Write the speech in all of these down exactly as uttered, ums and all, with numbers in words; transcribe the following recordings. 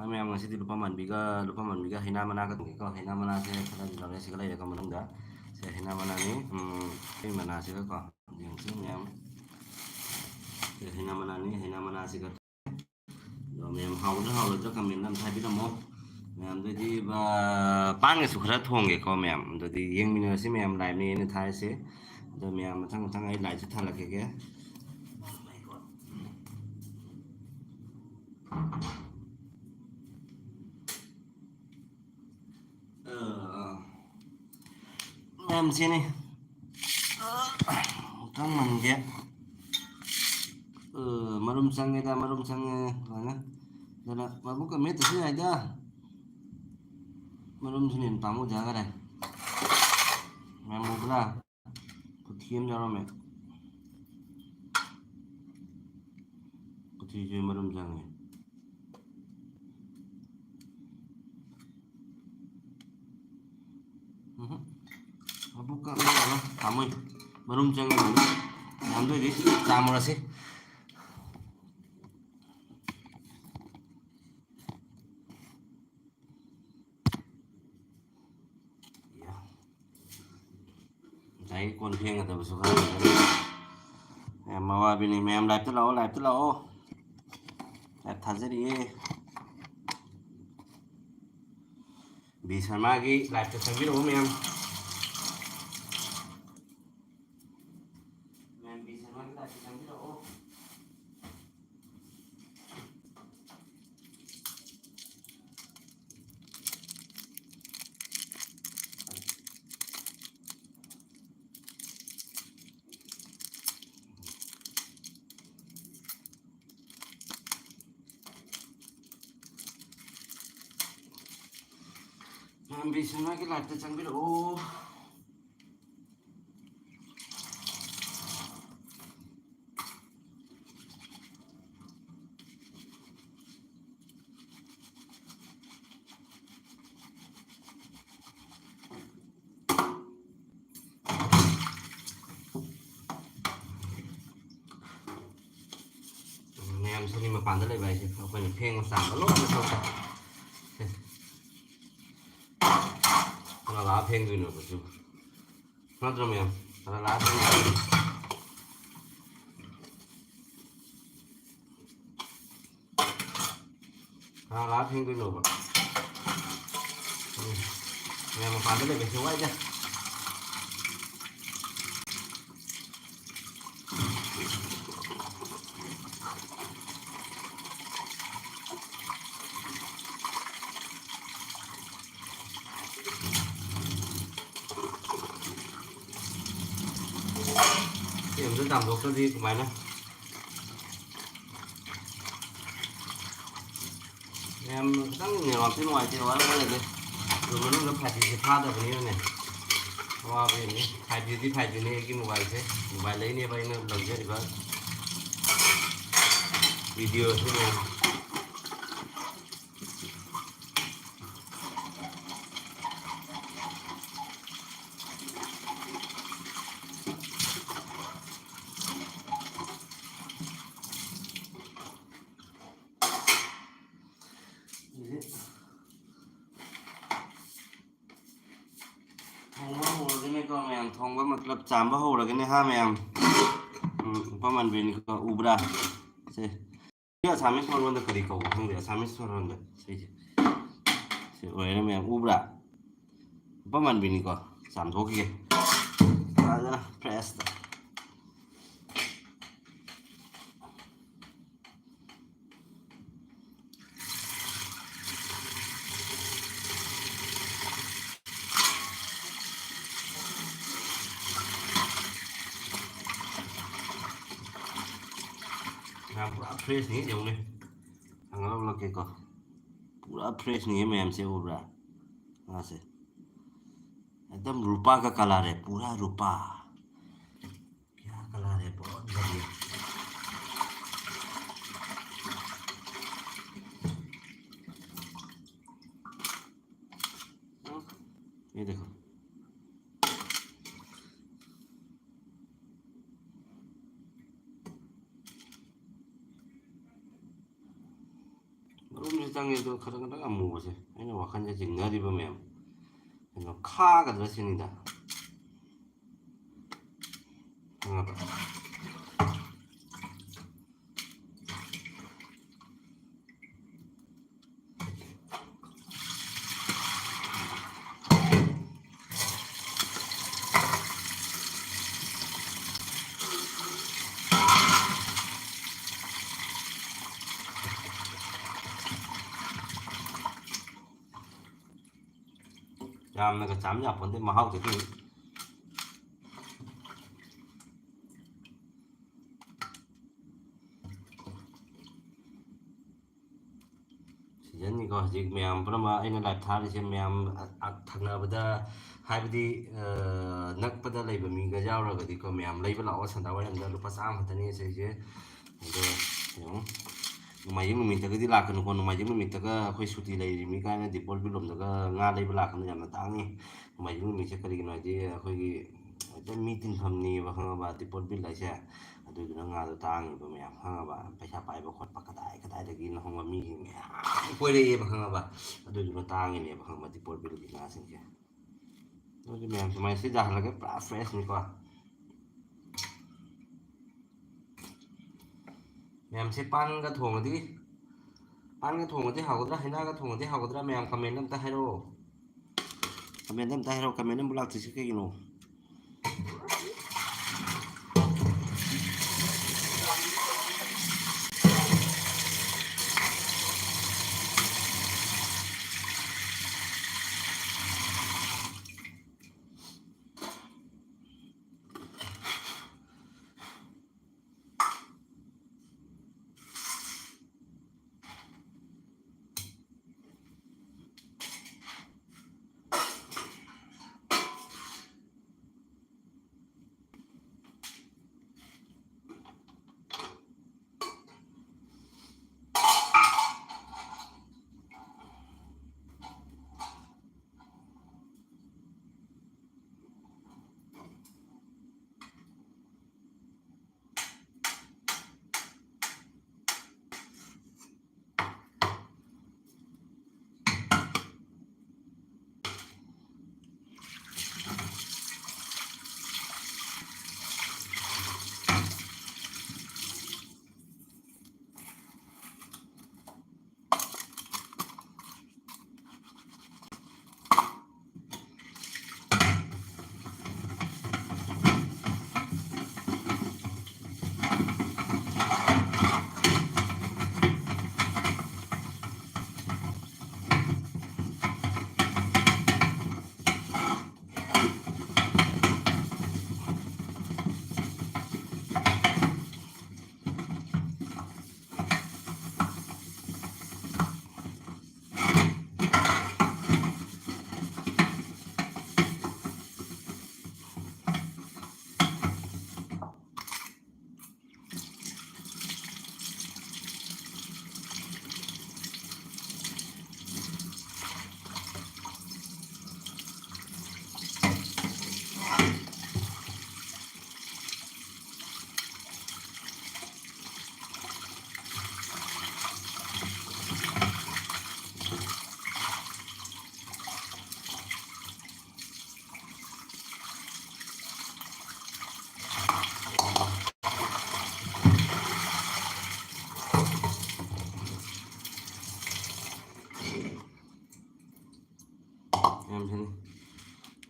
ꯃꯌꯥꯝ, ꯉꯁꯤꯗꯤ ꯂꯨꯄꯥ ꯃꯥꯟꯕꯤꯒ, ꯂꯨꯄꯥ ꯃꯥꯟꯕꯤꯒ ꯍꯩꯅꯥ ꯃꯅꯥꯒ ꯊꯣꯡꯒꯦꯀꯣ꯫ ꯍꯩꯅꯥ ꯃꯅꯥꯁꯦ ꯈꯔꯗꯤ ꯂꯧꯔꯦ, ꯁꯤꯒ ꯂꯩꯔꯦꯀꯣ ꯃꯅꯨꯡꯗ꯫ ꯁꯦ, ꯍꯩꯅꯥ ꯃꯅꯥꯅꯤ꯫ ꯎꯝ, ꯍꯩ ꯃꯅꯥꯁꯤꯒꯀꯣ꯫ ꯌꯦꯡꯁꯤ ꯃꯌꯥꯝ꯫ ꯁꯦ, ꯍꯩꯅꯥ ꯃꯅꯥꯅꯤ꯫ ꯍꯩꯅꯥ ꯃꯅꯥꯁꯤꯒ꯫ ꯑꯗꯣ ꯃꯌꯥꯝ, ꯍꯥꯎꯒꯗ꯭ꯔꯥ ꯍꯥꯎꯔꯣꯏꯗ꯭ꯔꯥ comment ꯑꯝꯇ ꯍꯥꯏꯕꯤꯔꯝꯃꯣ꯫ ꯃꯌꯥꯝꯗꯗꯤ ꯕ-, ꯄꯥꯟꯒꯁꯨ ꯈꯔ ꯊꯣꯡꯒꯦꯀꯣ ꯃꯌꯥꯝ꯫ ꯑꯗꯨꯗꯤ ꯌꯦꯡꯃꯤꯟꯅꯔꯁꯤ ꯃꯌꯥꯝ, live ꯅꯦꯅ ꯊꯥꯔꯤꯁꯦ꯫ ꯑꯗꯣ ꯃꯌꯥꯝ, ꯃꯊꯪ ꯃꯊꯪ ꯑꯩ live ꯁꯦ ꯊꯥꯜꯂꯛꯈꯤꯒꯦ꯫ ꯑ, ꯃꯌꯥꯝ ꯁꯤꯅꯤ꯫ ꯀꯔꯝ ꯃꯟꯒꯦ? ꯑ, ꯃꯔꯨꯝ ꯆꯪꯉꯦꯗ, ꯃꯔꯨꯝ ꯆꯪꯉꯦ꯫ ꯐꯖꯅ꯫ ꯑꯗꯨꯅ ꯃꯕꯨꯛꯀ ꯃꯦꯠꯇꯁꯨ ꯌꯥꯏꯗ꯫ ꯃꯔꯨꯝꯁꯤꯅ ꯍꯦꯟꯅ ꯄꯥꯝꯃꯨꯖꯈꯔꯦ꯫ ꯃꯌꯥꯝ ꯎꯕ꯭ꯔꯥ? ꯀꯨꯊꯤ ꯑꯃ ꯌꯥꯎꯔꯝꯃꯦ꯫ ꯀꯨꯊꯤꯁꯦ ꯃꯔꯨꯝ ꯆꯪꯉꯦ꯫ ꯎꯝꯍꯨꯝ꯫ ꯃꯕꯨꯛꯀ ꯂꯣꯏꯔꯒ ꯄꯥꯝꯃꯨꯏ꯫ ꯃꯔꯨꯝ ꯆꯪꯉꯦ꯫ ꯃꯌꯥꯝꯗꯣꯏꯗꯤ ꯆꯥꯝꯃꯨꯔꯁꯤ꯫ ꯉꯁꯥꯏꯒꯤ ꯀꯣꯟ ꯐꯦꯡꯒꯗꯕꯁꯨ ꯈꯔ ꯂꯩꯔꯝꯃꯦ꯫ ꯌꯥꯝ ꯑꯋꯥꯕꯤꯅꯤ꯫ ꯃꯌꯥꯝ live ꯇ ꯂꯥꯛꯑꯣ, live ꯇ ꯂꯥꯛꯑꯣ꯫ Live ꯊꯥꯖꯔꯤꯌꯦ꯫ ꯕꯤ ꯁꯔꯃꯥꯒꯤ live ꯇ ꯆꯪꯕꯤꯔꯛꯑꯣ ꯃꯌꯥꯝ꯫ ꯃꯌꯥꯝ ꯕꯤ ꯁꯔꯃꯥꯒꯤ live ꯇ ꯆꯪꯕꯤꯔꯛꯑꯣ꯫ ꯃꯌꯥꯝ ꯕꯤ ꯁꯔꯃꯥꯒꯤ live ꯇ ꯆꯪꯕꯤꯔꯛꯑꯣ꯫ ꯃꯌꯥꯝꯁꯤꯅꯤ ꯃꯄꯥꯟꯗ ꯂꯩꯕ ꯍꯥꯏꯁꯦ ꯑꯩꯈꯣꯏꯅ ꯐꯦꯡꯕ ꯆꯥꯝꯕ ꯂꯣꯏꯅ ꯃꯊꯧ ꯇꯥꯏ꯫ ꯁꯦ꯫ ꯀꯅꯥ ꯂꯥꯛꯑ ꯐꯦꯡꯗꯣꯏꯅꯣꯕ ꯁꯤꯕꯨ? ꯅꯠꯇ꯭ꯔꯣ ꯃꯌꯥꯝ? ꯀꯅꯥ ꯂꯥꯛꯑ ꯐꯦꯡꯗꯣꯏꯅꯣ? ꯀꯅꯥ ꯂꯥꯛꯑ ꯐꯦꯡꯗꯣꯏꯅꯣꯕ? ꯎꯝ꯫ ꯃꯌꯥꯝ ꯃꯄꯥꯟꯗ ꯂꯩꯕꯁꯦ ꯋꯥꯏꯗ꯫ ꯁꯤ ꯑꯝꯇ ꯆꯥꯝꯊꯣꯛꯇ꯭ꯔꯗꯤ ꯀꯃꯥꯏꯅ? ꯌꯥꯝ ꯈꯤꯇꯪ ꯅꯦꯠꯋꯥꯛꯁꯦ ꯅꯨꯡꯉꯥꯏꯇꯦ, ꯋꯥꯔꯦ ꯋꯥꯔꯦ꯫ ꯔꯨꯝ ꯃꯅꯨꯡꯗ ꯐꯥꯏꯚ ꯖꯤꯁꯦ ꯐꯥꯗꯕꯅꯤꯅꯅꯦ, ꯑꯋꯥꯕ ꯌꯦꯡꯉꯤ꯫ ꯐꯥꯏꯚ ꯖꯤꯗꯤ ꯐꯥꯏꯚ ꯖꯤꯅꯤ ꯑꯩꯒꯤ ꯃꯣꯕꯥꯏꯜꯁꯦ, ꯃꯣꯕꯥꯏꯜ ꯂꯩꯅꯦꯕ ꯑꯩꯅ ꯂꯧꯖꯔꯤꯕ ꯚꯤꯗꯤꯑꯣꯁꯤ ꯃꯌꯥꯝ꯫ ꯊꯣꯡꯕ ꯍꯧꯔꯒꯅꯦꯀꯣ ꯃꯌꯥꯝ, ꯊꯣꯡꯕ ꯃꯇꯂꯕ ꯆꯥꯝꯕ ꯍꯧꯔꯒꯅꯦ ꯍꯥ ꯃꯌꯥꯝ꯫ ꯎꯝ, ꯎꯄꯥ ꯃꯟꯕꯤꯅꯤꯀꯣ, ꯎꯕ꯭ꯔꯥ? ꯁꯦ꯫ ꯁꯤ ꯑꯁꯥꯃꯤꯁ ꯃꯔꯣꯟꯗ ꯀꯔꯤ ꯀꯧꯕ ꯈꯪꯗꯦ, ꯑꯁꯥꯃꯤꯁ ꯃꯔꯣꯟꯗ꯫ ꯁꯤꯁꯦ꯫ ꯁꯤ ꯑꯣꯏꯔꯦ ꯃꯌꯥꯝ, ꯎꯕ꯭ꯔꯥ? ꯎꯄꯥ ꯃꯟꯕꯤꯅꯤꯀꯣ, ꯆꯥꯝꯊꯣꯛꯈꯤꯒꯦ꯫ ꯐꯖꯅ ꯐ꯭ꯔꯦꯁꯇ꯫ ꯌꯥꯝ ꯄꯨꯔꯥ ꯐ꯭ꯔꯦꯁꯅꯤ ꯌꯦꯡꯉꯨꯅꯦ꯫ ꯊꯥꯡꯒꯠꯂꯛꯀꯦꯀꯣ꯫ ꯄꯨꯔꯥ ꯐ꯭ꯔꯦꯁꯅꯤ ꯃꯌꯥꯝꯁꯦ, ꯎꯕ꯭ꯔꯥ? ꯉꯥꯁꯦ꯫ एकदम रूपा का कलर है, पूरा रूपा। क्या कलर है, बहुत बढ़िया। ये देखो। ꯃꯔꯨꯝꯁꯦ ꯆꯪꯉꯦ, ꯑꯗꯣ ꯈꯇꯪ ꯈꯇꯪ ꯑꯃꯨꯕꯁꯦ ꯑꯩꯅ ꯋꯥꯈꯜꯁꯦ ꯆꯤꯡꯅꯔꯤꯕ ꯃꯌꯥꯝ, ꯀꯩꯅꯣ, ꯈꯥꯒꯗ꯭ꯔꯥ ꯁꯤꯅꯤꯗ꯫ ꯈꯪꯉꯕ? ꯌꯥꯝꯅꯒ ꯆꯥꯝ ꯌꯥꯄꯣꯟꯇꯦ ꯃꯍꯥꯎꯗꯨꯗꯤ꯫ ꯁꯤꯖꯟꯅꯤꯀꯣ ꯍꯧꯖꯤꯛ ꯃꯌꯥꯝ ꯄꯨꯝꯅꯃꯛ ꯑꯩꯅ ꯂꯥꯏꯞ ꯊꯥꯔꯤꯁꯦ꯫ ꯃꯌꯥꯝ ꯑ-, ꯑ-, ꯊꯪꯅꯕꯗ, ꯍꯥꯏꯕꯗꯤ, ꯑ, ꯅꯛꯄꯗ ꯂꯩꯕ ꯃꯤꯒ ꯌꯥꯎꯔꯒꯗꯤꯀꯣ, ꯃꯌꯥꯝ ꯂꯩꯕ ꯂꯥꯛꯑꯣ꯫ ꯁꯟꯗꯥ ꯋꯥꯏꯔꯝꯗ ꯂꯨꯄꯥ ꯆꯥꯝꯃ ꯈꯛꯇꯅꯤ ꯁꯤꯁꯦ꯫ ꯑꯗꯣ ꯌꯦꯡꯉꯣ, ꯅꯣꯡꯃꯥꯏꯖꯤꯡ ꯅꯨꯃꯤꯠꯇꯒꯗꯤ ꯂꯥꯛꯀꯅꯨꯀꯣ꯫ ꯅꯣꯡꯃꯥꯏꯖꯤꯡ ꯅꯨꯃꯤꯠꯇꯒ ꯑꯩꯈꯣꯏ ꯁꯨꯇꯤ ꯂꯩꯔꯤꯃꯤ ꯀꯥꯏꯅ ꯗꯤꯄꯣꯜ ꯕꯤꯜ ꯂꯣꯝꯗꯒ ꯉꯥ ꯂꯩꯕ ꯂꯥꯛꯀꯅꯨ, ꯌꯥꯝꯅ ꯇꯥꯡꯉꯤ꯫ ꯅꯣꯡꯃꯥꯏꯖꯤꯡ ꯅꯨꯃꯤꯠꯁꯦ ꯀꯔꯤꯒꯤꯅꯣ ꯍꯥꯏꯗꯤ ꯑꯩꯈꯣꯏꯒꯤ ꯍꯦꯛꯇ ꯃꯤ ꯇꯤꯟꯐꯝꯅꯦꯕ, ꯈꯪꯉꯕ, ꯗꯤꯄꯣꯜ ꯕꯤꯜ ꯍꯥꯏꯁꯦ꯫ ꯑꯗꯨꯗꯨꯅ ꯉꯥꯗꯣ ꯇꯥꯡꯉꯤꯕ ꯃꯌꯥꯝ, ꯈꯪꯉꯕ? ꯄꯩꯁꯥ ꯄꯥꯏꯕ ꯈꯣꯠꯄ ꯀꯗꯥꯏ ꯀꯗꯥꯏꯗꯒꯤꯅꯣ ꯈꯪꯕ ꯃꯤꯁꯤꯡ ꯃꯌꯥꯝ ꯀꯣꯏꯔꯛꯑꯦꯕ, ꯈꯪꯉꯕ? ꯑꯗꯨꯗꯨꯅ ꯇꯥꯡꯉꯤꯅꯦꯕ, ꯈꯪꯉꯕ, ꯗꯤꯄꯣꯜ ꯕꯤꯜꯒꯤ ꯉꯥꯁꯤꯡꯁꯦ꯫ ꯑꯗꯨꯗꯤ ꯃꯌꯥꯝ ꯁꯨꯃꯥꯏꯅ ꯁꯤꯗ ꯍꯜꯂꯒ ꯄꯨꯔꯥ ꯐ꯭ꯔꯦꯁꯅꯤꯀꯣ꯫ ꯃꯌꯥꯝꯁꯦ ꯄꯥꯟꯒ ꯊꯣꯡꯉꯗꯤ, ꯄꯥꯟꯒ ꯊꯣꯡꯉꯗꯤ ꯍꯥꯎꯒꯗ꯭ꯔꯥ, ꯍꯩꯅꯥꯒ ꯊꯣꯡꯉꯗꯤ ꯍꯥꯎꯒꯗ꯭ꯔꯥ? ꯃꯌꯥꯝ ꯀꯃꯦꯟ ꯑꯝꯇ ꯍꯥꯏꯔꯛꯑꯣ꯫ ꯀꯃꯦꯟ ꯑꯝꯇ ꯍꯥꯏꯔꯛꯑꯣ꯫ ꯀꯃꯦꯟ ꯑꯝꯕꯨ ꯂꯥꯛꯇ꯭ꯔꯤꯁꯦ ꯀꯩꯒꯤꯅꯣ?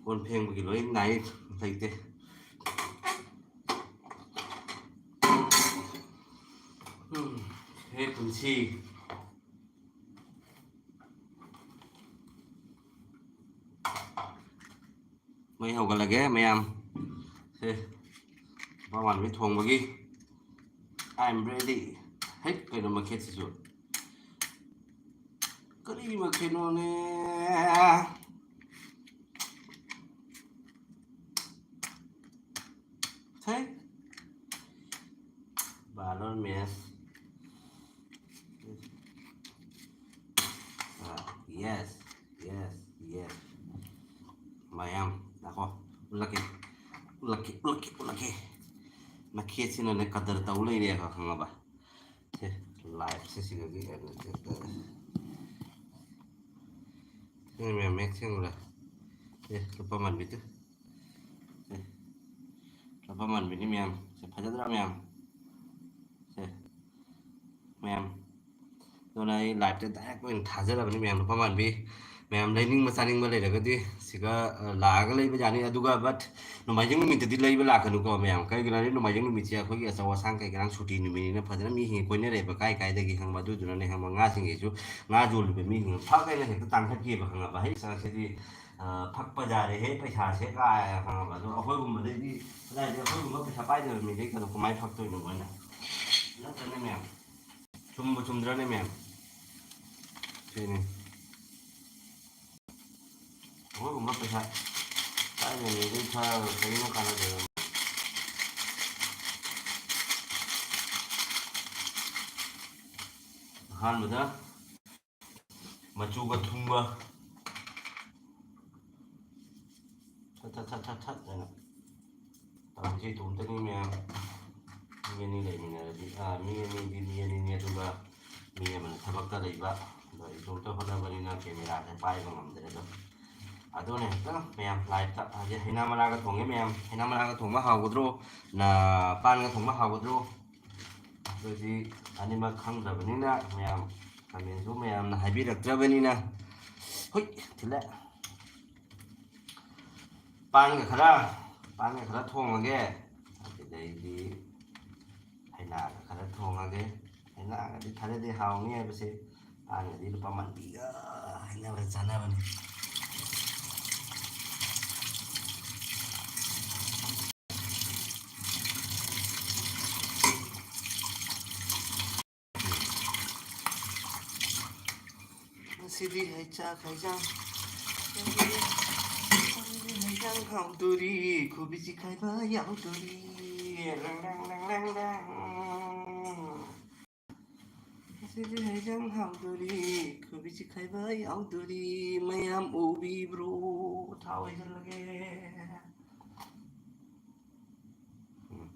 ꯀꯣꯟ ꯐꯦꯡꯕꯒꯤ ꯂꯣꯏ ꯅꯥꯏ, ꯂꯩꯇꯦ꯫ ꯎꯝ, ꯍꯦ ꯄꯨꯟꯁꯤ꯫ ꯃꯩ ꯍꯧꯒꯠꯂꯒꯦ ꯃꯌꯥꯝ꯫ ꯁꯦ, ꯅꯨꯄꯥ ꯃꯥꯟꯕꯤ ꯊꯣꯡꯕꯒꯤ꯫ I am ready꯫ ꯍꯩ, ꯀꯩꯅꯣ ꯃꯈꯦꯠꯁꯤꯁꯨ? ꯀꯔꯤ ꯃꯈꯦꯠꯅꯣꯅꯦ? ꯍꯩ꯫ ꯕꯥꯂꯣꯟ ꯃꯦꯁ꯫ ꯑꯥ, yes, yes, yes꯫ ꯃꯌꯥꯝ, ꯂꯥꯛꯑꯣ꯫ ꯎꯠꯂꯛꯀꯦ, ꯎꯠꯂꯛꯀꯦ, ꯎꯠꯂꯛꯀꯦ, ꯎꯠꯂꯛꯀꯦ꯫ ꯃꯈꯦꯠꯁꯤꯅꯅꯦ ꯀꯗꯔ ꯇꯧ ꯂꯩꯔꯦꯕ, ꯈꯪꯉꯕ? ꯁꯦ, liveꯁꯦ ꯁꯤꯗꯒꯤ ꯀꯩꯅꯣ ꯇꯧ-, ꯁꯤꯅ ꯃꯌꯥꯝ ꯃꯌꯦꯛ ꯁꯦꯡꯕ꯭ꯔꯥ? ꯁꯦ, ꯂꯨꯄꯥ ꯃꯥꯟꯕꯤꯗꯨ꯫ ꯁꯦ, ꯂꯨꯄꯥ ꯃꯥꯟꯕꯤꯅꯤ ꯃꯌꯥꯝ꯫ ꯁꯦ, ꯐꯖꯗ꯭ꯔꯥ ꯃꯌꯥꯝ? ꯁꯦ, ꯃꯌꯥꯝ꯫ ꯑꯗꯨꯅ ꯑꯩ liveꯇ direct ꯑꯣꯏꯅ ꯊꯥꯖꯔꯕꯅꯤ ꯃꯌꯥꯝ, ꯂꯨꯄꯥ ꯃꯥꯟꯕꯤ꯫ ꯃꯌꯥꯝ ꯂꯩꯅꯤꯡꯕ ꯆꯥꯅꯤꯡꯕ ꯂꯩꯔꯒꯗꯤ ꯁꯤꯒ, ꯑ, ꯂꯥꯛꯑꯒ ꯂꯩꯕ ꯌꯥꯅꯤ꯫ ꯑꯗꯨꯒ but ꯅꯣꯡꯃꯥꯏꯖꯤꯡ ꯅꯨꯃꯤꯠꯇꯗꯤ ꯂꯩꯕ ꯂꯥꯛꯀꯅꯨꯀꯣ ꯃꯌꯥꯝ꯫ ꯀꯩꯒꯤꯅꯣ ꯍꯥꯏꯗꯤ ꯅꯣꯡꯃꯥꯏꯖꯤꯡ ꯅꯨꯃꯤꯠꯁꯦ ꯑꯩꯈꯣꯏꯒꯤ ꯑꯆꯧ ꯑꯁꯥꯡ ꯀꯩ ꯀꯔꯥꯡ ꯁꯨꯇꯤ ꯅꯨꯃꯤꯠꯅꯤꯅ ꯐꯖꯅ ꯃꯤꯁꯤꯡ ꯀꯣꯏꯅꯔꯛꯑꯦꯕ ꯀꯥꯏ ꯀꯥꯏꯗꯒꯤ ꯈꯪꯕ꯫ ꯑꯗꯨꯗꯨꯅꯅꯦ ꯈꯪꯕ, ꯉꯥꯁꯤꯡꯁꯤꯁꯨ, ꯉꯥ ꯌꯣꯜꯂꯤꯕ ꯃꯤꯁꯤꯡꯅ ꯐꯛ ꯍꯥꯏꯅ ꯍꯦꯛꯇ ꯇꯥꯡꯈꯠꯈꯤꯑꯕ, ꯈꯪꯉꯕ? ꯍꯩ ꯁꯤꯗꯤ, ꯑ, ꯐꯛꯄ ꯌꯥꯔꯦꯍꯦ ꯄꯩꯁꯥꯁꯦ ꯀꯥꯏ, ꯈꯪꯉꯕ? ꯑꯗꯣ ꯑꯩꯈꯣꯏꯒꯨꯝꯕꯗꯩꯗꯤ ꯀꯗꯥꯏꯗꯒꯤ, ꯑꯩꯈꯣꯏꯒꯨꯝꯕ ꯄꯩꯁꯥ ꯄꯥꯏꯗꯕ ꯃꯤꯗꯩ ꯀꯩꯅꯣ ꯀꯃꯥꯏꯅ ꯐꯛꯇꯣꯏꯅꯣ ꯃꯣꯏꯅ? ꯅꯠꯇ꯭ꯔꯅꯦ ꯃꯌꯥꯝ? ꯆꯨꯝꯕꯨ ꯆꯨꯝꯗ꯭ꯔꯅꯦ ꯃꯌꯥꯝ? ꯁꯤꯅꯤ꯫ ꯑꯩꯈꯣꯏꯒꯨꯝꯕ ꯄꯩꯁꯥ ꯄꯥꯏꯗꯕ ꯃꯤꯗꯩ ꯐꯛꯑꯒ ꯀꯔꯤꯅꯣ ꯀꯥꯟꯅꯗꯣꯏꯕ? ꯑꯍꯥꯟꯕꯗ ꯃꯆꯨꯒ ꯊꯨꯝꯒ ꯊꯠ ꯊꯠ ꯊꯠ ꯊꯠ ꯊꯠ ꯍꯥꯏꯅ ꯇꯧꯔꯤꯁꯦ ꯏꯇꯣꯝꯇꯅꯤ ꯃꯌꯥꯝ꯫ ꯃꯤ ꯑꯅꯤ ꯂꯩꯃꯤꯟꯅꯔꯗꯤ, ꯑꯥ, ꯃꯤ ꯑꯅꯤꯗꯤ ꯃꯤ ꯑꯅꯤꯅꯤ, ꯑꯗꯨꯒ ꯃꯤ ꯑꯃꯅ ꯊꯕꯛꯇ ꯂꯩꯕ꯫ ꯑꯗꯣ ꯏꯇꯣꯝꯇ ꯍꯣꯠꯅꯕꯅꯤꯅ cameraꯁꯦ ꯄꯥꯏꯕ ꯉꯝꯗ꯭ꯔꯦ꯫ ꯑꯗꯣ ꯑꯗꯨꯅꯦ ꯍꯦꯛꯇ ꯃꯌꯥꯝ liveꯇ ꯍꯧꯖꯤꯛ ꯍꯩꯅꯥ ꯃꯅꯥꯒ ꯊꯣꯡꯉꯦ ꯃꯌꯥꯝ꯫ ꯍꯩꯅꯥ ꯃꯅꯥꯒ ꯊꯣꯡꯕ ꯍꯥꯎꯒꯗ꯭ꯔꯣ? ꯅ-, ꯄꯥꯟꯒ ꯊꯣꯡꯕ ꯍꯥꯎꯒꯗ꯭ꯔꯣ? ꯑꯗꯨꯗꯤ ꯑꯅꯤꯃꯛ ꯈꯪꯗ꯭ꯔꯕꯅꯤꯅ ꯃꯌꯥꯝ commentꯁꯨ ꯃꯌꯥꯝꯅ ꯍꯥꯏꯕꯤꯔꯛꯇ꯭ꯔꯕꯅꯤꯅ꯫ ꯍꯨꯏ, ꯊꯤꯜꯂꯦ꯫ ꯄꯥꯟꯒ ꯈꯔ, ꯄꯥꯟꯒ ꯈꯔ ꯊꯣꯡꯉꯒꯦ, ꯑꯗꯨꯗꯩꯗꯤ ꯍꯩꯅꯥꯒ ꯈꯔ ꯊꯣꯡꯉꯒꯦ꯫ ꯍꯩꯅꯥꯒꯗꯤ ꯈꯔꯗꯤ ꯍꯥꯎꯅꯤ ꯍꯥꯏꯕꯁꯦ, ꯄꯥꯟꯒꯗꯤ ꯂꯨꯄꯥ ꯃꯟꯗꯤꯒ ꯍꯩꯅꯕꯗ ꯆꯥꯅꯕꯅꯤ꯫ ꯉꯁꯤꯗꯤ ꯍꯩꯆꯥꯛ ꯍꯩꯖꯥꯡ, ꯉꯁꯤꯗꯤ ꯍꯩꯖꯥꯡ ꯍꯥꯎꯗꯣꯔꯤ, ꯀꯣꯕꯤ ꯆꯤꯈꯥꯏꯕ ꯌꯥꯎꯗꯣꯔꯤ꯫ ꯔꯪ, ꯔꯪ, ꯔꯪ, ꯔꯪ, ꯔꯪ꯫ ꯉꯁꯤꯗꯤ ꯍꯩꯖꯥꯡ ꯍꯥꯎꯗꯣꯔꯤ, ꯀꯣꯕꯤ ꯆꯤꯈꯥꯏꯕ ꯌꯥꯎꯗꯣꯔꯤ꯫ ꯃꯌꯥꯝ ꯎꯕꯤꯕ꯭ꯔꯣ? ꯊꯥꯎ ꯍꯩꯖꯤꯜꯂꯒꯦ꯫ ꯎꯝ꯫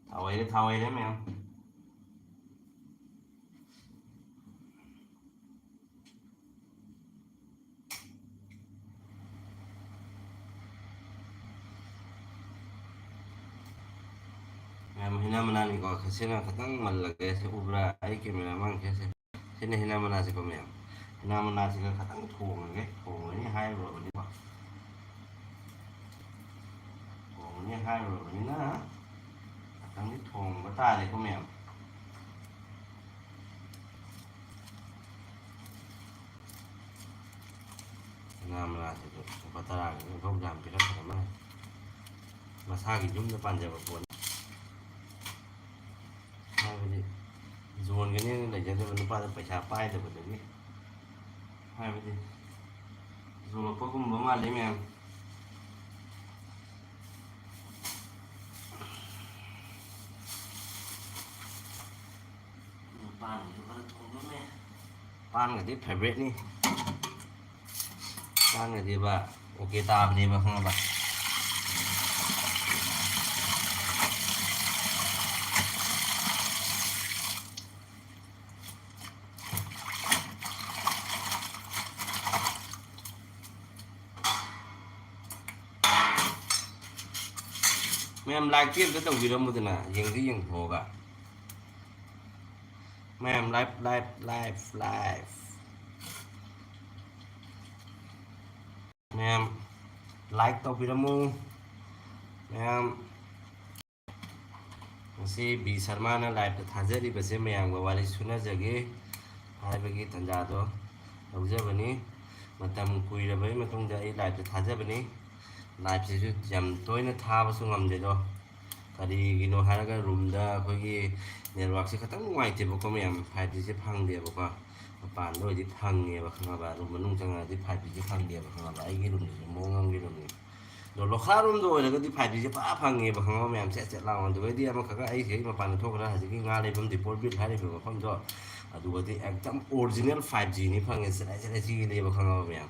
ꯊꯥꯎ ꯍꯩꯔꯦ, ꯊꯥꯎ ꯍꯩꯔꯦ ꯃꯌꯥꯝ꯫ ꯃꯌꯥꯝ, ꯍꯩꯅꯥ ꯃꯅꯥꯅꯤꯀꯣ, ꯈꯥꯁꯤꯅ ꯈꯤꯇꯪ ꯃꯜꯂꯒꯦ꯫ ꯁꯤ ꯎꯕ꯭ꯔꯥ? ꯑꯩ camera ꯃꯥꯡꯈ꯭ꯔꯦ꯫ ꯁꯤ, ꯁꯤꯅ ꯍꯩꯅꯥ ꯃꯅꯥꯁꯤꯀꯣ ꯃꯌꯥꯝ꯫ ꯍꯩꯅꯥ ꯃꯅꯥꯁꯤꯒ ꯈꯤꯇꯪ ꯊꯣꯡꯉꯒꯦ꯫ ꯊꯣꯡꯉꯅꯤ ꯍꯥꯏꯔꯨꯔꯕꯅꯤꯀꯣ꯫ ꯊꯣꯡꯉꯅꯤ ꯍꯥꯏꯔꯨꯔꯕꯅꯤꯅ ꯉꯥꯛꯇꯪꯗꯤ ꯊꯣꯡꯕ ꯇꯥꯔꯦꯀꯣ ꯃꯌꯥꯝ꯫ ꯁꯅꯥ ꯃꯅꯥꯁꯤꯁꯨ ꯂꯨꯄꯥ ꯇꯔꯥꯒꯤ ꯑꯣꯟꯊꯣꯛ ꯌꯥꯝ ꯄꯤꯔꯛꯈ꯭ꯔ ꯃꯥꯜꯂꯦ꯫ ꯃꯁꯥꯒꯤ ꯌꯨꯝꯗ ꯄꯥꯟꯖꯕ ꯄꯣꯠꯅꯤ꯫ ꯍꯥꯏꯕꯗꯤ ꯌꯣꯟꯒꯅꯦꯅ ꯂꯩꯖꯗꯕ ꯅꯨꯄꯥꯗ ꯄꯩꯁꯥ ꯄꯥꯏꯗꯕꯗꯒꯤ, ꯍꯥꯏꯕꯗꯤ ꯌꯣꯜꯂꯛꯄꯒꯨꯝꯕ ꯃꯥꯜꯂꯤ ꯃꯌꯥꯝ꯫ ꯄꯥꯟꯒꯗꯤ ꯈꯔ ꯊꯣꯡꯗꯣꯏꯅꯦ꯫ ꯄꯥꯟꯒꯗꯤ favouriteꯅꯤ꯫ ꯄꯥꯟꯒꯗꯤꯕ okay ꯇꯥꯕꯅꯦꯕ, ꯈꯪꯉꯕ? ꯃꯌꯥꯝ like ꯇꯤ ꯑꯝꯇ ꯇꯧꯕꯤꯔꯝꯃꯨꯗꯅ, ꯌꯦꯡꯗꯤ ꯌꯦꯡꯊꯣꯛꯑꯒ꯫ ꯃꯌꯥꯝ like, like, like, like꯫ ꯃꯌꯥꯝ like ꯇꯧꯕꯤꯔꯝꯃꯨ꯫ ꯃꯌꯥꯝ, ꯉꯁꯤ ꯕꯤ ꯁꯔꯃꯥꯅ live ꯇ ꯊꯥꯖꯔꯤꯕꯁꯦ ꯃꯌꯥꯝꯒ ꯋꯥꯔꯤ ꯁꯨꯅꯖꯒꯦ ꯍꯥꯏꯕꯒꯤ ꯇꯥꯟꯖꯥꯗꯣ ꯂꯧꯖꯕꯅꯤ꯫ ꯃꯇꯝ ꯀꯨꯏꯔꯕꯒꯤ ꯃꯇꯨꯡꯗ ꯑꯩ live ꯇ ꯊꯥꯖꯕꯅꯤ꯫ Live ꯁꯤꯁꯨ ꯌꯥꯝ ꯇꯣꯏꯅ ꯊꯥꯕꯁꯨ ꯉꯝꯗꯦꯗꯣ꯫ ꯀꯔꯤꯒꯤꯅꯣ ꯍꯥꯏꯔꯒ room ꯗ ꯑꯩꯈꯣꯏꯒꯤ network ꯁꯦ ꯈꯤꯇꯪ ꯅꯨꯡꯉꯥꯏꯇꯦꯕꯀꯣ ꯃꯌꯥꯝ, five G ꯁꯦ ꯐꯪꯗꯦꯕꯀꯣ꯫ ꯃꯄꯥꯟꯗ ꯑꯣꯏꯗꯤ ꯐꯪꯉꯦꯕ, ꯈꯪꯉꯕ? Room ꯃꯅꯨꯡ ꯆꯪꯉꯛꯑꯗꯤ five G ꯁꯦ ꯐꯪꯗꯦꯕ, ꯈꯪꯉꯕ? ꯑꯩꯒꯤ room ꯁꯤꯁꯨ ꯃꯑꯣꯡ ꯑꯃꯒꯤ room ꯅꯤ꯫ ꯑꯗꯣ ꯂꯣꯈꯥ room ꯗ ꯑꯣꯏꯔꯒꯗꯤ five G ꯁꯦ ꯐꯖꯅ ꯐꯪꯉꯦꯕ, ꯈꯪꯉꯕ ꯃꯌꯥꯝ? ꯆꯦꯠ ꯆꯦꯠ ꯂꯥꯎꯅ꯫ ꯑꯗꯨꯒꯩꯗꯤ ꯑꯃꯈꯛ ꯑꯩ ꯁꯤꯗꯩ ꯃꯄꯥꯟꯗ ꯊꯣꯛꯈ꯭ꯔ ꯍꯧꯖꯤꯛꯀꯤ ꯉꯥ ꯂꯩꯐꯝ ꯗꯤꯄꯣꯔ ꯕꯤꯜ ꯍꯥꯏꯔꯤꯕ ꯃꯐꯝꯗꯣ, ꯑꯗꯨꯒꯗꯤ ꯑꯦꯛꯗꯝ original five G ꯅꯤ ꯐꯪꯉꯦ, ꯆꯦꯠ ꯆꯦꯠ ꯆꯦꯠ ꯆꯦꯠꯂꯦꯕ, ꯈꯪꯉꯕ ꯃꯌꯥꯝ?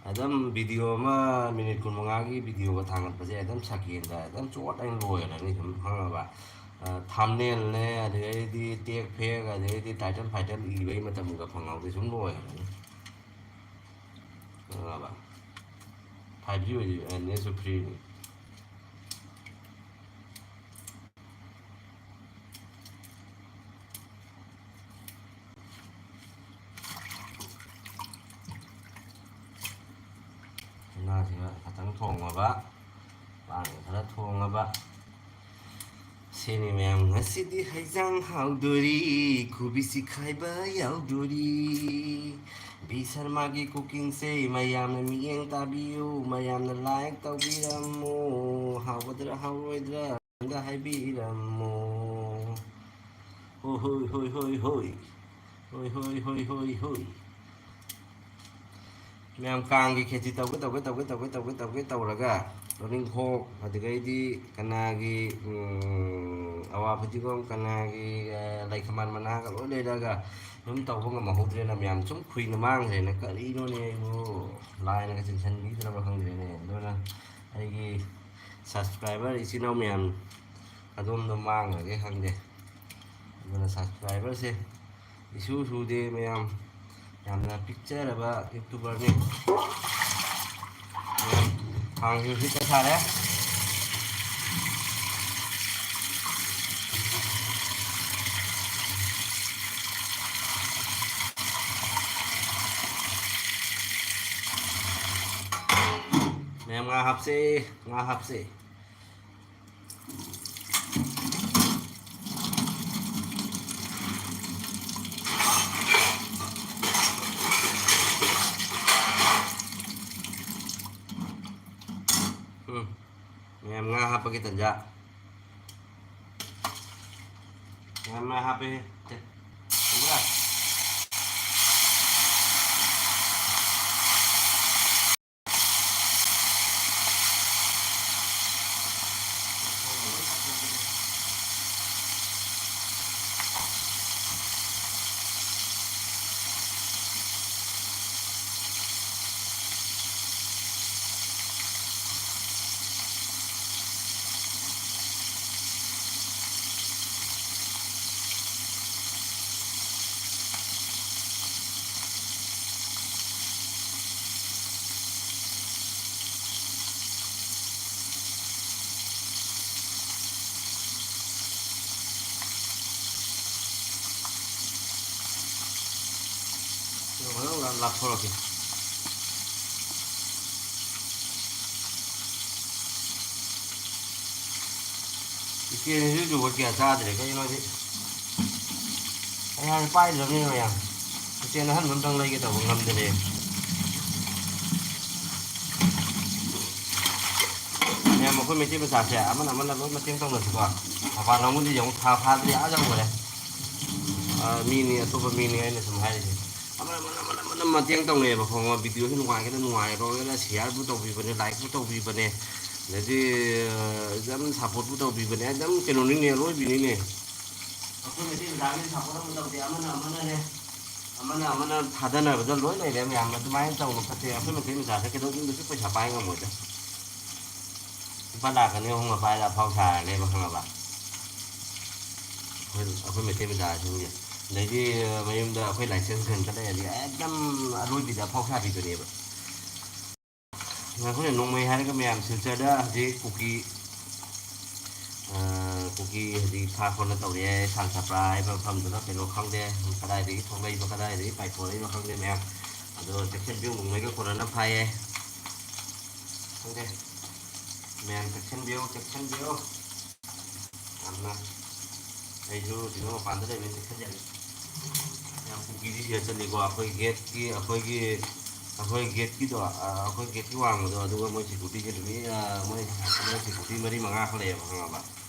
ꯑꯗꯨꯝ video ꯑꯃ minute ꯀꯨꯟꯃꯉꯥꯒꯤ video ꯒ ꯊꯥꯡꯒꯠꯄꯁꯦ ꯑꯗꯨꯝ second ꯗ ꯑꯗꯨꯝ ꯆꯣꯠ ꯍꯥꯏꯅ ꯂꯣꯏꯔꯅꯤ ꯁꯨꯝ, ꯈꯪꯉꯕ? ꯑ, thumbnail ꯅꯦ, ꯑꯗꯨꯗꯩꯗꯤ tag ꯐꯦꯛ, ꯑꯗꯨꯗꯩꯗꯤ title ꯐꯥꯏꯇꯜ ꯏꯕꯒꯤ ꯃꯇꯝꯒ ꯐꯪꯍꯧꯗꯦ, ꯁꯨꯝ ꯂꯣꯏꯔꯅꯤ, ꯈꯪꯉꯕ? Five G ꯑꯣꯏꯗꯤ net ꯁꯨ free ꯅꯤ꯫ ꯉꯥꯁꯤꯒ ꯈꯇꯪ ꯊꯣꯡꯉꯕ, ꯄꯥꯟꯒ ꯈꯔ ꯊꯣꯡꯉꯕ꯫ ꯁꯤꯅꯤ ꯃꯌꯥꯝ, ꯉꯁꯤꯗꯤ ꯍꯩꯖꯥꯡ ꯍꯥꯎꯗꯣꯔꯤ, ꯀꯣꯕꯤ ꯆꯤꯈꯥꯏꯕ ꯌꯥꯎꯗꯣꯔꯤ꯫ ꯕꯤ ꯁꯔꯃꯥꯒꯤ cooking ꯁꯦ ꯃꯌꯥꯝꯅ ꯃꯤꯠꯌꯦꯡ ꯇꯥꯕꯤꯌꯨ, ꯃꯌꯥꯝꯅ like ꯇꯧꯕꯤꯔꯝꯃꯨ꯫ ꯍꯥꯎꯒꯗ꯭ꯔꯥ ꯍꯥꯎꯔꯣꯏꯗ꯭ꯔꯥ? ꯍꯥꯏꯕꯤꯔꯝꯃꯣ꯫ ꯍꯣꯏ, ꯍꯣꯏ, ꯍꯣꯏ, ꯍꯣꯏ, ꯍꯣꯏ꯫ ꯍꯣꯏ, ꯍꯣꯏ, ꯍꯣꯏ, ꯍꯣꯏ, ꯍꯣꯏ꯫ ꯃꯌꯥꯝ ꯀꯥꯡꯒꯤ ꯈꯦꯆꯤ ꯇꯧꯒꯦ, ꯇꯧꯒꯦ, ꯇꯧꯒꯦ, ꯇꯧꯒꯦ, ꯇꯧꯒꯦ, ꯇꯧꯒꯦ ꯇꯧꯔꯒ, ꯇꯣꯅꯤꯡꯈꯣꯛ, ꯑꯗꯨꯗꯒꯤꯗꯤ ꯀꯅꯥꯒꯤ, ꯎꯝ, ꯑꯋꯥ ꯐꯗꯤꯒꯣꯝ, ꯀꯅꯥꯒꯤ, ꯑ, ꯂꯩꯈꯃꯥꯟ ꯃꯅꯥꯒ ꯂꯣꯏ ꯂꯩꯔꯒ ꯑꯗꯨꯝ ꯇꯧꯕ ꯉꯝꯍꯧꯗ꯭ꯔꯦꯅ ꯃꯌꯥꯝ ꯁꯨꯝ ꯈꯨꯏꯅ ꯃꯥꯡꯈ꯭ꯔꯦꯅ, ꯀꯔꯤꯅꯣꯅꯦ ꯑꯩꯕꯨ ꯂꯥꯏꯅꯒ ꯆꯤꯟꯁꯤꯟꯕꯤꯗ꯭ꯔꯕ ꯈꯪꯗ꯭ꯔꯦꯅꯦ꯫ ꯑꯗꯨꯅ ꯑꯩꯒꯤ subscriber ꯏꯆꯤꯟ ꯏꯅꯥꯎ ꯃꯌꯥꯝ ꯑꯗꯣꯝꯗ ꯃꯥꯡꯈ꯭ꯔꯒꯦ ꯈꯪꯗꯦ꯫ ꯑꯗꯨꯅ subscriber ꯁꯦ ꯏꯁꯨ ꯁꯨꯗꯦ ꯃꯌꯥꯝ, ꯌꯥꯝꯅ ꯄꯤꯛꯆꯔꯕ YouTuber ꯅꯤ꯫ ꯃꯌꯥꯝ, ꯈꯥꯡꯁꯤꯁꯨ ꯍꯤꯠꯇ ꯁꯥꯔꯦ꯫ ꯉꯥ ꯍꯥꯞꯁꯦ, ꯉꯥ ꯍꯥꯞꯁꯦ꯫ ꯎꯝ꯫ ꯃꯌꯥꯝ ꯉꯥ ꯍꯥꯞꯄꯒꯤ ꯇꯟꯖꯥ꯫ ꯃꯌꯥꯝ ꯉꯥ ꯍꯥꯞꯄꯦ꯫ ꯁꯦ꯫ ꯎꯕ꯭ꯔꯥ? ꯂꯥꯞꯊꯣꯔꯛꯀꯦ꯫ ꯏꯆꯦꯅꯁꯨ ꯖꯨꯒꯣꯠ ꯀꯌꯥ ꯆꯥꯗ꯭ꯔꯦ꯫ ꯀꯩꯒꯤꯅꯣꯗꯤ ꯄꯩꯁꯥꯁꯦ ꯄꯥꯏꯗ꯭ꯔꯕꯅꯤꯅ ꯃꯌꯥꯝ꯫ ꯏꯆꯦꯅ ꯑꯍꯟꯕ ꯑꯝꯇꯪ ꯂꯩꯒꯦ ꯇꯧꯕ ꯉꯝꯗ꯭ꯔꯦ꯫ ꯃꯌꯥꯝ ꯑꯩꯈꯣꯏ ꯃꯩꯇꯩ ꯃꯆꯥꯁꯦ ꯑꯃꯅ ꯑꯃꯅ ꯂꯣꯏ ꯃꯇꯦꯡ ꯇꯧꯅꯁꯤꯀꯣ꯫ ꯃꯄꯥꯟ ꯂꯝꯒꯤꯗꯤ ꯌꯦꯡꯉꯨ, ꯊꯥ ꯐꯥꯗ꯭ꯔꯤ ꯑꯥ ꯌꯧꯈ꯭ꯔꯦ꯫ ꯑ, ꯃꯤꯅꯤ, ꯑꯇꯣꯞꯄ ꯃꯤꯅꯤ ꯑꯩꯅ ꯁꯨꯝ ꯍꯥꯏꯔꯤꯁꯦ꯫ ꯑꯃꯅ, ꯑꯃꯅ, ꯑꯃꯅ, ꯑꯃꯅ ꯃꯇꯦꯡ ꯇꯧꯅꯩꯌꯦꯕ, ꯈꯪꯉꯕ? ꯚꯤꯗꯤꯑꯣꯁꯤ ꯅꯨꯡꯉꯥꯏꯒꯦꯔꯥ ꯅꯨꯡꯉꯥꯏꯔꯣꯏꯒꯦꯔꯥ ꯁꯤꯌꯥꯔꯕꯨ ꯇꯧꯕꯤꯕꯅꯦ, ꯂꯥꯏꯛꯄꯨ ꯇꯧꯕꯤꯕꯅꯦ, ꯑꯗꯩꯗꯤ, ꯑ, ꯑꯗꯨꯝ ꯁꯞꯄꯣꯔꯠꯄꯨ ꯇꯧꯕꯤꯕꯅꯦ, ꯑꯗꯨꯝ ꯀꯩꯅꯣꯅꯤꯅꯦ, ꯑꯔꯣꯏꯕꯤꯅꯤꯅꯦ꯫ ꯑꯩꯈꯣꯏ ꯃꯩꯇꯩ ꯃꯆꯥꯒꯤꯗꯤ ꯁꯞꯄꯣꯔꯠ ꯑꯃ ꯇꯧꯗꯦ, ꯑꯃꯅ ꯑꯃꯅꯅꯦ, ꯑꯃꯅ ꯑꯃꯅ ꯊꯥꯗꯅꯕꯗ ꯂꯣꯏ ꯂꯩꯔꯦ ꯃꯌꯥꯝ꯫ ꯑꯗꯨꯃꯥꯏꯅ ꯇꯧꯅ ꯐꯠꯇꯦ꯫ ꯑꯩꯈꯣꯏ ꯃꯩꯇꯩ ꯃꯆꯥꯁꯦ ꯀꯩꯗꯧꯅꯨꯡꯗꯁꯨ ꯄꯩꯁꯥ ꯄꯥꯏ ꯉꯝꯃꯣꯏꯗ꯫ ꯂꯨꯄꯥ ꯂꯥꯛꯈ ꯑꯅꯤ ꯑꯍꯨꯝꯒ ꯄꯥꯏꯔ ꯑꯐꯥꯎ ꯁꯥꯔꯅꯦꯕ, ꯈꯪꯉꯕ? ꯑꯩꯈꯣꯏ, ꯑꯩꯈꯣꯏ ꯃꯩꯇꯩ ꯃꯆꯥꯁꯤꯡꯁꯦ꯫ ꯑꯗꯩꯗꯤ ꯃꯌꯨꯝꯗ ꯑꯩꯈꯣꯏ ꯂꯥꯏꯁꯦꯟꯁ ꯈꯟꯕ ꯂꯩꯔꯗꯤ ꯑꯦꯛꯗꯝ ꯑꯔꯣꯏꯕꯤꯗ ꯑꯐꯥꯎ ꯁꯥꯕꯤꯗꯨꯅꯦꯕ꯫ ꯑꯩꯈꯣꯏꯅ ꯅꯣꯡꯃꯩ ꯍꯥꯏꯔꯒ ꯃꯌꯥꯝ ꯁꯤꯜꯆꯔꯗ ꯍꯧꯖꯤꯛ ꯀꯨꯀꯤ, ꯑ, ꯀꯨꯀꯤ ꯍꯧꯖꯤꯛ ꯐꯥ ꯈꯣꯠꯅ ꯇꯧꯔꯤ ꯍꯥꯏ, ꯁꯥꯟ ꯁꯥꯄ꯭ꯔꯥ ꯍꯥꯏꯕ ꯃꯐꯝꯗꯨꯗ ꯀꯩꯅꯣ ꯈꯪꯗꯦ, ꯀꯗꯥꯏꯗꯒꯤ ꯊꯣꯛꯂꯛꯏꯕ, ꯀꯗꯥꯏꯗꯒꯤ ꯄꯥꯏꯊꯣꯔꯛꯏꯕ ꯈꯪꯗꯦ ꯃꯌꯥꯝ꯫ ꯑꯗꯣ ꯆꯦꯛꯁꯤꯟꯕꯤꯌꯨ, ꯅꯣꯡꯃꯩꯒ ꯀꯣꯟꯅꯅ ꯐꯥꯏꯌꯦ꯫ ꯈꯪꯗꯦ꯫ ꯃꯌꯥꯝ ꯆꯦꯛꯁꯤꯟꯕꯤꯌꯨ, ꯆꯦꯛꯁꯤꯟꯕꯤꯌꯨ꯫ ꯌꯥꯝꯅ꯫ ꯑꯩꯁꯨ ꯁꯤꯗ ꯃꯄꯥꯟꯗ ꯂꯩꯕꯅꯤꯅ ꯆꯦꯛꯁꯤꯟꯖꯔꯦ꯫ ꯌꯥꯝ ꯀꯨꯀꯤꯁꯤ ꯁꯤꯗ ꯆꯠꯂꯤꯀꯣ꯫ ꯑꯩꯈꯣꯏ ꯒꯦꯠꯀꯤ, ꯑꯩꯈꯣꯏꯒꯤ, ꯑꯩꯈꯣꯏ ꯒꯦꯠꯀꯤꯗꯣ, ꯑ, ꯑꯩꯈꯣꯏ ꯒꯦꯠꯀꯤ ꯋꯥꯡꯃꯗꯣ, ꯑꯗꯨꯒ ꯃꯣꯏ ꯁꯦꯀ꯭ꯌꯨꯔꯤꯇꯤꯁꯦ ꯅꯨꯃꯤꯠ, ꯑ, ꯃꯣꯏ, ꯃꯣꯏ ꯁꯦꯀ꯭ꯌꯨꯔꯤꯇꯤ ꯃꯔꯤ ꯃꯉꯥ ꯈꯛ ꯂꯩꯌꯦꯕ, ꯈꯪꯉꯕ?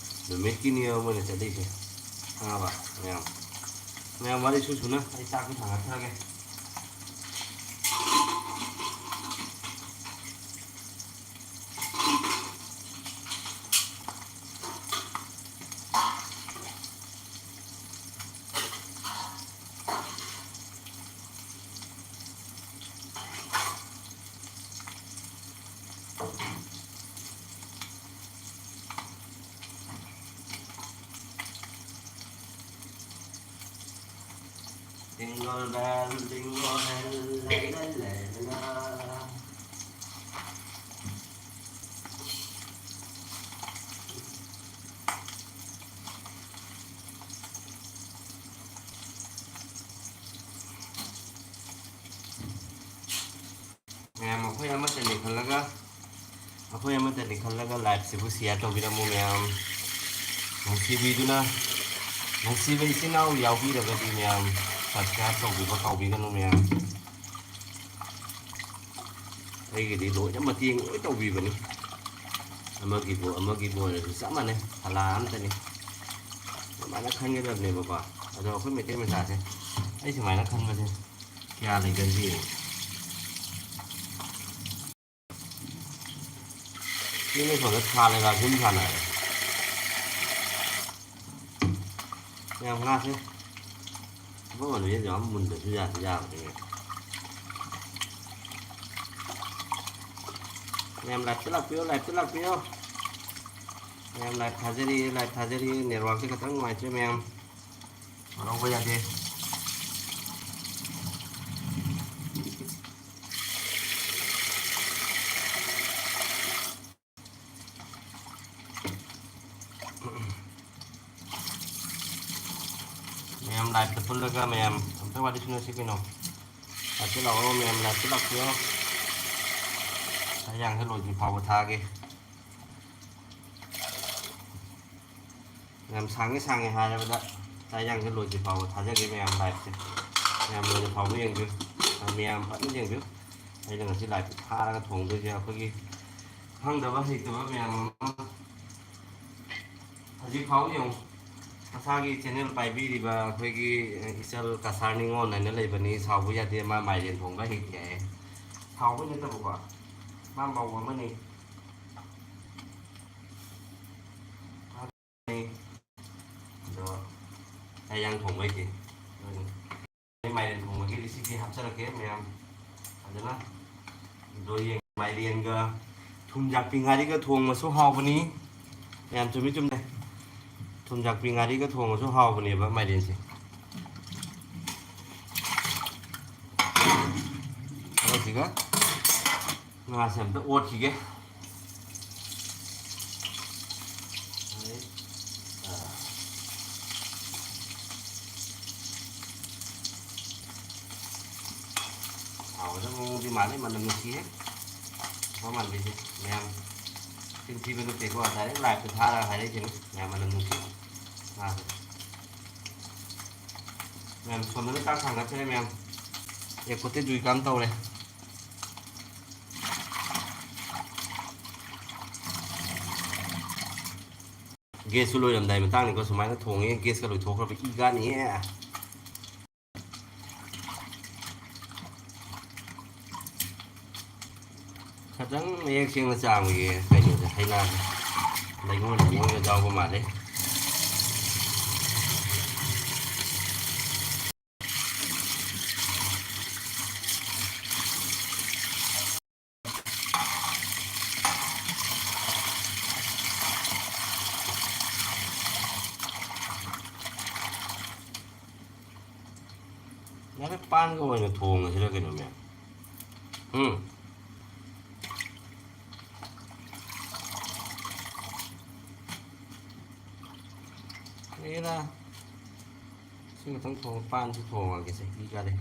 ꯅꯨꯃꯤꯠꯀꯤꯅꯦꯕ ꯃꯣꯏꯅ ꯆꯠꯂꯤꯁꯦ, ꯈꯪꯉꯕ? ꯃꯌꯥꯝ, ꯃꯌꯥꯝ ꯋꯥꯔꯤ ꯁꯨ ꯁꯨꯅ ꯑꯩ ꯆꯥꯛꯁꯤ ꯊꯥꯡꯒꯠꯈ꯭ꯔꯒꯦ꯫ Jingle bell, jingle bell, la, la, la, la, la. ꯃꯌꯥꯝ, ꯑꯩꯈꯣꯏ ꯑꯃꯠꯇꯅꯤ ꯈꯜꯂꯒ, ꯑꯩꯈꯣꯏ ꯑꯃꯠꯇꯅꯤ ꯈꯜꯂꯒ live ꯁꯤꯕꯨ share ꯇꯧꯕꯤꯔꯝꯃꯨ ꯃꯌꯥꯝ꯫ ꯅꯨꯡꯁꯤꯕꯤꯗꯨꯅ, ꯅꯨꯡꯁꯤꯕ ꯏꯆꯤꯟ ꯏꯅꯥꯎ ꯌꯥꯎꯕꯤꯔꯒꯗꯤ ꯃꯌꯥꯝ, subscribe ꯇꯧꯕꯤꯕ ꯀꯥꯎꯕꯤꯒꯅꯨ ꯃꯌꯥꯝ꯫ ꯑꯩꯒꯤꯗꯤ ꯂꯣꯏꯅ ꯃꯇꯦꯡ ꯂꯣꯏ ꯇꯧꯕꯤꯕꯅꯤ꯫ ꯑꯃꯒꯤꯕꯨ, ꯑꯃꯒꯤꯕꯨ ꯑꯣꯏꯔꯁꯨ ꯆꯞ ꯃꯥꯟꯅꯩ, ꯐꯂꯥ ꯑꯝꯇꯅꯤ꯫ ꯑꯗꯨꯃꯥꯏꯅ ꯈꯟꯒꯗꯕꯅꯦꯕꯀꯣ꯫ ꯑꯗꯣ ꯑꯩꯈꯣꯏ ꯃꯩꯇꯩ ꯃꯆꯥꯁꯦ, ꯑꯩ ꯁꯨꯃꯥꯏꯅ ꯈꯟꯕꯁꯦ ꯀꯌꯥ ꯂꯩꯒꯟꯗꯦꯕ꯫ ꯁꯤꯅ ꯁꯣꯝꯗ ꯊꯥ ꯂꯩꯕꯥꯛ ꯁꯨꯝ ꯁꯥꯟꯅꯔꯦ꯫ ꯌꯥꯝ ꯉꯥꯁꯦ꯫ ꯑꯐꯝ ꯑꯅꯤꯁꯦ ꯌꯥꯝ ꯃꯨꯟꯗꯁꯨ ꯌꯥꯗꯤ ꯌꯥꯕꯅꯦ꯫ ꯃꯌꯥꯝ live ꯇ ꯂꯥꯛꯄꯤꯌꯣ, live ꯇ ꯂꯥꯛꯄꯤꯌꯣ꯫ ꯃꯌꯥꯝ live ꯊꯥꯖꯔꯤ, live ꯊꯥꯖꯔꯤ꯫ Network ꯁꯦ ꯈꯤꯇꯪ ꯅꯨꯡꯉꯥꯏꯇ꯭ꯔꯦ ꯃꯌꯥꯝ꯫ ꯂꯧꯕ ꯌꯥꯗꯦ꯫ ꯃꯌꯥꯝ live ꯇ ꯄꯨꯜꯂꯒ ꯃꯌꯥꯝ ꯑꯝꯇ ꯋꯥꯔꯤ ꯁꯨꯅꯁꯤ ꯀꯩꯅꯣ꯫ Live ꯇ ꯂꯥꯛꯑꯣ ꯃꯌꯥꯝ, live ꯇ ꯂꯥꯛꯄꯤꯌꯣ꯫ ꯆꯥꯛ ꯌꯦꯟꯁꯥꯡꯁꯦ ꯂꯣꯏꯗ꯭ꯔꯤ ꯐꯥꯎꯕ ꯊꯥꯒꯦ꯫ ꯌꯥꯝ ꯁꯥꯡꯉꯦ ꯁꯥꯡꯉꯦ ꯍꯥꯏꯔꯕꯗ ꯆꯥꯛ ꯌꯦꯟꯁꯥꯡꯁꯦ ꯂꯣꯏꯗ꯭ꯔꯤ ꯐꯥꯎꯕ ꯊꯥꯖꯒꯦ ꯃꯌꯥꯝ ꯂꯥꯏꯐꯁꯦ꯫ ꯃꯌꯥꯝ ꯂꯣꯏꯗ꯭ꯔꯤ ꯐꯥꯎꯕ ꯌꯦꯡꯕꯤꯌꯨ꯫ ꯃꯌꯥꯝ ꯐꯖꯅ ꯌꯦꯡꯕꯤꯌꯨ꯫ ꯑꯩꯅ ꯉꯁꯤ ꯂꯥꯏꯐꯁꯦ ꯊꯥꯔꯒ ꯊꯣꯡꯗꯣꯏꯁꯦ ꯑꯩꯈꯣꯏꯒꯤ ꯈꯪꯗꯕ ꯍꯩꯇꯕ ꯃꯌꯥꯝ ꯑꯃ꯫ ꯍꯧꯖꯤꯛ ꯐꯥꯎ ꯌꯦꯡꯉꯨ, ꯃꯁꯥꯒꯤ ꯆꯦꯅꯦꯜ ꯄꯥꯏꯕꯤꯔꯤꯕ ꯑꯩꯈꯣꯏꯒꯤ ꯏꯆꯜ ꯀꯁꯥꯔ ꯅꯤꯉꯣꯜ ꯍꯥꯏꯅ ꯂꯩꯕꯅꯤ, ꯁꯥꯎꯕ ꯌꯥꯗꯦ, ꯃꯥ ꯃꯥꯏꯔꯦꯟ ꯊꯣꯡꯕ ꯍꯩꯇꯦ ꯍꯥꯏꯌꯦ꯫ ꯁꯥꯎꯕꯩ ꯅꯠꯇꯕꯀꯣ, ꯃꯥ ꯃꯧ ꯑꯃꯅꯤ꯫ ꯑꯗꯣ ꯑꯩ ꯌꯥꯝ ꯊꯣꯡꯕ ꯍꯩꯇꯦ꯫ ꯑꯩ ꯃꯥꯏꯔꯦꯟ ꯊꯣꯡꯕꯒꯤ recipe ꯍꯥꯞꯆꯔꯛꯀꯦ ꯃꯌꯥꯝ꯫ ꯐꯖꯅ ꯑꯗꯣ ꯌꯦꯡ-, ꯃꯥꯏꯔꯦꯟꯒ ꯊꯨꯝ ꯌꯥꯛꯄꯤ ꯉꯥꯔꯤꯒ ꯊꯣꯡꯕꯁꯨ ꯍꯥꯎꯕꯅꯤ꯫ ꯃꯌꯥꯝ ꯆꯨꯝꯃꯤ ꯆꯨꯝꯃꯦ꯫ ꯊꯨꯝ ꯌꯥꯛꯄꯤ ꯉꯥꯔꯤꯒ ꯊꯣꯡꯕꯁꯨ ꯍꯥꯎꯕꯅꯦꯕ ꯃꯥꯏꯔꯦꯟꯁꯦ꯫ ꯑꯗꯨꯒ ꯉꯥꯁꯦ ꯑꯝꯇ ꯑꯣꯠꯈꯤꯒꯦ꯫ ꯍꯥꯎꯒꯗꯕ ꯃꯑꯣꯡꯗꯤ ꯃꯥꯜꯂꯤ, ꯃꯅꯝ ꯅꯨꯡꯁꯤꯍꯦ꯫ ꯃꯃꯥꯟꯕꯤꯁꯦ ꯃꯌꯥꯝ ꯆꯤꯟꯊꯤꯕ ꯅꯠꯇꯦꯀꯣ, direct live ꯇ ꯊꯥꯔꯒ ꯍꯥꯏꯔꯛꯏꯁꯤꯅꯤ꯫ ꯃꯌꯥꯝ ꯃꯅꯝ ꯅꯨꯡꯁꯤ꯫ ꯉꯥꯁꯦ꯫ ꯃꯌꯥꯝ ꯁꯣꯝꯗꯅ ꯆꯥꯛ ꯊꯥꯡꯒꯠꯈ꯭ꯔꯦ ꯃꯌꯥꯝ꯫ ꯑꯦ, ꯀꯣꯠꯇꯦ ꯖꯨꯏ ꯀꯥꯝ ꯇꯧꯔꯦ꯫ Gas ꯁꯨ ꯂꯣꯏꯔꯝꯗꯥꯏ ꯃꯇꯥꯡꯅꯤꯀꯣ, ꯁꯨꯃꯥꯏꯅ ꯊꯣꯡꯉꯦ, gas ꯀ ꯂꯣꯏꯊꯣꯛꯈ꯭ꯔꯕ ꯏ ꯀꯥꯅꯤꯌꯦ꯫ ꯈꯤꯇꯪ ꯃꯌꯦꯛ ꯁꯦꯡꯅ ꯆꯥꯝꯒꯤꯒꯦ ꯀꯩꯅꯣꯁꯦ, ꯍꯩꯅꯥꯁꯦ꯫ ꯂꯩꯉꯣꯏ, ꯂꯩꯉꯣꯏꯒ ꯌꯥꯎꯕ ꯃꯥꯜꯂꯦ꯫ ꯌꯥꯔꯦ, ꯄꯥꯟꯒ ꯑꯣꯏꯅ ꯊꯣꯡꯉꯁꯤꯔ ꯀꯩꯅꯣ, ꯃꯌꯥꯝ? ꯎꯝ? ꯍꯦꯔꯥ, ꯁꯤ ꯈꯛꯇꯪ ꯊꯣꯡꯉ, ꯄꯥꯟꯁꯤ ꯊꯣꯡꯉꯒꯦꯁꯦ, ꯏ ꯀꯥꯔꯦ꯫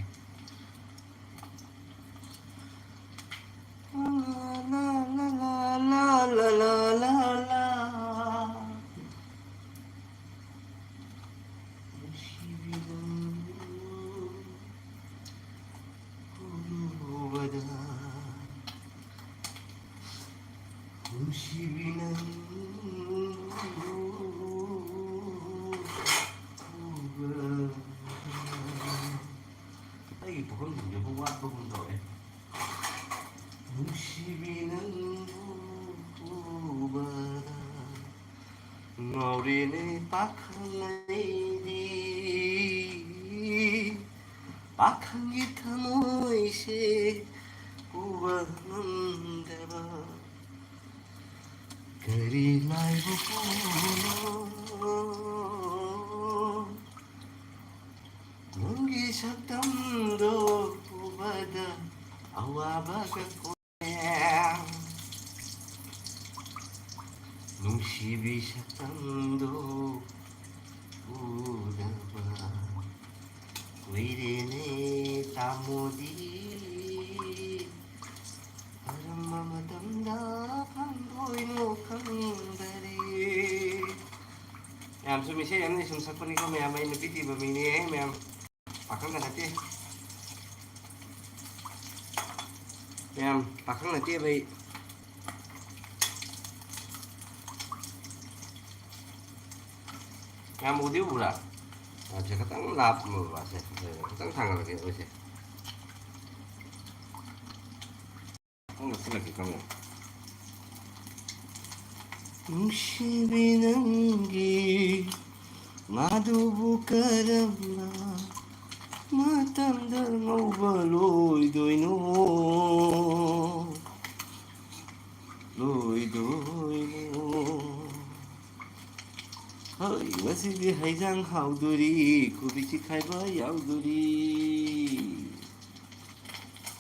ꯅꯨꯡꯁꯤꯕꯤ ꯅꯪꯕꯨ ꯎꯕꯗ ꯑꯩꯒꯤ ꯄꯨꯈꯝꯁꯤꯡꯁꯤꯕꯨ ꯋꯥꯠꯄꯒꯨꯝ ꯇꯧꯋꯦ꯫ ꯅꯨꯡꯁꯤꯕꯤ ꯅꯪꯕꯨ ꯎꯕꯗ ꯉꯥꯎꯔꯦꯅꯦ ꯄꯥꯈꯪ ꯑꯩꯗꯤ꯫ ꯄꯥꯈꯪꯒꯤ ꯊꯃꯣꯏꯁꯦ ꯎꯕ ꯉꯝꯗꯕ ꯀꯔꯤ ꯂꯥꯏꯕ ꯄꯣꯠꯅꯣ? ꯅꯪꯒꯤ ꯁꯛꯇꯝꯗꯣ ꯎꯕꯗ ꯑꯋꯥꯕꯒ ꯀꯣꯛꯑꯦ꯫ ꯅꯨꯡꯁꯤꯕꯤ ꯁꯛꯇꯝꯗꯣ ꯎꯗꯕ ꯀꯨꯏꯔꯦꯅꯦ ꯇꯥꯃꯣꯗꯤ꯫ ꯀꯔꯝꯕ ꯃꯇꯝꯗ ꯐꯪꯗꯣꯏꯅꯣ ꯈꯪꯗꯔꯦ꯫ ꯃꯌꯥꯝꯁꯨ ꯃꯤꯁꯦ ꯌꯥꯝꯅ ꯁꯨꯝ ꯁꯛꯄꯅꯤꯀꯣ ꯃꯌꯥꯝ, ꯑꯩ ꯅꯨꯄꯤ ꯊꯤꯕ ꯃꯤꯅꯦ ꯃꯌꯥꯝ꯫ ꯄꯥꯈꯪꯒ ꯅꯠꯇꯦ꯫ ꯃꯌꯥꯝ ꯄꯥꯈꯪ ꯅꯠꯇꯦꯕ ꯑꯩ꯫ ꯃꯌꯥꯝ ꯎꯗꯤ ꯎꯕ꯭ꯔꯥ? ꯑꯁꯦ ꯈꯤꯇꯪ ꯂꯥꯞꯄꯁꯦ, ꯈꯤꯇꯪ ꯊꯥꯡꯒꯠꯂꯒꯦ ꯑꯩꯈꯣꯏꯁꯦ꯫ ꯈꯤꯇꯪ ꯅꯛꯁꯤꯜꯂꯛꯀꯦ ꯈꯪꯉꯦ꯫ ꯅꯨꯡꯁꯤꯕꯤ ꯅꯪꯒꯤ ꯃꯥꯗꯨꯕꯨ ꯀꯔꯝꯕ ꯃꯇꯝꯗ ꯉꯧꯕ ꯂꯣꯏꯗꯣꯏꯅꯣ? ꯂꯣꯏꯗꯣꯏꯅꯣ? ꯍꯣꯏ, ꯉꯁꯤꯗꯤ ꯍꯩꯖꯥꯡ ꯍꯥꯎꯗꯣꯔꯤ, ꯀꯣꯕꯤ ꯆꯤꯛꯈꯥꯏꯕ ꯌꯥꯎꯗꯣꯔꯤ꯫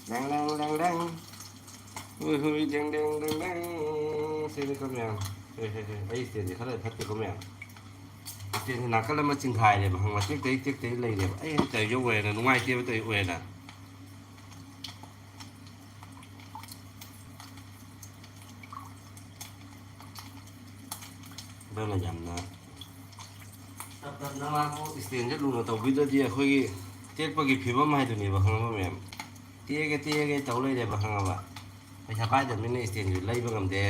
ꯗꯪ, ꯗꯪ, ꯗꯪ, ꯗꯪ꯫ ꯍꯣꯏ, ꯍꯣꯏ, ꯗꯪ, ꯗꯪ, ꯗꯪ, ꯗꯪ꯫ ꯁꯤꯅꯤꯀꯣ ꯃꯌꯥꯝ꯫ ꯍꯦ, ꯍꯦ, ꯍꯦ꯫ ꯑꯩ stand ꯁꯦ ꯈꯔ ꯐꯠꯇꯦꯀꯣ ꯃꯌꯥꯝ꯫ Stand ꯁꯦ ꯅꯥꯀꯜ ꯑꯃ ꯆꯤꯡꯈꯥꯏꯔꯦꯕ, ꯈꯪꯕ? ꯇꯦꯛ ꯇꯦꯛ, ꯇꯦꯛ ꯇꯦꯛ ꯂꯩꯔꯦꯕ꯫ ꯑꯩ ꯇꯧꯔꯤꯁꯦ ꯑꯣꯏꯔꯦꯅ, ꯅꯨꯡꯉꯥꯏꯇꯦꯕ ꯇꯧꯔꯤꯁꯦ ꯑꯣꯏꯔꯦꯅ꯫ ꯑꯗꯨꯅ ꯌꯥꯝꯅ ꯇꯞ ꯇꯞꯅ ꯃꯥꯕꯨ stand ꯁꯦ ꯂꯨꯅ ꯇꯧꯕꯤꯗ꯭ꯔꯗꯤ ꯑꯩꯈꯣꯏꯒꯤ ꯇꯦꯛꯄꯒꯤ ꯐꯤꯕꯝ ꯍꯥꯏꯗꯨꯅꯦꯕ, ꯈꯪꯉꯕ ꯃꯌꯥꯝ? ꯇꯦꯛꯑꯒꯦ, ꯇꯦꯛꯑꯒꯦ ꯇꯧ ꯂꯩꯔꯦꯕ, ꯈꯪꯉꯕ? ꯄꯩꯁꯥ ꯄꯥꯏꯗꯕꯅꯤꯅ stand ꯁꯨ ꯂꯩꯕ ꯉꯝꯗꯦ꯫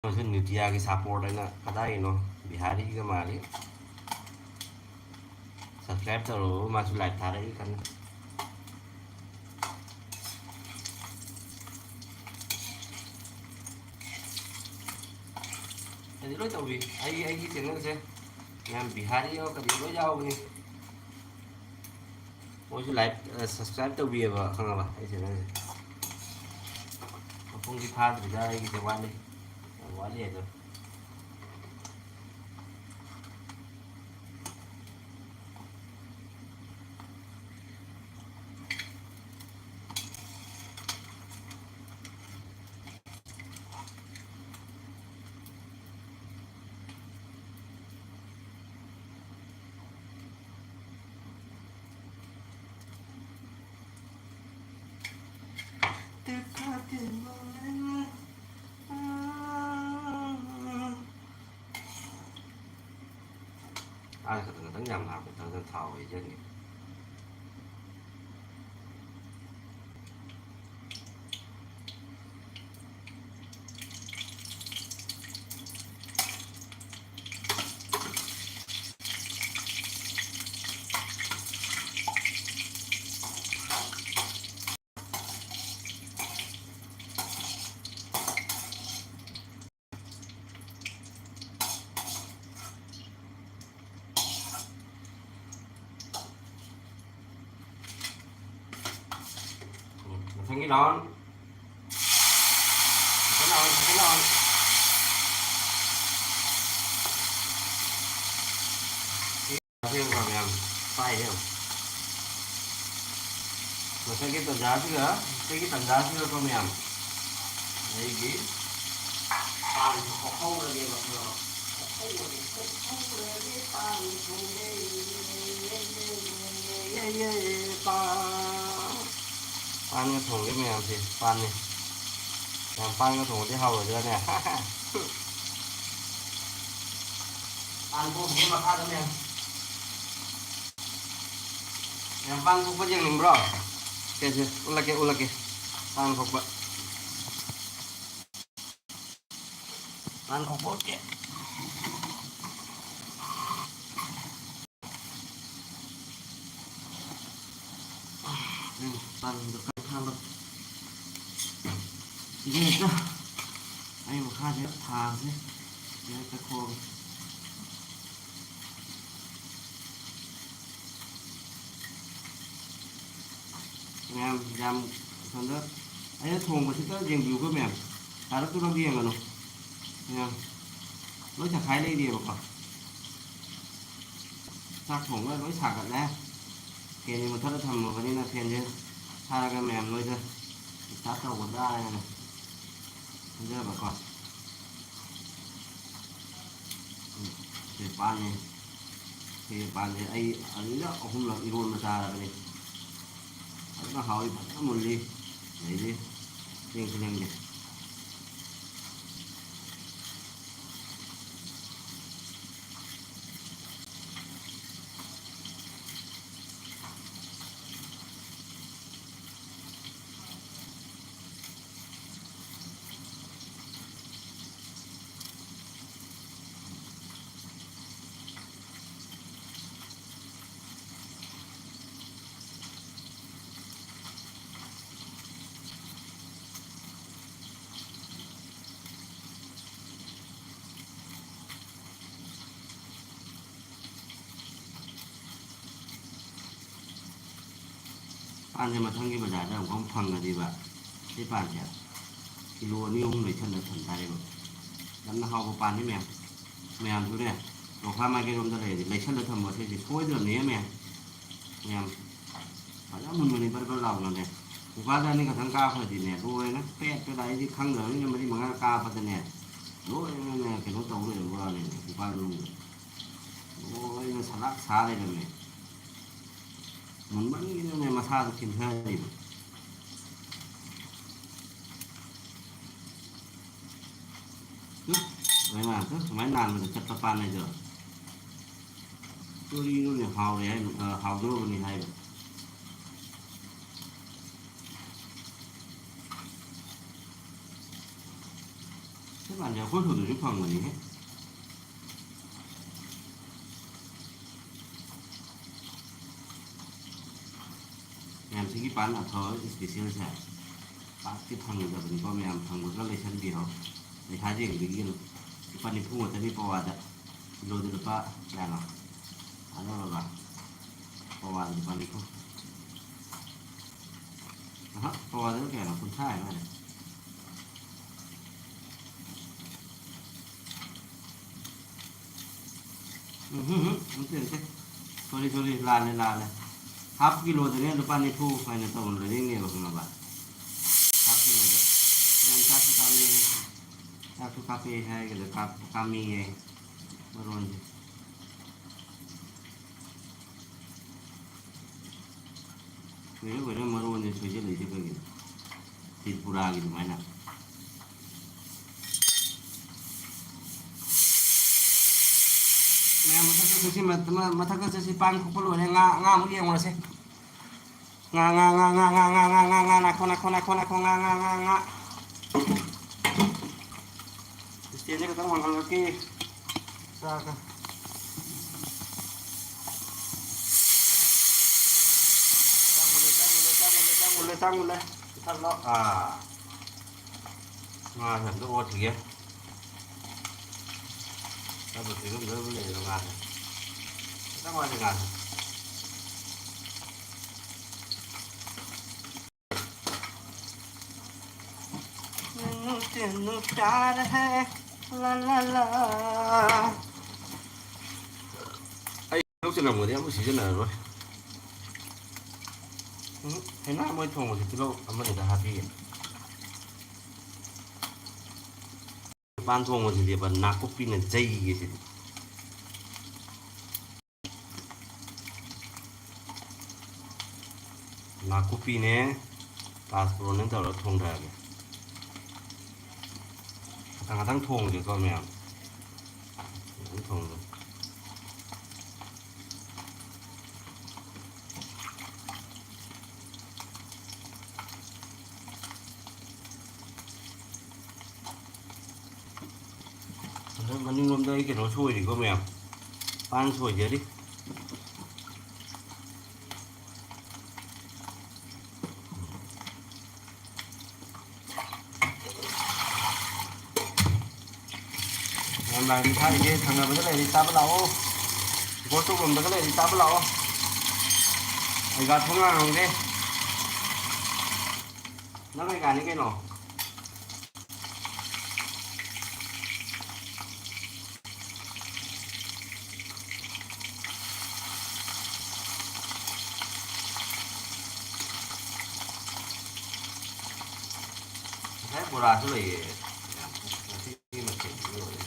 ꯑꯃꯁꯨ ꯅ꯭ꯌꯨꯇꯤꯌꯥꯒꯤ support ꯍꯥꯏꯅ ꯀꯗꯥꯏꯒꯤꯅꯣ? ꯕꯤꯍꯥꯔꯤꯒ ꯃꯥꯜꯂꯤ꯫ Subscribe ꯇꯧꯔꯛꯑꯣ, ꯃꯥꯁꯨ live ꯊꯥꯔꯛꯏ ꯀꯟꯅ꯫ ꯑꯩꯗꯤ ꯂꯣꯏ ꯇꯧꯏ꯫ ꯑꯩ, ꯑꯩꯒꯤ channel ꯁꯦ ꯃꯌꯥꯝ ꯕꯤꯍꯥꯔꯤ ꯑꯃ ꯀꯔꯤ ꯂꯣꯏ ꯌꯥꯎꯕꯅꯤ꯫ ꯃꯣꯏꯁꯨ live, ꯑ, subscribe ꯇꯧꯕꯤꯌꯦꯕ, ꯈꯪꯉꯕ? ꯑꯩ channel ꯁꯦ꯫ ꯃꯄꯨꯡꯗꯤ ꯐꯥꯗ꯭ꯔꯤꯗ, ꯑꯩꯒꯤꯁꯦ ꯋꯥꯠꯂꯤ꯫ ꯌꯥꯝ ꯋꯥꯠꯂꯤ ꯍꯥꯏꯗꯣ꯫ ꯑꯥ, ꯈꯇꯪ ꯈꯇꯪ ꯌꯥꯝ ꯍꯥꯞꯄꯦ, ꯈꯇꯪ ꯈꯇꯪ ꯊꯥꯎ ꯍꯩꯖꯟꯒꯦ꯫ ꯎꯝ, ꯃꯊꯪꯒꯤ round꯫ ꯃꯊꯪ round, ꯃꯊꯪ round꯫ ꯁꯦꯝꯕ ꯃꯌꯥꯝ ꯄꯥꯏꯔꯦ ꯌꯦꯡꯉꯣ꯫ ꯃꯊꯛꯀꯤ ꯇꯟꯖꯥꯁꯤꯒ, ꯃꯊꯛꯀꯤ ꯇꯟꯖꯥꯁꯤꯒꯀꯣ ꯃꯌꯥꯝ, ꯑꯩꯒꯤ ꯄꯥꯟꯁꯦ ꯀꯣꯛꯍꯧꯔꯒꯦꯕ, ꯈꯪꯉꯕ? ꯀꯣꯛꯍꯧꯔꯒꯦ, ꯀꯣꯛꯍꯧꯔꯒꯦ, ꯄꯥꯟ ꯊꯣꯡꯒꯦ, ꯌꯦ, ꯌꯦ, ꯌꯦ, ꯌꯦ, ꯌꯦ, ꯌꯦ, ꯄꯥꯟ꯫ ꯄꯥꯟꯒ ꯊꯣꯡꯒꯦ ꯃꯌꯥꯝꯁꯦ, ꯄꯥꯟꯅꯤ꯫ ꯃꯌꯥꯝ ꯄꯥꯟꯒ ꯊꯣꯡꯉꯗꯤ ꯍꯥꯎꯔꯣꯏꯗ꯭ꯔꯅꯦ? ꯄꯥꯟ ꯊꯣꯡꯒꯦ ꯃꯈꯥꯗ ꯃꯌꯥꯝ꯫ ꯌꯥꯝ ꯄꯥꯟ ꯈꯣꯛꯄ ꯌꯦꯡꯅꯤꯡꯕ꯭ꯔꯣ? ꯁꯦ, ꯁꯦ, ꯎꯠꯂꯛꯀꯦ, ꯎꯠꯂꯛꯀꯦ꯫ ꯄꯥꯟ ꯈꯣꯛꯄ꯫ ꯄꯥꯟ ꯈꯣꯛꯄ ꯎꯠꯀꯦ꯫ ꯎꯝ, ꯄꯥꯟꯗꯣ ꯈꯔ ꯊꯥꯡꯒꯠ-, ꯁꯤꯗ ꯍꯦꯛꯇ ꯑꯩ ꯃꯈꯥꯁꯦ ꯊꯥꯁꯦ꯫ ꯁꯤꯗ ꯍꯦꯛꯇ ꯈꯣꯛꯑꯒꯦ꯫ ꯃꯌꯥꯝ, ꯌꯥꯝ ꯁꯣꯝꯗ ꯑꯩꯅ ꯊꯣꯡꯕꯁꯤꯗ ꯌꯦꯡꯕꯤꯌꯨꯀꯣ ꯃꯌꯥꯝ꯫ ꯇꯥꯔꯛꯇꯨꯔ ꯑꯝꯇ ꯌꯦꯡꯒꯅꯨ꯫ ꯃꯌꯥꯝ, ꯂꯣꯏ ꯇꯪꯈꯥꯏ ꯂꯩꯔꯤꯑꯕꯀꯣ꯫ ꯆꯥꯛ ꯊꯣꯡꯕ ꯂꯣꯏ ꯁꯥꯒꯠꯂꯦ꯫ ꯐꯦꯟꯁꯦ ꯃꯨꯊꯠꯂ ꯊꯝꯃꯕꯅꯤꯅ ꯐꯦꯟꯁꯦ ꯊꯥꯔꯒ ꯃꯌꯥꯝ ꯅꯣꯏꯗ disturb ꯇꯧꯒꯗ꯭ꯔꯥ ꯍꯥꯏꯅ ꯈꯟꯖꯕꯀꯣ꯫ ꯎꯝ, ꯁꯤ ꯄꯥꯟꯅꯤ꯫ ꯁꯤ ꯄꯥꯟꯁꯦ ꯑꯩ ꯑꯅꯤꯔꯛ ꯑꯍꯨꯝꯂꯛ ꯏꯔꯣꯟꯕ ꯆꯥꯔꯕꯅꯤ꯫ ꯐꯖꯅ ꯍꯥꯎꯏ, ꯐꯖꯅ ꯃꯨꯜꯂꯤ꯫ ꯑꯗꯩꯗꯤ ꯂꯦꯡꯁꯨ ꯂꯦꯡꯗꯦ꯫ ꯄꯥꯟꯁꯦ ꯃꯊꯪꯒꯤ ꯕꯖꯥꯔꯗ ꯑꯃꯨꯛ ꯐꯪꯉꯗꯤꯕ, ꯁꯤ ꯄꯥꯟꯁꯦ ꯀꯤꯂꯣ ꯑꯅꯤ ꯑꯍꯨꯝ ꯂꯩꯁꯜꯂ ꯊꯝ ꯇꯥꯔꯦꯕ꯫ ꯌꯥꯝꯅ ꯍꯥꯎꯕ ꯄꯥꯟꯅꯤ ꯃꯌꯥꯝ꯫ ꯃꯌꯥꯝꯁꯨꯅꯦ, ꯂꯣꯛꯈꯥ ꯃꯥꯏꯀꯩꯔꯣꯝꯗ ꯂꯩꯔꯗꯤ ꯂꯩꯁꯜꯂ ꯊꯝꯃꯣ, ꯁꯤꯗꯤ ꯁꯣꯏꯗ꯭ꯔꯕꯅꯦ ꯃꯌꯥꯝ꯫ ꯃꯌꯥꯝ ꯐꯖꯅ ꯃꯨꯟꯕꯅꯤ, ꯕꯔ ꯕꯔ ꯂꯥꯎꯅꯅꯦ꯫ ꯄꯨꯈꯥꯗ ꯑꯅꯤ ꯈꯛꯇꯪ ꯀꯥꯞꯈ꯭ꯔꯗꯤꯅꯦ, ꯂꯣꯏꯔꯦꯅ ꯄꯦꯠ ꯄꯦꯠ, ꯑꯩꯗꯤ ꯈꯪꯗꯕꯅꯤꯅ ꯃꯔꯤ ꯃꯉꯥ ꯀꯥꯞꯄꯗꯅꯦ, ꯂꯣꯏꯔꯦꯅꯅꯦ ꯀꯩꯅꯣ ꯇꯧ ꯂꯩꯔꯝꯕ ꯋꯥꯅꯤꯅꯦ, ꯄꯨꯈꯥ ꯃꯅꯨꯡꯗ꯫ ꯂꯣꯏꯅ ꯁꯂꯥꯛ ꯁꯥ ꯂꯩꯔꯝꯃꯦ꯫ ꯃꯨꯟꯃꯟꯒꯤꯗꯅꯅꯦ ꯃꯁꯥꯗꯣ ꯈꯤꯟꯊꯔꯤꯕ꯫ ꯎꯝ, ꯂꯣꯏꯅ ꯁꯨꯃꯥꯏꯅ ꯅꯥꯟꯕꯗ ꯆꯠꯄ ꯄꯥꯟ ꯍꯥꯏꯗꯣ꯫ ꯀꯔꯤꯅꯣꯅꯦ ꯍꯥꯎꯔꯦ ꯍꯥꯏ-, ꯑ, ꯍꯥꯎꯗꯣꯔꯕꯅꯤ ꯍꯥꯏꯕ꯫ ꯄꯥꯟꯁꯦ ꯑꯩꯈꯣꯏ ꯁꯣꯝꯗꯁꯨ ꯐꯪꯕꯅꯤꯍꯦ꯫ ꯃꯌꯥꯝꯁꯤꯒꯤ ꯄꯥꯟ ꯑꯐꯕ specialꯁꯦ ꯄꯥꯛꯇꯤ ꯐꯪꯗꯕꯅꯤꯀꯣ꯫ ꯃꯌꯥꯝ ꯐꯪꯕꯒ ꯂꯩꯁꯟꯕꯤꯔꯣ꯫ ꯂꯩꯁꯥꯁꯦꯡꯗꯒꯤ ꯂꯨꯄꯥ ꯅꯤꯐꯨ ꯉꯥꯛꯇꯅꯤ ꯄꯋꯥꯗ꯫ ꯀꯤꯂꯣꯗ ꯂꯨꯄꯥ ꯀꯌꯥꯅꯣ? ꯑꯗꯨꯒ ꯄꯋꯥꯗ ꯂꯨꯄꯥ ꯅꯤꯐꯨ꯫ ꯑꯍ, ꯄꯋꯥꯗ ꯀꯌꯥꯅꯣ? ꯀꯨꯟꯊ꯭ꯔꯥ ꯍꯥꯏ ꯃꯥꯜꯂꯦ꯫ ꯎꯝ, ꯎꯝ, ꯎꯝ, ꯅꯠꯇꯦ, ꯅꯠꯇꯦ꯫ Sorry, sorry, ꯂꯥꯜꯂꯦ, ꯂꯥꯜꯂꯦ꯫ Half ꯀꯤꯂꯣꯗꯅꯦ ꯂꯨꯄꯥ ꯅꯤꯐꯨ ꯍꯥꯏꯅ ꯇꯧꯔꯝꯗꯣꯏꯅꯦꯕ, ꯈꯪꯉꯕ? Half ꯀꯤꯂꯣꯗ꯫ ꯌꯥꯝ ꯆꯥꯛꯁꯨ ꯀꯥꯝꯃꯦ꯫ ꯆꯥꯛꯁꯨ ꯀꯥꯞꯄꯦ ꯍꯥꯏꯒꯗ꯭ꯔꯥ, ꯀꯥꯞ-, ꯀꯥꯝꯃꯤꯌꯦ ꯃꯔꯣꯟꯁꯦ꯫ ꯀꯨꯏꯔꯦ ꯀꯨꯏꯔꯦ ꯃꯔꯣꯟꯁꯦ ꯁꯣꯏꯖꯜꯂꯛꯏꯁꯦ ꯀꯩꯒꯤꯅꯣ? ꯇ꯭ꯔꯤꯄꯨꯔꯥꯒꯤ ꯑꯗꯨꯃꯥꯏꯅ꯫ ꯃꯌꯥꯝ ꯃꯊꯛꯇ ꯆꯠꯁꯤ, ꯃ-, ꯃ-, ꯃꯊꯛꯇ ꯆꯠꯁꯤ, ꯄꯥꯟ ꯈꯣꯛꯄ ꯂꯣꯏꯔꯦ, ꯉꯥ, ꯉꯥ ꯑꯃꯨꯛ ꯌꯦꯡꯉꯨꯔꯁꯦ꯫ ꯉꯥ, ꯉꯥ, ꯉꯥ, ꯉꯥ, ꯉꯥ, ꯉꯥ, ꯉꯥ, ꯉꯥ, ꯉꯥ, ꯉꯥ, ꯉꯥ, ꯉꯥ, ꯉꯥ, ꯉꯥ꯫ Stand-ꯁꯦ ꯈꯤꯇꯪ ꯋꯥꯡꯍꯜꯂꯛꯀꯦ꯫ ꯆꯥꯒ꯫ ꯆꯥꯡ ꯃꯨꯜꯂꯦ, ꯆꯥꯡ ꯃꯨꯜꯂꯦ, ꯆꯥꯡ ꯃꯨꯜꯂꯦ, ꯆꯥꯡ ꯃꯨꯜꯂꯦ, ꯆꯥꯡ ꯃꯨꯜꯂꯦ꯫ ꯄꯤꯊꯠꯂꯣ꯫ ꯑꯥ꯫ ꯉꯥꯁꯦ ꯑꯝꯇ ꯑꯣꯠꯈꯤꯒꯦ꯫ ꯆꯥꯕ ꯐꯤꯕꯝꯗ ꯑꯗꯨꯝ ꯂꯩꯔꯦ ꯉꯥꯁꯦ꯫ ꯈꯤꯇꯪ ꯋꯥꯠꯂꯤ ꯉꯥꯁꯦ꯫ ꯅꯨꯡꯁꯤꯅꯨ ꯄ꯭ꯌꯥꯔ ꯍꯦ, ꯂꯥ ꯂꯥ ꯂꯥ꯫ ꯑꯩ ꯇꯤꯜꯍꯧ ꯆꯅꯝꯒꯗꯤ ꯑꯃꯨꯛ ꯁꯤꯖꯤꯟꯅꯔꯔꯣꯏ꯫ ꯎꯝ, ꯍꯩꯅꯥ ꯃꯣꯏ ꯊꯣꯡꯕꯁꯦ ꯇꯤꯜꯍꯧ ꯑꯃꯅꯤꯗ ꯍꯥꯞꯄꯤꯌꯦ꯫ ꯄꯥꯟ ꯊꯣꯡꯕꯁꯤꯗꯤꯕ ꯅꯥꯀꯨꯞꯄꯤꯅ ꯖꯩꯒꯦ ꯁꯤꯗꯤ꯫ ꯅꯥꯀꯨꯞꯄꯤꯅꯦ, ꯄꯥꯁꯄꯣꯔꯟꯅꯦ ꯇꯧꯔꯒ ꯊꯣꯡꯊꯔꯒꯦ꯫ ꯉꯥꯛꯇꯪ ꯉꯥꯛꯇꯪ ꯊꯣꯡꯒꯦꯀꯣ ꯃꯌꯥꯝ꯫ ꯉꯥꯛꯇꯪ ꯊꯣꯡꯒꯦ꯫ ꯀꯩꯅꯣ ꯁꯣꯏꯔꯤꯀꯣ ꯃꯌꯥꯝ, ꯄꯥꯟ ꯁꯣꯏꯖꯔꯤ꯫ ꯃꯌꯥꯝ ꯂꯥꯏ ꯊꯥꯔꯤꯁꯦ ꯊꯪꯅꯕꯗ ꯂꯩꯔꯗꯤ ꯆꯥꯕ ꯂꯥꯛꯑꯣ, ꯒꯣꯁꯇꯣꯛ ꯂꯣꯝꯗꯒ ꯂꯩꯔꯗꯤ ꯆꯥꯕ ꯂꯥꯛꯑꯣ꯫ ꯑꯩꯒ ꯊꯣꯡ ꯉꯥꯡꯉꯝꯒꯦ꯫ ꯅꯪ ꯑꯩꯒꯥꯅꯤ ꯀꯩꯅꯣ꯫ ꯉꯁꯥꯏ ꯕꯣꯔꯥꯁꯨ ꯂꯩꯌꯦ꯫ ꯉꯁꯤꯒꯤ ꯃꯊꯦꯜꯁꯤꯒꯤ ꯑꯣꯏꯔꯦ꯫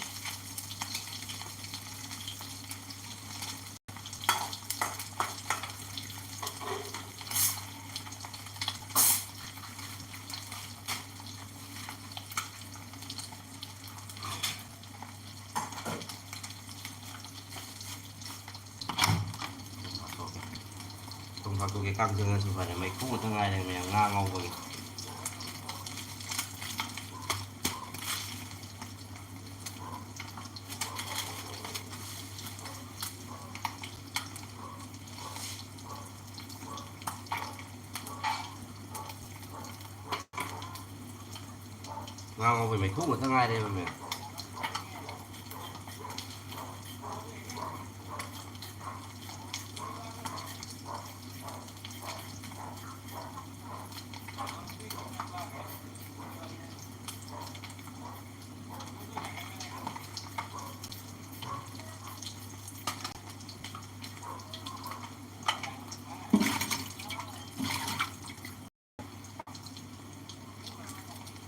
ꯊꯨꯝ ꯊꯥꯛꯇꯣꯛꯀꯦ꯫ ꯊꯨꯝ ꯊꯥꯛꯇꯣꯛꯀꯦ꯫ ꯀꯥꯡ ꯆꯪꯉꯁꯨ ꯐꯔꯦ꯫ ꯃꯩꯈꯨ ꯉꯥꯛꯇ ꯉꯥꯏꯔꯦ ꯃꯌꯥꯝ ꯉꯥ ꯉꯧꯕꯒꯤ꯫ ꯉꯥ ꯉꯧꯕꯩ ꯃꯩꯈꯨ ꯉꯥꯛꯇ ꯉꯥꯏꯔꯦꯕ ꯃꯌꯥꯝ꯫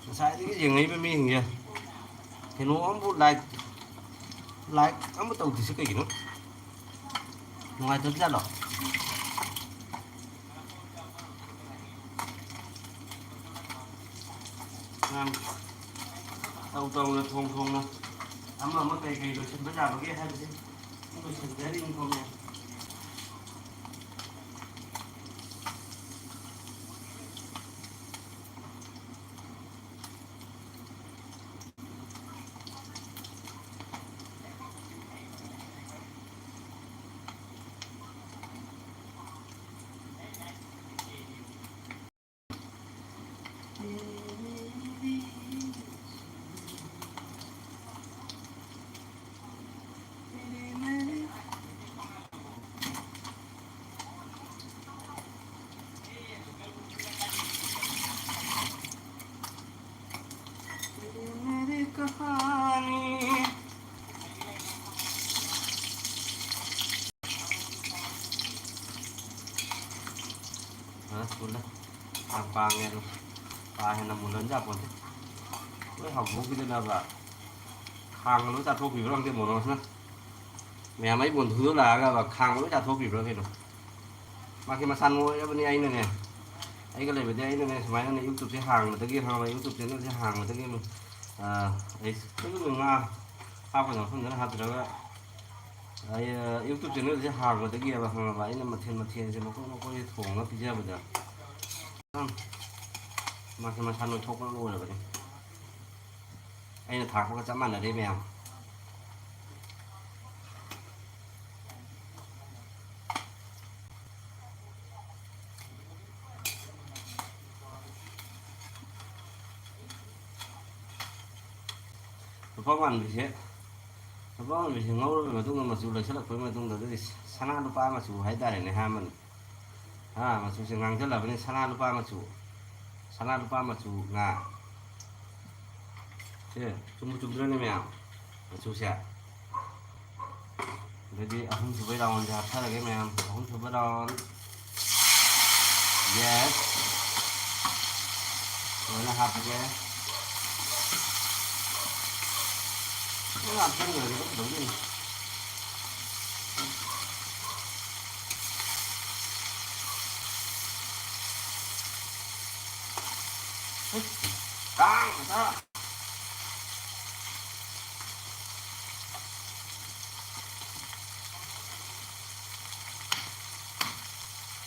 ꯉꯁꯥꯏꯗꯒꯤ ꯌꯦꯡꯉꯛꯏꯕ ꯃꯤꯁꯤꯡꯁꯦ ꯀꯩꯅꯣ ꯑꯃꯕꯨ ꯂꯥꯏꯛ, ꯂꯥꯏꯛ ꯑꯃ ꯇꯧꯗ꯭ꯔꯤꯁꯦ ꯀꯩꯒꯤꯅꯣ? ꯅꯨꯡꯉꯥꯏꯇꯕꯖꯥꯠꯂꯣ? ꯃꯌꯥꯝ ꯇꯧ ꯇꯧꯅ, ꯊꯣꯡ ꯊꯣꯡꯅ, ꯑꯃ ꯑꯃ ꯀꯩ ꯀꯩ ꯂꯣꯏꯁꯤꯟꯕ ꯌꯥꯕꯒꯦ ꯍꯥꯏꯕꯁꯦ ꯂꯣꯏꯁꯤꯟꯖꯔꯤꯅꯤꯀꯣ ꯃꯌꯥꯝ꯫ ꯃꯨꯜꯂꯦ꯫ ꯌꯥꯝ ꯀꯥꯡꯉꯦ ꯑꯗꯨ꯫ ꯀꯥ ꯍꯦꯟꯅ ꯃꯨꯜꯍꯟ ꯌꯥꯄꯣꯟꯇꯦ꯫ ꯂꯣꯏ ꯍꯧꯗꯣꯛꯈꯤꯗꯅꯕ꯫ ꯈꯥꯡꯒ ꯂꯣꯏ ꯆꯥꯊꯣꯛꯄꯤꯕ꯭ꯔꯥ ꯈꯪꯗꯦ ꯃꯣꯔꯣꯛꯁꯤꯅ꯫ ꯃꯌꯥꯝ ꯑꯩ ꯕꯣꯟ ꯊꯨꯗꯣꯛꯂꯛꯑꯒꯕ ꯈꯥꯡꯒ ꯂꯣꯏ ꯆꯥꯊꯣꯛꯄꯤꯕ꯭ꯔꯥ ꯀꯩꯅꯣ? ꯃꯥꯒꯤ ꯃꯁꯥ ꯅꯣꯏꯔꯕꯅꯤ꯫ ꯑꯩꯅꯅꯦ, ꯑꯩꯒ ꯂꯩꯕꯗꯤ ꯑꯩꯅꯅꯦ ꯁꯨꯃꯥꯏꯅꯅꯦ YouTubeꯁꯦ ꯍꯥꯡꯕꯗꯒꯤ ꯈꯪꯉꯕ, YouTube channelꯁꯦ ꯍꯥꯡꯕꯗꯒꯤ ꯑꯃꯨꯛ, ꯑ, ꯑꯩ ꯀꯩꯅꯣ ꯉꯥ ꯍꯥꯞꯀꯗꯕ ꯃꯐꯝꯗꯅ ꯍꯥꯞꯇ꯭ꯔꯒ, ꯑꯩ, ꯑ, YouTube channelꯁꯦ ꯍꯥꯡꯕꯗꯒꯤꯕ ꯈꯪꯉꯕ ꯑꯩꯅ ꯃꯊꯦꯜ ꯃꯊꯦꯜꯁꯦ ꯃꯀꯣꯏ ꯃꯀꯣꯏꯁꯦ ꯊꯣꯡꯉꯒ ꯄꯤꯖꯕꯗ꯫ ꯎꯝ꯫ ꯃꯥꯁꯦ ꯃꯁꯥ ꯅꯣꯏꯊꯣꯛꯄꯅ ꯂꯣꯏꯔꯕꯅꯤ꯫ ꯑꯩꯅ ꯊꯥꯛꯄꯒ ꯆꯞ ꯃꯥꯟꯅꯔꯦ ꯃꯌꯥꯝ꯫ ꯂꯨꯄꯥ ꯃꯥꯟꯕꯤꯁꯦ, ꯂꯨꯄꯥ ꯃꯥꯟꯕꯤꯁꯦ ꯉꯧꯔꯕ ꯃꯇꯨꯡꯗ ꯃꯆꯨ ꯂꯩꯁꯜꯂꯛꯄꯒꯤ ꯃꯇꯨꯡꯗ ꯑꯗꯨꯗꯤ ꯁꯅꯥ ꯂꯨꯄꯥ ꯃꯆꯨ ꯍꯥꯏꯇꯥꯔꯦꯅꯦ, ꯑꯍꯥꯟꯕꯅꯤ꯫ ꯑꯥ, ꯃꯆꯨꯁꯦ ꯉꯥꯡꯁꯤꯜꯂꯕꯅꯤ, ꯁꯅꯥ ꯂꯨꯄꯥ ꯃꯆꯨ, ꯁꯅꯥ ꯂꯨꯄꯥ ꯃꯆꯨ ꯉꯥ꯫ ꯁꯦ, ꯆꯨꯝꯕꯨ ꯆꯨꯝꯗ꯭ꯔꯅꯦ ꯃꯌꯥꯝ? ꯃꯆꯨꯁꯦ꯫ ꯑꯗꯨꯗꯤ ꯑꯍꯨꯝꯁꯨꯕꯩ roundꯁꯦ ꯍꯥꯞꯊꯔꯒꯦ ꯃꯌꯥꯝ꯫ ꯑꯍꯨꯝꯁꯨꯕ round꯫ Yes꯫ ꯂꯣꯏꯅ ꯍꯥꯞꯄꯒꯦ꯫ ꯂꯣꯏꯅ ꯍꯥꯞꯆꯤꯟꯈ꯭ꯔꯒꯦ ꯑꯗꯨꯝ ꯀꯩꯗꯧꯗꯣꯏꯅꯣ? ꯀꯥꯡ ꯉꯥꯛꯇ꯫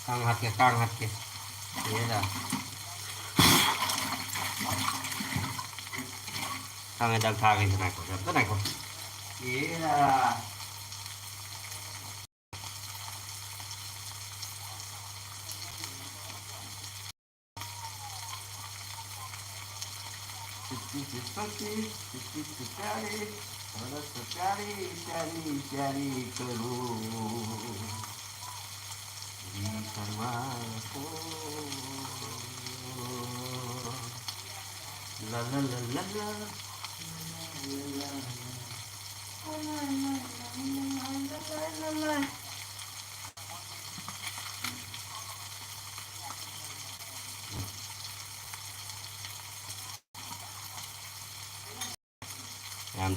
ꯀꯥꯡ ꯍꯥꯠꯀꯦ, ꯀꯥꯡ ꯍꯥꯠꯀꯦ꯫ ꯁꯤꯗ꯫ ꯀꯥꯡ ꯍꯤꯗꯥꯛ ꯊꯥꯒꯦꯁꯦ, ꯉꯥꯏꯈꯣ, ꯑꯝꯇ ꯉꯥꯏꯈꯣ꯫ ꯁꯤꯗ꯫ ꯆꯤꯠꯇꯤ ꯆꯤꯠꯄ ꯆꯤꯠ, ꯆꯤꯠꯇꯤ ꯆꯤꯠ ꯆꯥꯔꯤ, ꯈꯔꯁꯨ ꯆꯥꯔꯤ, ꯆꯥꯔꯤ, ꯆꯥꯔꯤ ꯀꯔꯨ꯫ ꯕꯤ ꯁꯔꯃ ꯀꯣ꯫ ꯂ ꯂ ꯂ ꯂ ꯂ꯫ ꯂ ꯂ ꯂ ꯂ ꯂ ꯂ ꯂ꯫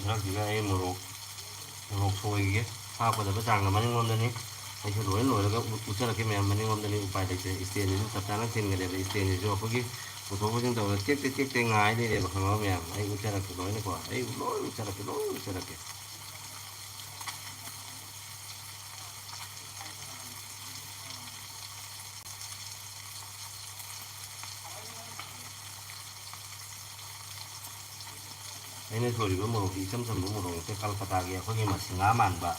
ꯈꯔꯁꯤꯒ ꯑꯩ ꯃꯣꯔꯣꯛ, ꯃꯣꯔꯣꯛ ꯁꯣꯏꯒꯦ꯫ ꯍꯥꯞꯀꯗꯕ ꯆꯥꯡꯅ ꯃꯅꯤꯡꯂꯣꯝꯗꯅꯤ꯫ ꯑꯩꯁꯨ ꯂꯣꯏ ꯂꯣꯏꯔꯒ ꯎ-, ꯎꯠꯆꯔꯛꯀꯦ ꯃꯌꯥꯝ, ꯃꯅꯤꯡꯂꯣꯝꯗꯅꯤ꯫ ꯎꯄꯥꯏ ꯂꯩꯇꯦ, ꯏꯁꯇꯦꯟꯁꯤꯁꯨ ꯆꯞ ꯆꯥꯅ ꯊꯤꯟꯒꯅꯦꯕ꯫ ꯏꯁꯇꯦꯟꯁꯤꯁꯨ ꯑꯩꯈꯣꯏꯒꯤ ꯄꯨꯊꯣꯛ ꯄꯨꯁꯤꯟ ꯇꯧꯕꯗ ꯇꯦꯛ ꯇꯦꯛ ꯇꯦꯛ ꯇꯦꯛ ꯉꯥꯏ ꯂꯩꯔꯦꯕ, ꯈꯪꯉꯕ ꯃꯌꯥꯝ? ꯑꯩ ꯎꯠꯆꯔꯛꯀꯦ ꯂꯣꯏꯅꯀꯣ, ꯑꯩ ꯂꯣꯏ ꯎꯠꯆꯔꯛꯀꯦ, ꯂꯣꯏ ꯎꯠꯆꯔꯛꯀꯦ꯫ ꯑꯩꯅ ꯁꯣꯏꯔꯤꯕ ꯃꯣꯔꯣꯛꯁꯤ ꯏꯆꯝ ꯆꯝꯕ ꯃꯣꯔꯣꯛ ꯅꯠꯇꯦ, ꯀꯜꯀꯇꯥꯒꯤ ꯑꯩꯈꯣꯏꯒꯤ ꯃꯁꯤꯡꯉꯥ ꯃꯥꯟꯕ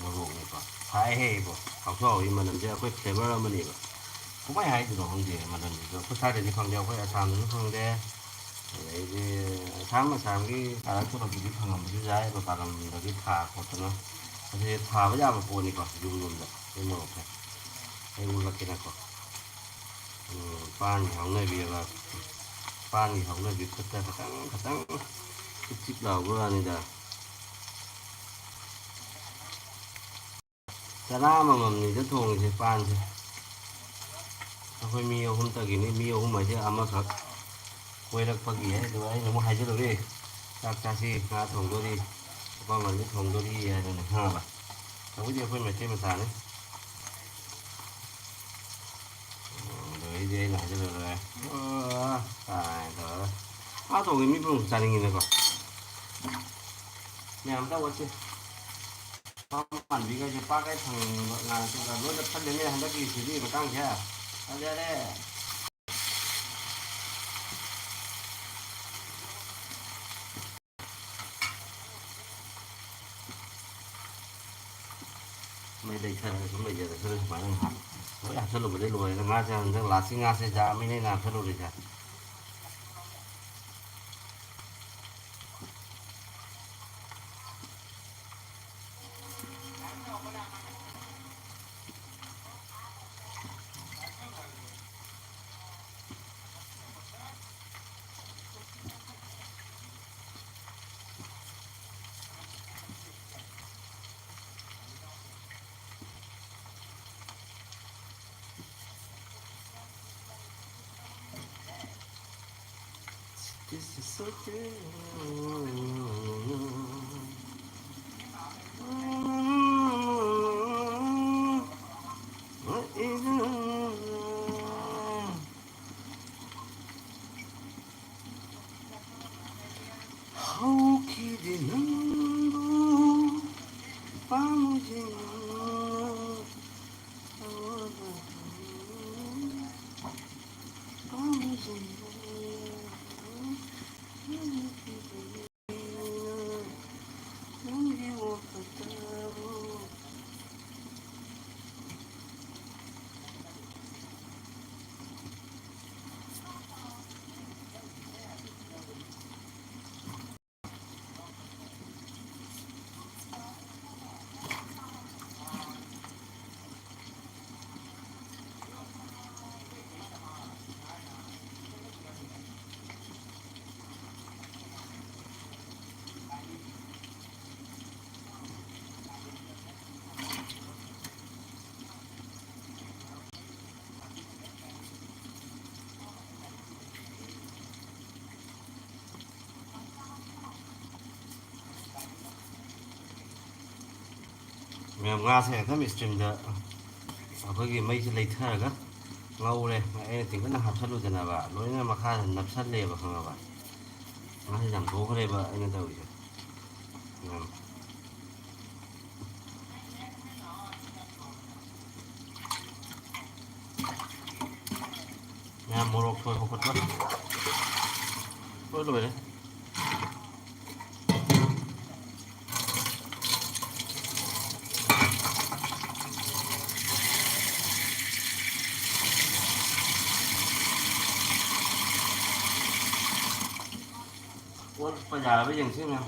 ꯃꯣꯔꯣꯛꯅꯤꯀꯣ꯫ ꯁꯥꯏꯍꯦ ꯏꯕꯣ, ꯍꯥꯎꯁꯨ ꯍꯥꯎꯏ, ꯃꯅꯝꯁꯦ ꯑꯩꯈꯣꯏ ꯐ꯭ꯂꯦꯕꯔ ꯑꯃꯅꯦꯕ꯫ ꯀꯃꯥꯏꯅ ꯍꯥꯏꯗꯣꯏꯅꯣ ꯈꯪꯗꯦ ꯃꯅꯝꯁꯤꯁꯨ꯫ ꯑꯩꯈꯣꯏ ꯁ꯭ꯋꯥꯏꯗꯗꯤ ꯐꯪꯗꯦ, ꯑꯩꯈꯣꯏ ꯑꯁꯥꯝꯗꯁꯨ ꯐꯪꯗꯦ꯫ ꯑꯗꯩꯗꯤ ꯑꯁꯥꯝ, ꯑꯁꯥꯝꯒꯤ ꯀꯥꯔꯛ ꯈꯨꯂꯛꯇꯗꯤ ꯐꯪꯉꯝꯕꯁꯨ ꯌꯥꯏ, ꯃꯄꯥꯟ ꯂꯝꯗꯒꯤ ꯊꯥ ꯈꯣꯠꯇꯅ꯫ ꯑꯁꯤ ꯊꯥꯕ ꯌꯥꯕ ꯄꯣꯠꯅꯤꯀꯣ, ꯌꯨꯝꯂꯣꯝꯗ꯫ ꯑꯩ ꯃꯣꯔꯣꯛꯁꯦ ꯑꯩ ꯎꯠꯂꯛꯀꯦꯅꯀꯣ꯫ ꯎꯝ, ꯄꯥꯟꯒꯤ ꯍꯧꯅꯕꯤꯑꯕ, ꯄꯥꯟꯒꯤ ꯍꯧꯅꯕꯤ ꯈꯨꯠꯇ ꯈꯇꯪ ꯈꯇꯪ ꯆꯤꯛ ꯆꯤꯛ ꯂꯥꯎꯕ ꯋꯥꯅꯤꯗ꯫ ꯆꯔꯥ ꯑꯃꯃꯝꯅꯤꯗ ꯊꯣꯡꯉꯤꯁꯦ ꯄꯥꯟꯁꯦ꯫ ꯑꯩꯈꯣꯏ ꯃꯤ ꯑꯍꯨꯝꯇꯒꯤꯅꯤ, ꯃꯤ ꯑꯍꯨꯝ ꯍꯥꯏꯁꯦ ꯑꯃꯈꯛ ꯀꯣꯏꯔꯛꯄꯒꯤ ꯍꯥꯏꯗꯨ ꯑꯩꯅ ꯑꯃꯨꯛ ꯍꯥꯏꯖꯜꯂꯨꯔꯦ꯫ ꯆꯥꯛ ꯆꯥꯁꯤ, ꯉꯥ ꯊꯣꯡꯗꯣꯔꯤ, ꯎꯄꯥꯝꯕꯤꯁꯨ ꯊꯣꯡꯗꯣꯔꯤ ꯍꯥꯏꯗꯅ, ꯈꯪꯉꯕ? ꯇꯧꯕꯨꯗꯤ ꯑꯩꯈꯣꯏ ꯃꯩꯇꯩ ꯃꯆꯥꯅꯤ꯫ ꯑꯗꯨꯗꯩꯗꯤ ꯑꯩꯅ ꯍꯥꯏꯖꯜꯂꯨꯔꯦ꯫ ꯑꯥ, ꯀꯥꯏꯅ ꯇꯧꯔꯒ꯫ ꯉꯥ ꯊꯣꯡꯕ ꯃꯤ ꯄꯨꯝꯅꯃꯛ ꯆꯥꯅꯤꯡꯉꯤꯅꯀꯣ꯫ ꯃꯌꯥꯝ ꯇꯧꯔꯁꯤ꯫ ꯄꯥꯟꯕꯤꯈꯩꯁꯦ ꯄꯥꯛ ꯀꯥꯏ ꯐꯪꯕ ꯉꯥꯏꯔꯛꯇꯦꯗ꯫ ꯂꯣꯏꯅ ꯐꯠꯂꯦꯅꯦ ꯍꯟꯗꯛꯀꯤ ꯁꯤꯒꯤ ꯃꯇꯥꯡꯁꯦ꯫ ꯐꯖꯔꯦ꯫ ꯃꯩ ꯂꯩꯊꯔꯒ ꯁꯨꯝ ꯂꯩꯖꯔꯁꯅꯨ ꯁꯨꯃꯥꯏꯅ ꯉꯥꯏꯍꯥꯛ꯫ ꯂꯣꯏ ꯍꯥꯞꯆꯜꯂꯨꯕꯗꯩ ꯂꯣꯏꯔꯦꯗ꯫ ꯉꯥꯁꯦ ꯍꯟꯗꯛ ꯂꯥꯁꯀꯤ ꯉꯥꯁꯦ ꯌꯥꯝꯃꯤꯅꯦ ꯑꯩꯅ ꯍꯥꯞꯆꯜꯂꯨꯔꯤꯁꯦ꯫ This is so good. ꯃꯌꯥꯝ, ꯉꯥꯁꯦ ꯍꯦꯛꯇ ꯏꯁꯇ꯭ꯔꯤꯝꯗ ꯑꯩꯈꯣꯏꯒꯤ ꯃꯩꯁꯦ ꯂꯩꯊꯔꯒ ꯉꯧꯔꯦ꯫ ꯑꯩꯅ ꯇꯤꯡꯈꯠꯅ ꯍꯥꯞꯆꯜꯂꯨꯗꯅꯕ, ꯂꯣꯏꯅ ꯃꯈꯥꯗ ꯅꯞꯁꯜꯂꯦꯕ, ꯈꯪꯉꯕ? ꯉꯥꯁꯦ ꯌꯥꯝ ꯊꯣꯛꯈ꯭ꯔꯦꯕ ꯑꯩꯅ ꯇꯧꯔꯤꯁꯦ꯫ ꯎꯝ꯫ ꯃꯌꯥꯝ ꯃꯣꯔꯣꯛ ꯁꯣꯏꯕ ꯈꯣꯠꯄ ꯂꯣꯏ ꯂꯣꯏꯔꯦ꯫ ꯑꯣꯠꯄ ꯌꯥꯔꯕ ꯌꯦꯡꯁꯤ ꯃꯌꯥꯝ꯫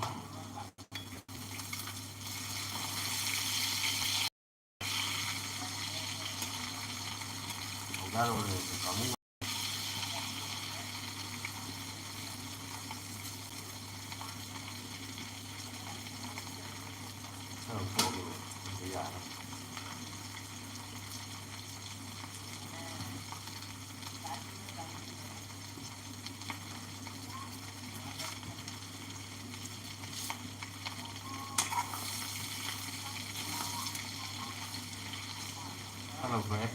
ꯈꯔ ꯂꯧꯊꯣꯛꯑꯦ꯫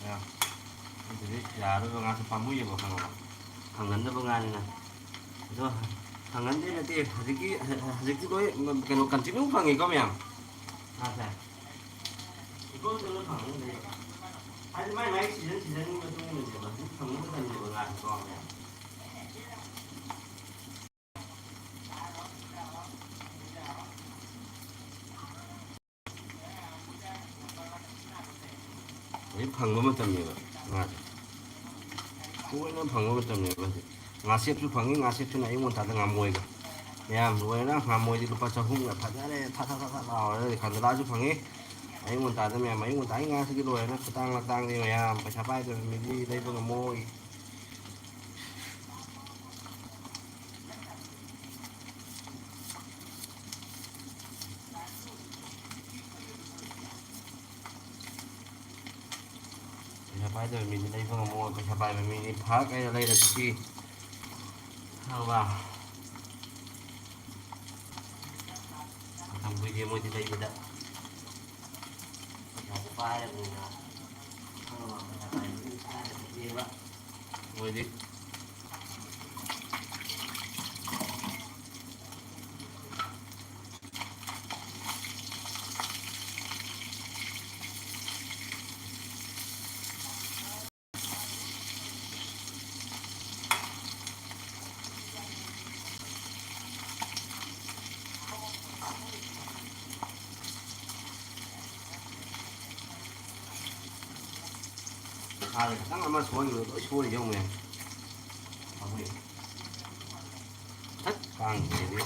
ꯑꯌꯥ꯫ ꯑꯗꯨꯗꯤ ꯌꯥꯔꯔꯣꯏꯕ, ꯉꯥꯁꯦ ꯄꯥꯝꯃꯨꯏꯌꯦꯕ, ꯈꯪꯉꯕ? ꯐꯪꯒꯟꯗꯕ ꯉꯥꯅꯤꯅ꯫ ꯑꯗꯣ ꯐꯪꯒꯟꯗꯦ ꯅꯠꯇꯦ, ꯍꯧꯖꯤꯛꯀꯤ, ꯍꯧꯖꯤꯛꯇꯤ ꯂꯣꯏ ꯀꯩꯅꯣ continue ꯐꯪꯉꯤꯀꯣ ꯃꯌꯥꯝ ꯉꯥꯁꯦ꯫ ꯏꯀꯣꯟꯗ ꯂꯣꯏ ꯐꯪꯉꯤ ꯂꯩ꯫ ꯍꯥꯏꯗꯤ ꯃꯥꯏ ꯃꯥꯏ season seasonꯒꯤ ꯃꯇꯨꯡ ꯏꯟꯅꯅꯦꯕ, ꯍꯧꯖꯤꯛ ꯐꯪꯕ ꯃꯇꯝꯅꯦꯕ ꯉꯥꯁꯦꯀꯣ ꯃꯌꯥꯝ꯫ ꯍꯧꯖꯤꯛ ꯐꯪꯕ ꯃꯇꯝꯅꯦꯕ ꯉꯥꯁꯦ, ꯇꯣꯏꯅ ꯐꯪꯕ ꯃꯇꯝꯅꯦꯕ ꯍꯧꯖꯤꯛ꯫ ꯉꯥꯁꯦꯞꯁꯨ ꯐꯪꯉꯤ, ꯉꯥꯁꯦꯞꯁꯤꯅ ꯑꯌꯨꯛ ꯉꯟꯇꯥꯗ ꯉꯥꯃꯣꯏꯒ꯫ ꯃꯌꯥꯝ ꯂꯣꯏꯔꯦ, ꯉꯥꯃꯣꯏꯗꯤ ꯂꯨꯄꯥ ꯆꯍꯨꯝꯒ ꯐꯖꯔꯦ, ꯊꯥ ꯊꯥ ꯊꯥ ꯊꯥ ꯂꯥꯎꯔꯦ꯫ ꯈꯟꯗꯂꯥꯁꯨ ꯐꯪꯉꯤ ꯑꯌꯨꯛ ꯉꯟꯇꯥꯗ꯫ ꯃꯌꯥꯝ ꯑꯌꯨꯛ ꯉꯟꯇꯥꯒꯤ ꯉꯥꯁꯤꯗꯤ ꯂꯣꯏꯔꯦ, ꯈꯨꯇꯥꯡ ꯂꯇꯥꯡꯗꯤ ꯃꯌꯥꯝ ꯄꯩꯁꯥ ꯄꯥꯏꯗꯕ ꯃꯤꯗꯤ ꯂꯩꯕ ꯉꯝꯃꯣꯏ꯫ ꯄꯩꯁꯥ ꯄꯥꯏꯗꯕ ꯃꯤꯗꯤ ꯂꯩꯕ ꯉꯝꯃꯣꯏ, ꯄꯩꯁꯥ ꯄꯥꯏꯕ ꯃꯤꯗꯤ ꯐꯛ ꯍꯥꯏꯅ ꯂꯩꯔꯛꯈꯤ꯫ ꯈꯪꯉꯕ? ꯃꯇꯝ ꯃꯣꯏꯗꯤ ꯂꯩꯕꯗ ꯄꯩꯁꯥꯁꯨ ꯄꯥꯏꯔꯕꯅꯤꯅ, ꯃꯣꯏꯗꯤ ꯈꯤꯇꯪ ꯑꯃ ꯁꯣꯏꯈꯤꯕꯗꯣ ꯂꯣꯏ ꯁꯣꯏꯔꯤꯁꯦ ꯌꯦꯡꯉꯨꯅꯦ꯫ ꯀꯥꯡꯁꯤꯗꯤ꯫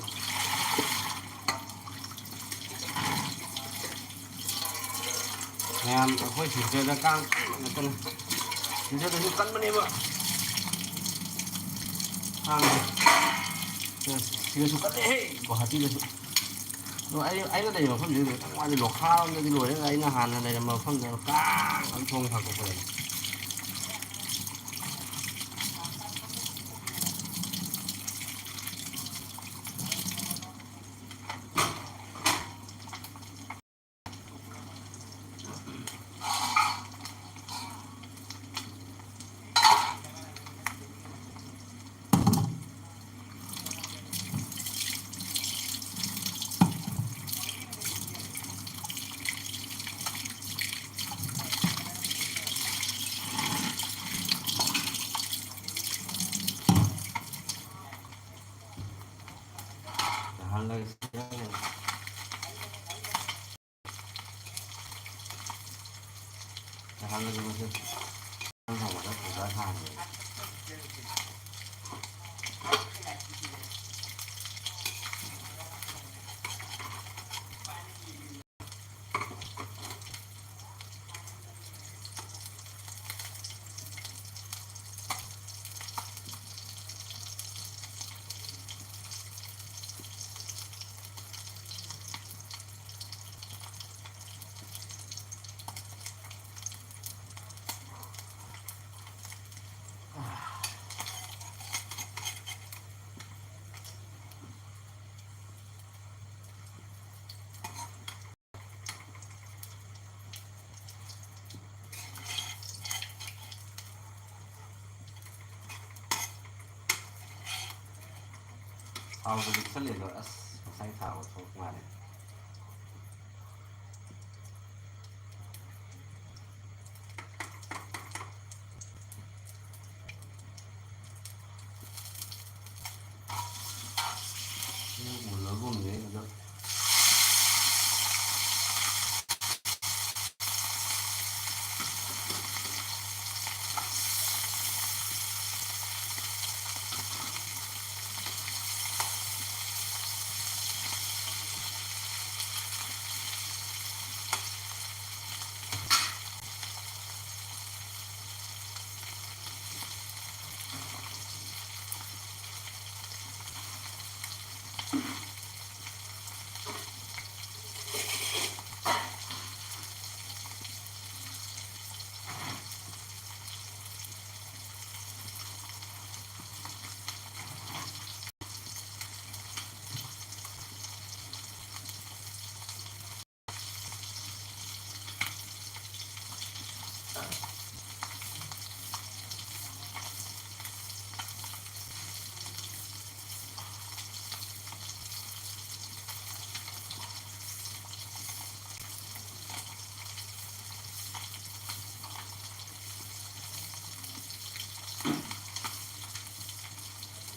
ꯃꯌꯥꯝ ꯑꯩꯈꯣꯏ ꯁꯤꯁꯇꯔꯗ ꯀꯥꯡ ꯀꯟꯕ ꯉꯥꯛꯇꯅꯤ꯫ ꯁꯤꯁꯇꯔꯗꯁꯨ ꯀꯟꯕꯅꯦꯕ ꯀꯥꯡꯁꯦ꯫ ꯁꯤꯗꯁꯨ ꯀꯜꯂꯦꯍꯦ, ꯒꯨꯋꯥꯍꯥꯇꯤꯗꯁꯨ꯫ ꯑꯗꯣ ꯑꯩ, ꯑꯩꯅ ꯂꯩꯔꯤꯕ ꯃꯐꯝꯁꯤꯗ ꯈꯤꯇꯪ ꯋꯥꯠꯂꯤ, ꯂꯣꯈꯥꯔꯣꯝꯗꯗꯤ ꯂꯣꯏꯔꯦ꯫ ꯑꯩꯅ ꯍꯥꯟꯅ ꯂꯩꯔꯝꯕ ꯃꯐꯝꯗ ꯀꯥꯡ ꯑꯗꯨꯝ ꯊꯣꯡ ꯊꯥꯛꯇꯣꯛꯄ ꯂꯩ꯫ ꯊꯥꯎꯗꯨ ꯂꯤꯛꯁꯜꯂꯦꯗꯣ, ꯑꯁ, ꯉꯁꯥꯏ ꯊꯥꯎ ꯊꯣꯛ ꯃꯥꯜꯂꯦ꯫ ꯃꯨꯜꯂꯒꯨꯝꯅꯦ ꯑꯗꯣ꯫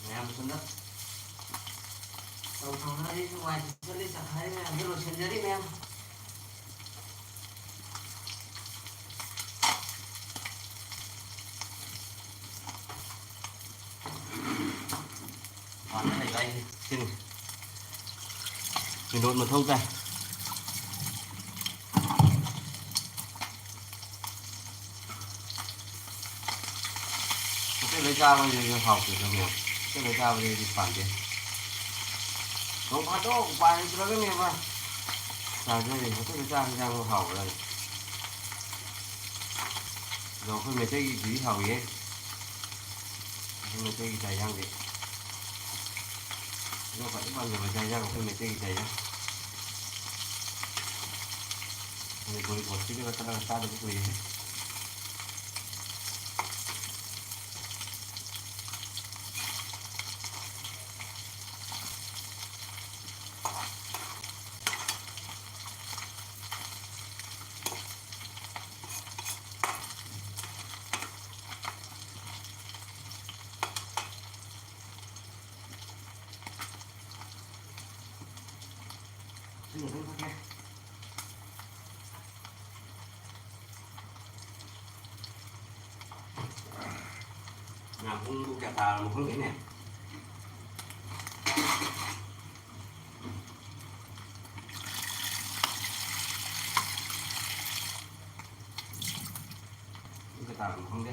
ꯃꯌꯥꯝ ꯁꯣꯝꯗ ꯇꯧ ꯊꯧꯅꯔꯤ, ꯋꯥꯏ ꯁꯤꯠꯆꯜꯂꯤ, ꯆꯈꯥꯏꯔꯤ ꯃꯌꯥꯝꯗꯣ ꯂꯣꯏꯁꯤꯟꯖꯔꯤ ꯃꯌꯥꯝ꯫ ꯃꯄꯥꯟꯗ ꯂꯩꯕ ꯍꯥꯏꯁꯦ ꯁꯤꯅꯤ꯫ ꯃꯤꯅꯣꯠ ꯃꯊꯧ ꯇꯥꯏ꯫ ꯍꯣꯇꯦꯜꯗꯩ ꯆꯥꯕꯁꯤꯁꯨ ꯍꯥꯎꯇꯦꯗ ꯃꯌꯥꯝ꯫ ꯍꯣꯇꯦꯜꯗꯩ ꯆꯥꯕꯁꯤꯗꯤ ꯄꯥꯝꯗꯦ꯫ ꯅꯣꯡ ꯐꯥꯗꯣꯛ ꯎꯄꯥꯏ ꯂꯩꯇ꯭ꯔꯒꯅꯦꯕ ꯆꯥꯖꯔꯤ꯫ ꯍꯣꯇꯦꯜꯗ ꯆꯥꯕ ꯍꯤꯟꯖꯥꯡꯕꯨ ꯍꯥꯎꯕ꯭ꯔꯥꯅꯦ? ꯑꯗꯣ ꯑꯩꯈꯣꯏ ꯃꯩꯇꯩꯒꯤꯗꯤ ꯍꯥꯎꯏꯍꯦ꯫ ꯑꯩꯈꯣꯏ ꯃꯩꯇꯩꯒꯤ ꯆꯥꯛ ꯍꯤꯟꯖꯥꯡꯗꯤ꯫ ꯑꯩꯅ ꯈ꯭ꯋꯥꯏꯗꯩ ꯄꯥꯝꯖꯕ ꯆꯥꯛ ꯍꯤꯟꯖꯥꯡ ꯑꯩꯈꯣꯏ ꯃꯩꯇꯩꯒꯤ ꯆꯥꯛ ꯍꯤꯟꯖꯥꯡ꯫ ꯃꯅꯤꯄꯨꯔꯤ ꯄꯣꯠꯁꯤꯒ ꯆꯠꯂꯒ ꯆꯥꯗꯕ ꯀꯨꯏꯔꯦꯍꯦ꯫ ꯉꯥ ꯄꯨꯡꯕꯨ ꯀꯌꯥ ꯇꯥꯔꯕꯅꯣ ꯈꯪꯗꯦꯅꯦ꯫ ꯄꯨꯡ ꯀꯌꯥ ꯇꯥꯔꯕꯅꯣ ꯈꯪꯗꯦ꯫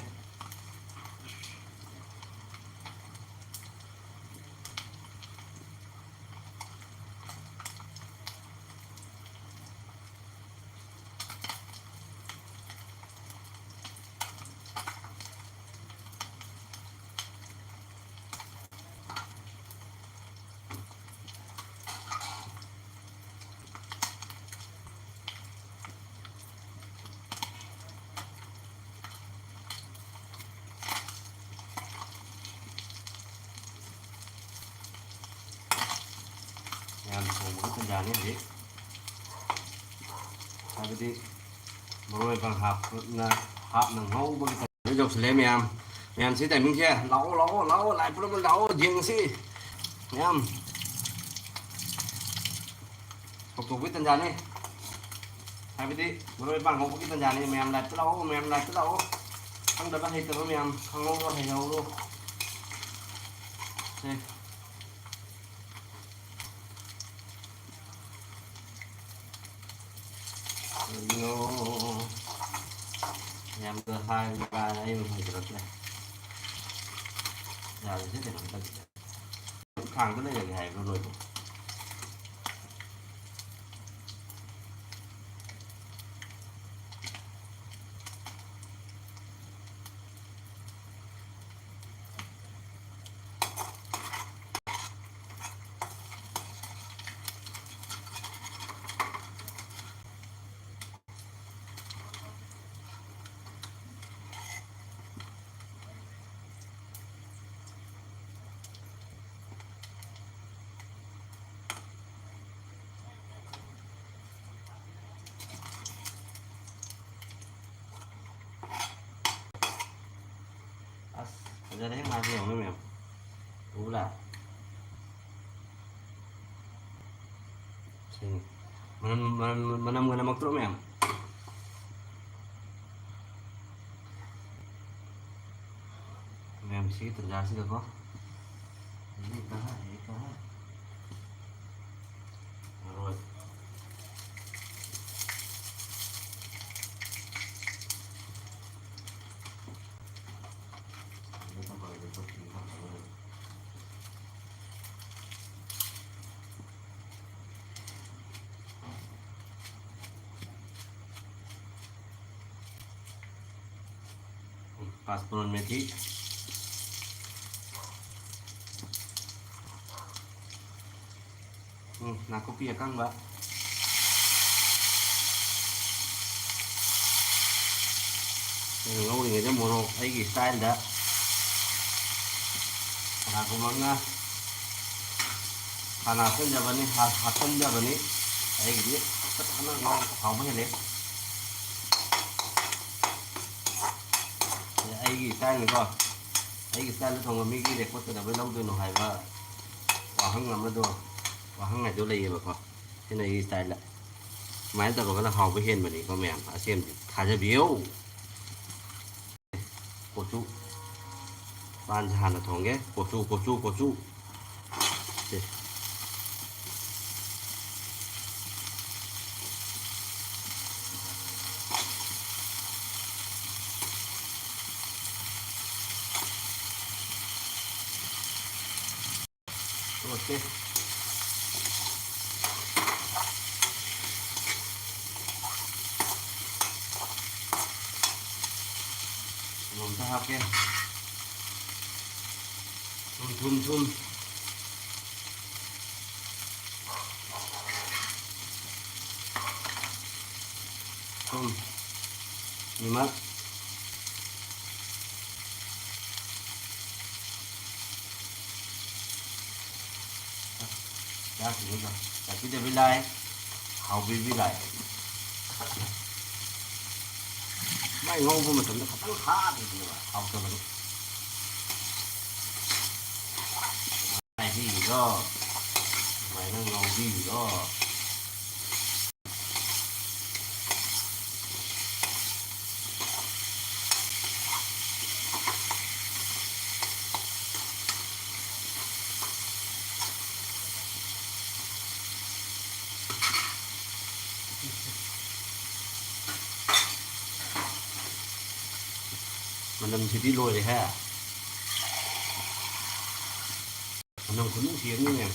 ꯌꯥꯝ ꯊꯣꯡꯕꯒꯤ ꯇꯟꯖꯥꯅꯤ ꯍꯧꯖꯤꯛ꯫ ꯍꯥꯏꯕꯗꯤ ꯃꯔꯣꯏ ꯃꯄꯥꯡ ꯍꯥꯞꯅ, ꯍꯥꯞꯅ ꯉꯧꯕꯒꯤ ꯇꯟꯖꯥ ꯌꯧꯁꯤꯜꯂꯛꯑꯦ ꯃꯌꯥꯝ꯫ ꯃꯌꯥꯝꯁꯤ timingꯁꯦ ꯂꯥꯛꯑꯣ, ꯂꯥꯛꯑꯣ, ꯂꯥꯛꯑꯣ, ꯂꯥꯏ ꯄꯨꯝꯅꯃꯛ ꯂꯥꯛꯑꯣ, ꯌꯦꯡꯉꯁꯤ ꯃꯌꯥꯝ꯫ ꯍꯧꯗꯣꯛꯄꯒꯤ ꯇꯟꯖꯥꯅꯤ꯫ ꯍꯥꯏꯕꯗꯤ ꯃꯔꯣꯏ ꯃꯄꯥꯡ ꯉꯧꯕꯒꯤ ꯇꯟꯖꯥꯅꯤ꯫ ꯃꯌꯥꯝ liveꯇ ꯂꯥꯛꯑꯣ, ꯃꯌꯥꯝ liveꯇ ꯂꯥꯛꯑꯣ꯫ ꯈꯪꯗꯕ ꯍꯩꯇꯕ ꯃꯌꯥꯝ ꯈꯪꯍꯧꯔꯣ, ꯍꯩꯍꯧꯔꯣ꯫ ꯁꯦ꯫ ꯀꯩꯅꯣ? ꯌꯥꯝꯅ ꯍꯥꯏꯕ ꯀꯥꯏꯅ ꯑꯩ ꯑꯃꯨꯛ ꯍꯩꯖꯔꯛꯇ꯭ꯔꯦ꯫ ꯌꯥꯔꯤꯁꯦ ꯀꯩꯅꯣꯝꯇ ꯈꯥꯡꯗ ꯂꯩꯔꯒꯦ ꯍꯥꯏꯕ꯭ꯔꯣ ꯅꯣꯏꯕꯨ? ꯑꯁ, ꯐꯖꯔꯦꯍꯦ ꯃꯥꯁꯦ, ꯌꯦꯡꯉꯨꯅꯦ ꯃꯌꯥꯝ꯫ ꯎꯕ꯭ꯔꯥ? ꯁꯤꯅꯤ꯫ ꯃꯅꯝ, ꯃꯅꯝ, ꯃꯅꯝꯒ ꯅꯝꯃꯛꯇ꯭ꯔꯣ ꯃꯌꯥꯝ? ꯃꯌꯥꯝ, ꯁꯤꯒꯤ ꯇꯟꯖꯥꯁꯤꯗꯀꯣ꯫ ꯃꯔꯣꯏ꯫ ꯄꯥꯁꯄꯣꯔꯠ ꯃꯦꯊꯤ꯫ ꯎꯝ, ꯅꯥꯀꯨꯞꯄꯤ ꯑꯀꯪꯕ꯫ ꯑꯩꯅ ꯉꯧꯔꯤꯉꯩꯗ ꯃꯣꯔꯣꯛ ꯑꯩꯒꯤ ꯏꯁꯇꯥꯏꯜꯗ ꯀꯅꯥꯒꯨꯝꯕ ꯑꯃꯅ ꯍꯥꯟꯅ ꯍꯥꯞꯆꯤꯟꯖꯕꯅꯤ, ꯍꯥ-, ꯍꯥꯞꯆꯤꯟꯖꯕꯅꯤ꯫ ꯑꯩꯒꯤꯗꯤ ꯐꯖꯅ ꯉꯧ-, ꯍꯥꯎꯕ ꯍꯦꯜꯂꯦ꯫ ꯑꯩꯒꯤ ꯏꯁꯇꯥꯏꯜꯅꯤꯀꯣ꯫ ꯑꯩꯒꯤ ꯏꯁꯇꯥꯏꯜꯗ ꯊꯣꯡꯕ ꯃꯤꯒꯤ ꯔꯦꯀꯣꯔꯠ ꯀꯩꯗꯧꯕꯩ ꯂꯧꯗꯣꯏꯅꯣ ꯍꯥꯏꯕ ꯋꯥꯍꯪ ꯑꯃꯗꯣ, ꯋꯥꯍꯪ ꯍꯥꯏꯗꯣ ꯂꯩꯌꯦꯕꯀꯣ꯫ ꯁꯤꯅ ꯑꯩꯒꯤ ꯏꯁꯇꯥꯏꯜꯗ꯫ ꯁꯨꯃꯥꯏꯅ ꯇꯧꯔꯒꯅ ꯍꯥꯎꯕ ꯍꯦꯟꯕꯅꯤꯀꯣ ꯃꯌꯥꯝ꯫ ꯑꯁꯦꯡꯕꯗꯤ ꯊꯥꯖꯕꯤꯌꯨ꯫ ꯀꯣꯆꯨ꯫ ꯄꯥꯟꯁꯦ ꯍꯥꯟꯅ ꯊꯣꯡꯒꯦ꯫ ꯀꯣꯆꯨ, ꯀꯣꯆꯨ, ꯀꯣꯆꯨ꯫ ꯁꯦ꯫ ꯇꯣꯠꯀꯦ꯫ ꯊꯨꯝ ꯑꯝꯇ ꯍꯥꯞꯀꯦ꯫ ꯊꯨꯝ, ꯊꯨꯝ, ꯊꯨꯝ꯫ ꯊꯨꯝ꯫ ꯅꯤꯃꯛ꯫ ꯆꯥꯛꯁꯤꯡꯗꯣ ꯆꯥꯛꯄꯤꯗꯕꯤ ꯂꯥꯏ, ꯍꯥꯎꯕꯤꯕꯤ ꯂꯥꯏ꯫ ꯃꯥꯏ ꯉꯧꯕ ꯃꯇꯝꯗ ꯈꯤꯇꯪ ꯍꯥꯞꯄꯤꯕꯅꯦꯕ, ꯍꯥꯎꯇꯕꯅꯤ꯫ ꯍꯥꯏꯕꯤꯔꯣ, ꯁꯨꯃꯥꯏꯅ ꯉꯧꯕꯤꯔꯣ꯫ ꯃꯅꯝꯁꯤꯗꯤ ꯂꯣꯏꯔꯦꯍꯦ꯫ ꯃꯅꯝ ꯈꯨꯅꯨꯡꯁꯤ ꯑꯃꯅꯤꯅꯦ꯫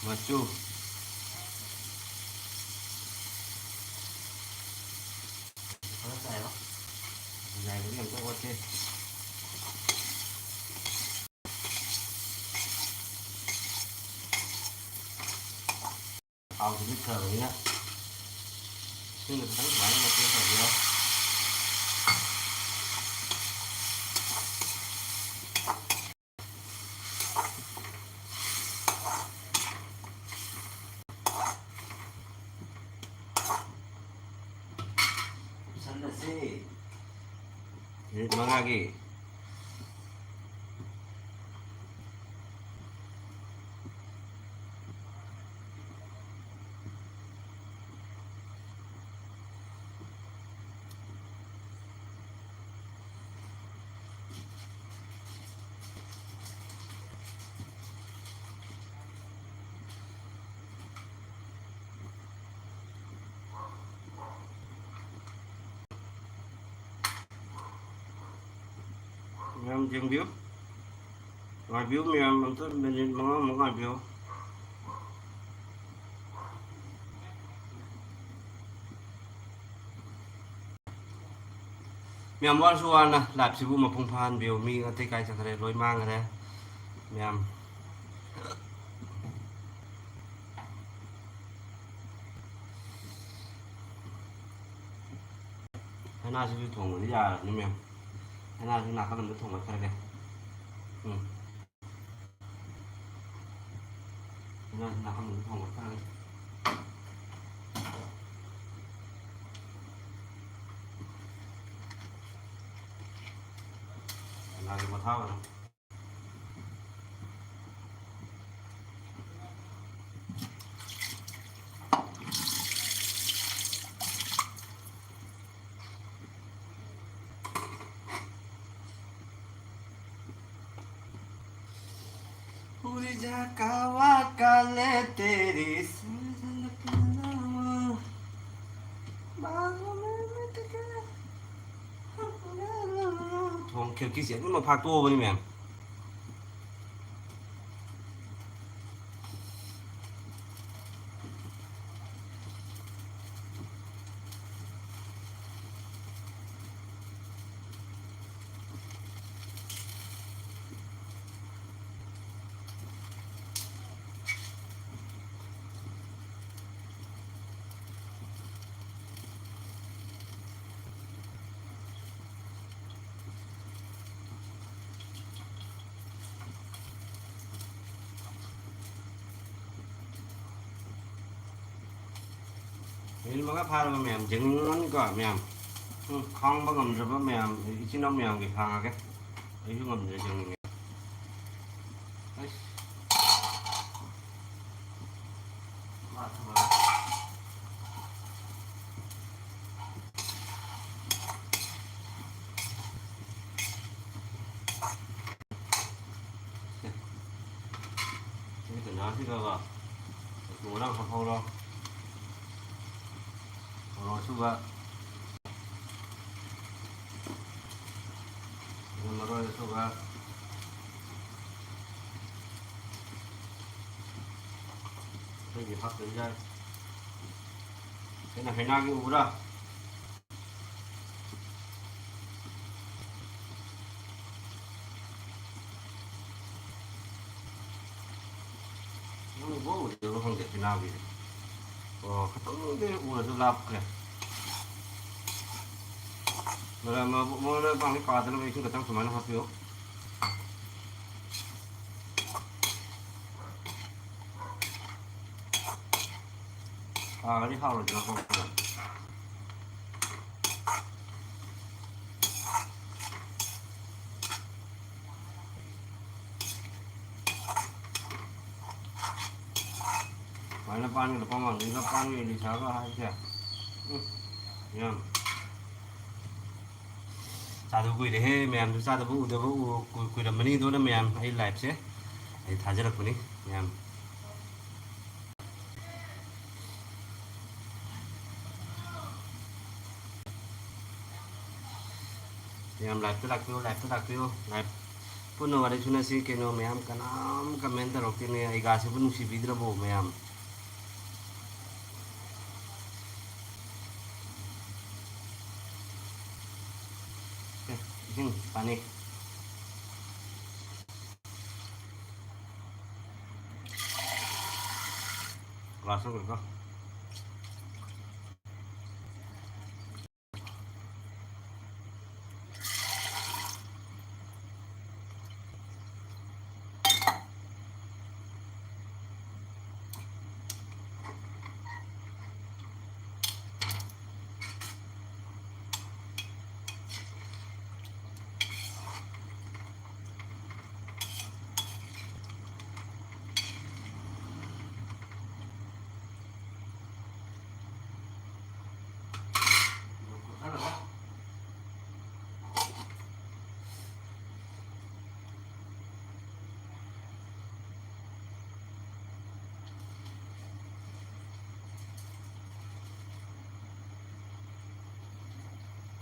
ꯃꯆꯨ꯫ ꯈꯔ ꯆꯥꯏꯔꯣ꯫ ꯉꯥꯏꯕꯒꯤ ꯑꯝꯇ ꯑꯣꯠꯀꯦ꯫ ꯊꯥꯎꯁꯤꯗꯤ ꯐꯕꯅꯤꯅ ꯏꯁꯤꯡꯗ ꯈꯤꯇꯪ ꯁꯨꯃꯥꯏꯅ ꯃꯇꯦꯡ ꯇꯧꯕꯤꯔꯣ꯫ ꯀꯨꯞꯁꯜꯂꯁꯤ꯫ ꯃꯤꯅꯤꯠ ꯃꯉꯥꯒꯤ꯫ ꯃꯌꯥꯝ ꯌꯦꯡꯕꯤꯌꯨ꯫ ꯉꯥꯏꯕꯤꯌꯨ ꯃꯌꯥꯝ, ꯑꯝꯇ ꯃꯤꯅꯤꯠ ꯃꯉꯥꯃꯨꯛ ꯉꯥꯏꯕꯤꯌꯨ꯫ ꯃꯌꯥꯝ ꯋꯥꯔꯁꯨ ꯋꯥꯅ ꯂꯥꯏꯐꯁꯤꯕꯨ ꯃꯄꯨꯡ ꯐꯥꯍꯟꯕꯤꯌꯨ꯫ ꯃꯤ ꯑꯇꯩ ꯀꯥꯏ ꯆꯠꯈ꯭ꯔꯦ? ꯂꯣꯏ ꯃꯥꯡꯈ꯭ꯔꯦ ꯃꯌꯥꯝ꯫ ꯍꯩꯅꯥꯁꯤꯁꯨ ꯊꯣꯡꯕꯗꯤ ꯌꯥꯔꯕꯅꯤ ꯃꯌꯥꯝ꯫ ꯍꯩꯅꯥꯁꯤ ꯅꯥꯀꯜ ꯑꯃꯗ ꯊꯣꯡꯒꯠꯈ꯭ꯔꯒꯦ꯫ ꯎꯝ꯫ ꯍꯩꯅꯥꯁꯤ ꯅꯥꯀꯜ ꯑꯃꯗ ꯊꯣꯡꯒꯠꯈ꯭ꯔꯒꯦ꯫ ꯍꯩꯅꯥꯁꯤ ꯄꯣꯊꯥꯕꯅꯤ꯫ ꯖꯀꯥ ꯋꯥꯀꯥ ꯂꯦ ꯇꯦꯔꯤ ꯁꯨꯖꯟ ꯄꯨꯅꯥ꯫ ꯊꯣꯡ ꯈꯤꯔꯀꯤꯁꯦ ꯑꯗꯨꯝ ꯐꯥꯛꯇꯣꯛꯑꯕꯅꯤ ꯃꯌꯥꯝ꯫ ꯃꯤꯅꯤꯠ ꯃꯉꯥ ꯐꯥꯔꯕ ꯃꯌꯥꯝ, ꯌꯦꯡꯅꯤꯡꯉꯝꯒꯅꯤꯀꯣ ꯃꯌꯥꯝ꯫ ꯎꯝ, ꯈꯥꯡꯕ ꯉꯝꯗ꯭ꯔꯕ ꯃꯌꯥꯝ, ꯏꯆꯤꯟ ꯏꯅꯥꯎ ꯃꯌꯥꯝꯒꯤ ꯈꯥꯡꯉꯒꯦ꯫ ꯑꯩꯁꯨ ꯉꯝꯗ꯭ꯔꯦ, ꯌꯦꯡꯅꯤꯡꯉꯦ꯫ ꯑꯩꯁ꯫ ꯁꯤ ꯇꯟꯖꯥꯁꯤꯗꯀꯣ, ꯃꯆꯨ ꯃꯔꯥꯡ ꯍꯥꯞꯍꯧꯔꯣ꯫ ꯃꯣꯔꯣꯛ ꯑꯁꯨꯕ, ꯃꯔꯣꯏ ꯑꯁꯨꯕ, ꯑꯇꯩꯗꯤ ꯍꯥꯞꯇꯕ ꯌꯥꯏ꯫ ꯑꯩꯅ ꯍꯩꯅꯥꯒꯤ ꯎꯕ꯭ꯔꯥ? ꯅꯪ ꯎꯕ ꯎꯗꯕ ꯈꯪꯗꯦ, ꯄꯤꯅꯥꯎꯒꯤꯁꯦ꯫ ꯑꯣ, ꯈꯤꯇꯪꯗꯤ ꯎꯔꯁꯨ ꯂꯥꯞꯈ꯭ꯔꯦ꯫ ꯃꯔꯛ ꯑꯃ ꯃꯣꯏꯅ ꯄꯥꯡꯒꯜ ꯀꯥꯗꯅꯕ ꯏꯁꯤꯡ ꯈꯤꯇꯪ ꯁꯨꯃꯥꯏꯅ ꯍꯥꯞꯄꯤꯌꯨ꯫ ꯀꯥꯒꯗꯤ ꯍꯥꯎꯔꯣꯏꯗ꯭ꯔꯥ ꯈꯪꯗꯦ꯫ ꯁꯨꯃꯥꯏꯅ ꯄꯥꯟꯒ ꯂꯨꯄꯥ ꯃꯉꯥ ꯄꯥꯟꯒ ꯏꯂꯤꯁꯥꯒ ꯍꯥꯏꯁꯦ꯫ ꯎꯝ, ꯌꯥꯝ ꯆꯥꯗꯕ ꯀꯨꯏꯔꯦꯍꯦ ꯃꯌꯥꯝꯁꯨ, ꯆꯥꯗꯕ ꯎꯗꯕ ꯎ-, ꯀꯨꯏ-, ꯀꯨꯏꯔꯝꯃꯅꯤ꯫ ꯑꯗꯨꯅ ꯃꯌꯥꯝ ꯑꯩ liveꯁꯦ ꯑꯩ ꯊꯥꯖꯔꯛꯄꯅꯤ ꯃꯌꯥꯝ꯫ ꯃꯌꯥꯝ live ꯇ ꯂꯥꯛꯄꯤꯌꯨ, live ꯇ ꯂꯥꯛꯄꯤꯌꯨ, live ꯄꯨꯟꯅ ꯋꯥꯔꯤ ꯁꯨꯅꯁꯤ꯫ ꯀꯩꯅꯣ ꯃꯌꯥꯝ ꯀꯅꯥꯝ comment ꯇꯧꯔꯛꯇꯦꯅꯦ, ꯑꯩꯒꯥꯁꯤꯕꯨ ꯅꯨꯡꯁꯤꯕꯤꯗ꯭ꯔꯕꯣ ꯃꯌꯥꯝ? ꯑꯦ, ꯏꯁꯤꯡ ꯄꯥꯅꯤ꯫ Glass ꯑꯃꯒ꯫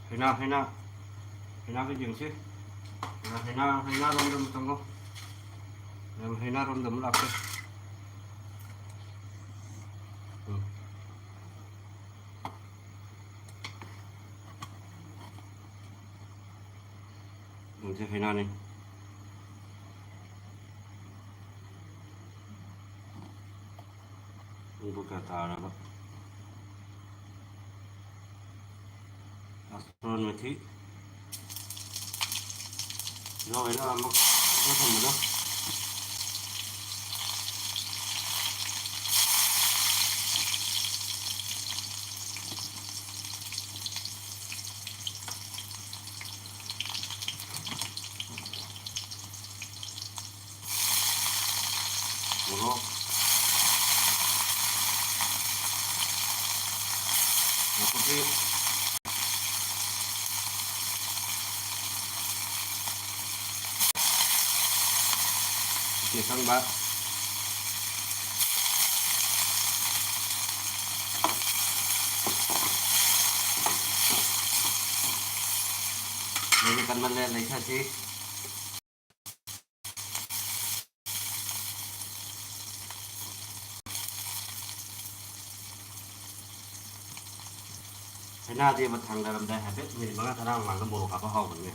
ꯍꯩꯅꯥ, ꯍꯩꯅꯥ, ꯍꯩꯅꯥꯗ ꯌꯦꯡꯁꯤ꯫ ꯍꯩꯅꯥ, ꯍꯩꯅꯥ, ꯍꯩꯅꯥꯔꯣꯝꯗ ꯑꯃꯨꯛ ꯆꯪꯉꯣ꯫ ꯃꯌꯥꯝ ꯍꯩꯅꯥꯔꯣꯝꯗ ꯑꯃꯨꯛ ꯂꯥꯛꯀꯦ꯫ ꯎꯝ꯫ ꯁꯤ ꯍꯩꯅꯥꯅꯤ꯫ ꯄꯨꯡꯕꯨ ꯀꯌꯥ ꯇꯥꯔꯕ? ꯑꯁꯇ꯭ꯔꯣꯟ ꯃꯊꯤ꯫ ꯌꯥꯎꯋꯦꯅ ꯑꯃꯨꯛ ꯊꯝꯕꯗꯣ꯫ ꯃꯣꯔꯣꯛ꯫ ꯅꯥꯀꯨꯞꯄꯤ꯫ ꯑꯀꯪꯕ꯫ ꯃꯩꯁꯦ ꯀꯟꯃꯜꯂꯦ, ꯂꯩꯊꯁꯤ꯫ ꯍꯩꯅꯥꯗꯤ ꯑꯃ ꯊꯥꯡꯗꯔꯝꯗꯥꯏ ꯍꯥꯏꯐꯦꯠ ꯃꯤꯅꯤꯠ ꯃꯉꯥ ꯇꯔꯥ ꯃꯃꯥꯡꯗ ꯃꯣꯔꯣꯛ ꯍꯥꯞꯄ ꯍꯥꯎꯕꯅꯦ꯫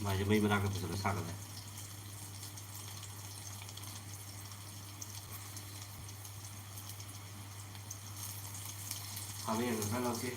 ꯃꯥꯏꯁꯦ ꯃꯩ ꯃꯅꯥꯛꯇ ꯄꯨꯁꯤꯜꯂ ꯁꯥꯒꯠꯂꯦ꯫ ꯈꯥꯃꯦꯟ ꯈꯔ ꯂꯧꯁꯤ꯫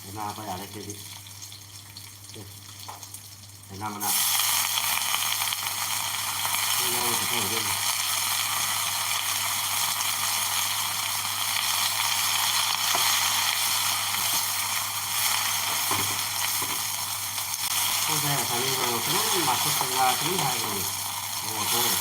ꯍꯩꯅꯥ ꯍꯥꯞꯄ ꯌꯥꯔꯦ ꯁꯤꯗꯤ꯫ ꯁꯦ, ꯍꯩꯅꯥ ꯃꯅꯥ꯫ ꯁꯤ ꯌꯥꯎꯔꯒ ꯆꯠꯊꯍꯧꯗꯣꯏꯅꯤ꯫ ꯄꯣꯠꯁꯦ ꯉꯁꯥꯏꯒꯤ ꯃꯣꯔꯣꯛ ꯈꯤꯇꯪ ꯃꯥꯊꯣꯛꯄ ꯉꯥ ꯈꯤꯇꯪ ꯍꯥꯏꯕꯅꯤ꯫ ꯃꯣꯔꯣꯛꯇꯣ ꯑꯣꯏꯅ꯫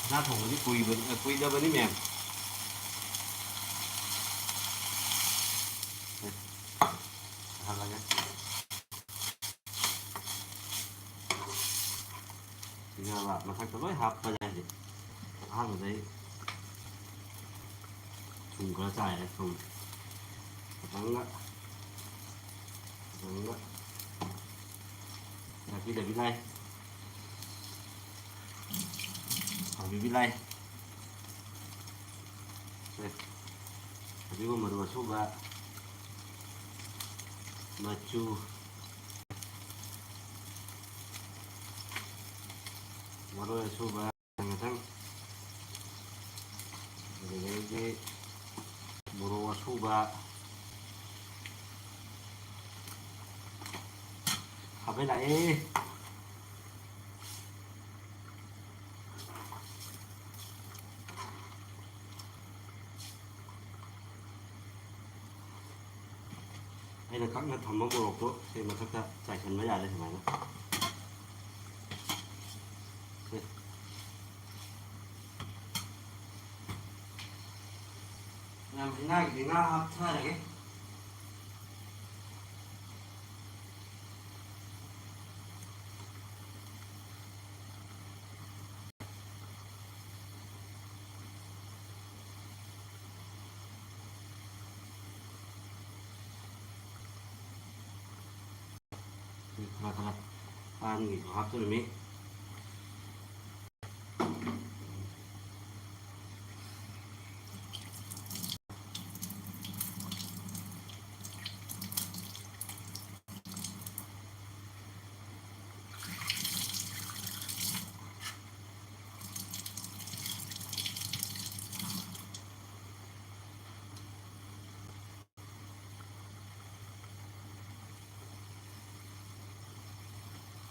ꯉꯥ ꯊꯣꯡꯕꯗꯤ ꯀꯨꯏꯕ-, ꯀꯨꯏꯗꯕꯅꯤ ꯃꯌꯥꯝ꯫ ꯑꯦ, ꯁꯥꯍꯜꯂꯒꯦ꯫ ꯁꯤꯒ ꯃꯊꯛꯇ ꯂꯣꯏ ꯍꯥꯞꯄ ꯌꯥꯏ ꯍꯧꯖꯤꯛ꯫ ꯑꯍꯥꯟꯕꯗ ꯑꯩ ꯊꯨꯝ ꯈꯔ ꯆꯥꯏꯔꯦ, ꯊꯨꯝ ꯈꯤꯇꯪꯒ, ꯈꯤꯇꯪꯒ ꯅꯥꯀꯨꯞꯄꯤ ꯂꯥꯏ꯫ ꯍꯥꯡꯕꯤꯕꯤ ꯂꯥꯏ꯫ ꯁꯦ꯫ ꯑꯗꯨꯒ ꯃꯔꯨ ꯑꯁꯨꯕ, ꯃꯆꯨ, ꯃꯔꯣꯏ ꯑꯁꯨꯕ, ꯃꯊꯪ, ꯑꯗꯨꯗꯒꯤꯗꯤ ꯃꯣꯔꯣꯛ ꯑꯁꯨꯕ ꯍꯥꯞꯄ ꯂꯥꯛꯑꯦ꯫ ꯑꯩꯅ ꯀꯛꯅ ꯊꯝꯕ ꯃꯣꯔꯣꯛꯇꯣ ꯁꯤ ꯃꯊꯛꯇ ꯆꯥꯏꯁꯤꯟꯕ ꯌꯥꯔꯦ ꯁꯨꯃꯥꯏꯅ꯫ ꯁꯦ꯫ ꯌꯥꯝ ꯍꯩꯅꯈꯤꯗꯦ, ꯉꯥ ꯍꯥꯞꯊꯔꯒꯦ꯫ ꯈꯔ ꯈꯔ ꯄꯥꯟꯒꯤꯁꯨ ꯍꯥꯞꯆꯔꯝꯃꯤ꯫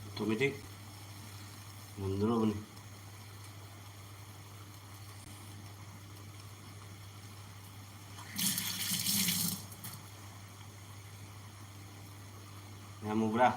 Automatic ꯃꯨꯟꯗꯧꯔꯕꯅꯤ꯫ ꯌꯥꯝ ꯃꯨꯕ꯭ꯔꯥ?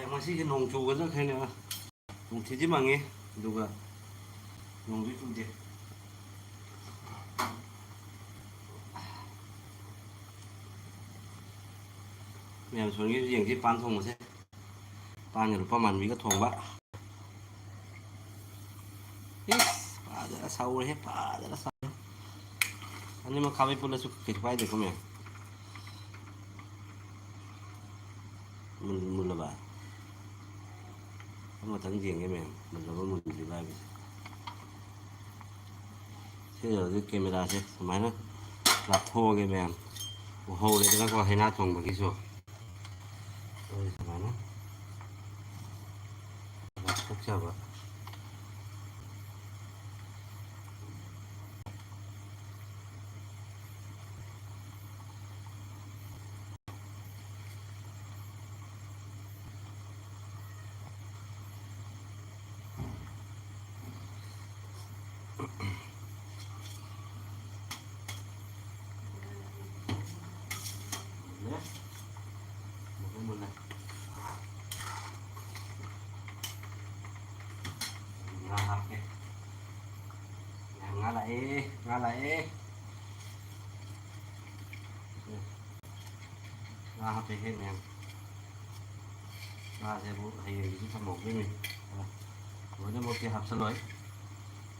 ꯉꯁꯤꯁꯦ ꯅꯣꯡ ꯆꯨꯒꯗ꯭ꯔꯥ ꯈꯜꯂꯦ꯫ ꯅꯨꯡꯊꯤꯟꯗꯤ ꯃꯪꯉꯤ, ꯑꯗꯨꯒ ꯅꯣꯡꯗꯤ ꯆꯨꯗꯦ꯫ ꯃꯌꯥꯝ ꯁꯣꯝꯒꯤꯁꯨ ꯌꯦꯡꯁꯤ, ꯄꯥꯟ ꯊꯣꯡꯕꯁꯦ꯫ ꯄꯥꯟꯒ ꯂꯨꯄꯥ ꯃꯥꯟꯕꯤꯒ ꯊꯣꯡꯕ꯫ ꯏꯁ, ꯐꯖꯅ ꯁꯧꯔꯦꯍꯦ, ꯐꯖꯅ ꯁꯧꯔꯦ꯫ ꯑꯅꯤꯃꯛ ꯈꯥꯕꯩ ꯄꯨꯜꯂꯁꯨ ꯀꯩꯁꯨ ꯀꯥꯏꯗꯦꯀꯣ, ꯃꯌꯥꯝ꯫ ꯃꯨꯜ-, ꯃꯨꯜꯂꯕ? ꯑꯃꯇꯪ ꯌꯦꯡꯒꯦ, ꯃꯌꯥꯝ, ꯃꯨꯜꯂꯕ ꯃꯨꯟꯗ꯭ꯔꯤꯕ ꯍꯥꯏꯕꯁꯦ꯫ ꯁꯤ ꯌꯧꯔꯗꯤ ꯀꯦꯃꯦꯔꯥꯁꯦ ꯁꯨꯃꯥꯏꯅ ꯂꯥꯞꯊꯣꯛꯑꯒꯦ, ꯃꯌꯥꯝ꯫ ꯎꯍꯧꯔꯦꯗꯅꯀꯣ, ꯍꯩꯅꯥ ꯊꯣꯡꯕꯒꯤꯁꯨ꯫ ꯍꯣꯏ, ꯁꯨꯃꯥꯏꯅ ꯂꯥꯞꯊꯣꯛꯆꯕ꯫ ꯃꯨꯜꯂꯦ꯫ ꯃꯨꯜꯂꯦ, ꯃꯨꯜꯂꯦ꯫ ꯉꯥ ꯍꯥꯞꯀꯦ꯫ ꯉꯥ ꯂꯥꯛꯑꯦ, ꯉꯥ ꯂꯥꯛꯑꯦ꯫ ꯉꯥ ꯍꯥꯞꯄꯦꯍꯦ ꯃꯌꯥꯝ꯫ ꯉꯥꯁꯦꯕꯨ ꯍꯌꯦꯡꯒꯤꯁꯨ ꯊꯝꯍꯧꯗꯣꯏꯅꯤ꯫ ꯂꯣꯏꯅꯃꯛꯇꯤ ꯍꯥꯞꯆꯜꯂꯣꯏ꯫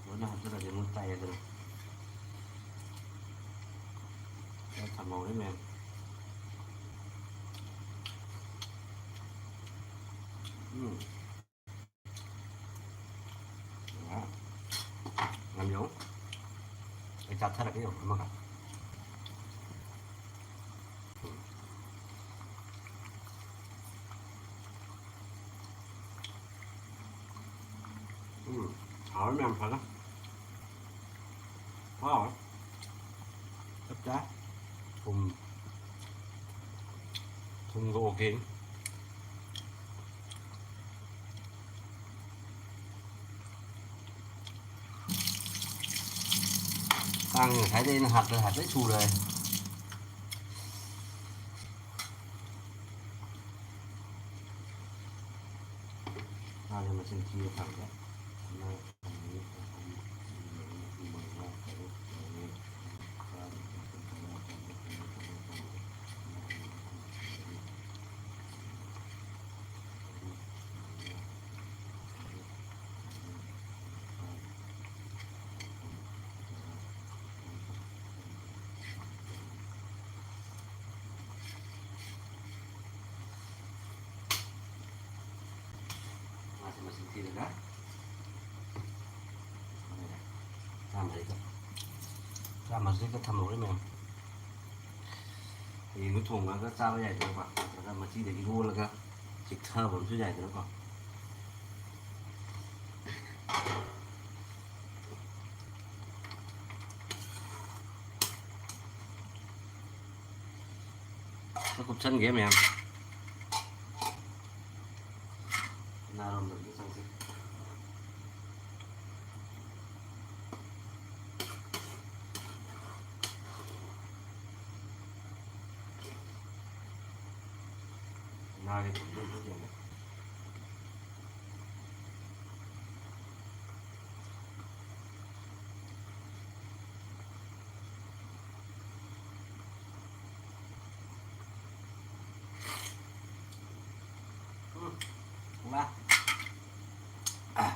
ꯂꯣꯏꯅ ꯍꯥꯞꯆꯜꯂꯗꯤ ꯑꯃꯨꯛ ꯇꯥꯏꯑꯦꯗꯅ꯫ ꯈꯔ ꯊꯝꯍꯧꯔꯦ ꯃꯌꯥꯝ꯫ ꯎꯝ꯫ ꯌꯥꯝ ꯌꯧ꯫ ꯑꯩ ꯆꯥꯊꯔꯒꯦ ꯌꯧ ꯑꯃꯒ꯫ ꯎꯝ, ꯍꯥꯎꯔꯦ ꯃꯌꯥꯝ ꯐꯖꯅ꯫ ꯍꯥꯎꯔꯦ꯫ ꯆꯞ ꯆꯥꯏ꯫ ꯊꯨꯝ, ꯊꯨꯝꯒ ꯑꯣꯀꯦ꯫ ꯀꯥꯡ ꯉꯁꯥꯏꯗꯩ ꯑꯩꯅ ꯍꯥꯠꯄꯗ ꯍꯥꯠꯄꯗꯩ ꯁꯨꯔꯦ꯫ ꯃꯁꯤꯡ ꯊꯤꯕ ꯐꯪꯗ꯭ꯔꯦ꯫ ꯑꯃ, ꯑꯅꯤ, ꯑꯍꯨꯝ, ꯃꯔꯤ, ꯃꯉꯥ, ꯇꯔꯨꯛ, ꯇꯔꯦꯠ, ꯅꯤꯄꯥꯜ, ꯃꯥꯄꯜ, ꯇꯔꯥ, ꯇꯔꯥꯃꯥꯊꯣꯏ, ꯇꯔꯥꯅꯤꯊꯣꯏ, ꯇꯔꯥꯍꯨꯝꯗꯣꯏ, ꯇꯔꯥꯃꯔꯤ, ꯇꯔꯥꯃꯉꯥ, ꯇꯔꯥ, ꯃꯥꯁꯦ ꯃꯁꯤꯡ ꯊꯤꯔꯒ ꯆꯥꯝꯃꯔꯤꯒ, ꯆꯥꯝꯃꯔꯤꯒ ꯊꯝꯍꯧꯔꯦ ꯃꯌꯥꯝ꯫ ꯍꯌꯦꯡꯗꯣ ꯊꯣꯡꯉꯒ ꯆꯥꯕ ꯌꯥꯏꯗꯅꯀꯣ, ꯅꯠꯇ꯭ꯔꯒ ꯃꯆꯤꯗꯒꯤ ꯂꯣꯜꯂꯒ ꯆꯤꯛꯊꯕ ꯑꯃꯁꯨ ꯌꯥꯏꯗꯅꯀꯣ꯫ ꯈꯔ ꯀꯨꯞꯁꯟꯒꯦ ꯃꯌꯥꯝ꯫ ꯅꯥꯔꯣꯝꯗ ꯑꯗꯨꯝ ꯆꯪꯁꯤ꯫ ꯅꯥꯒꯦ ꯇꯧꯕꯗꯣ ꯑꯗꯨꯝ ꯌꯦꯡꯉꯦ꯫ ꯎꯝ꯫ ꯋꯥ꯫ ꯑ,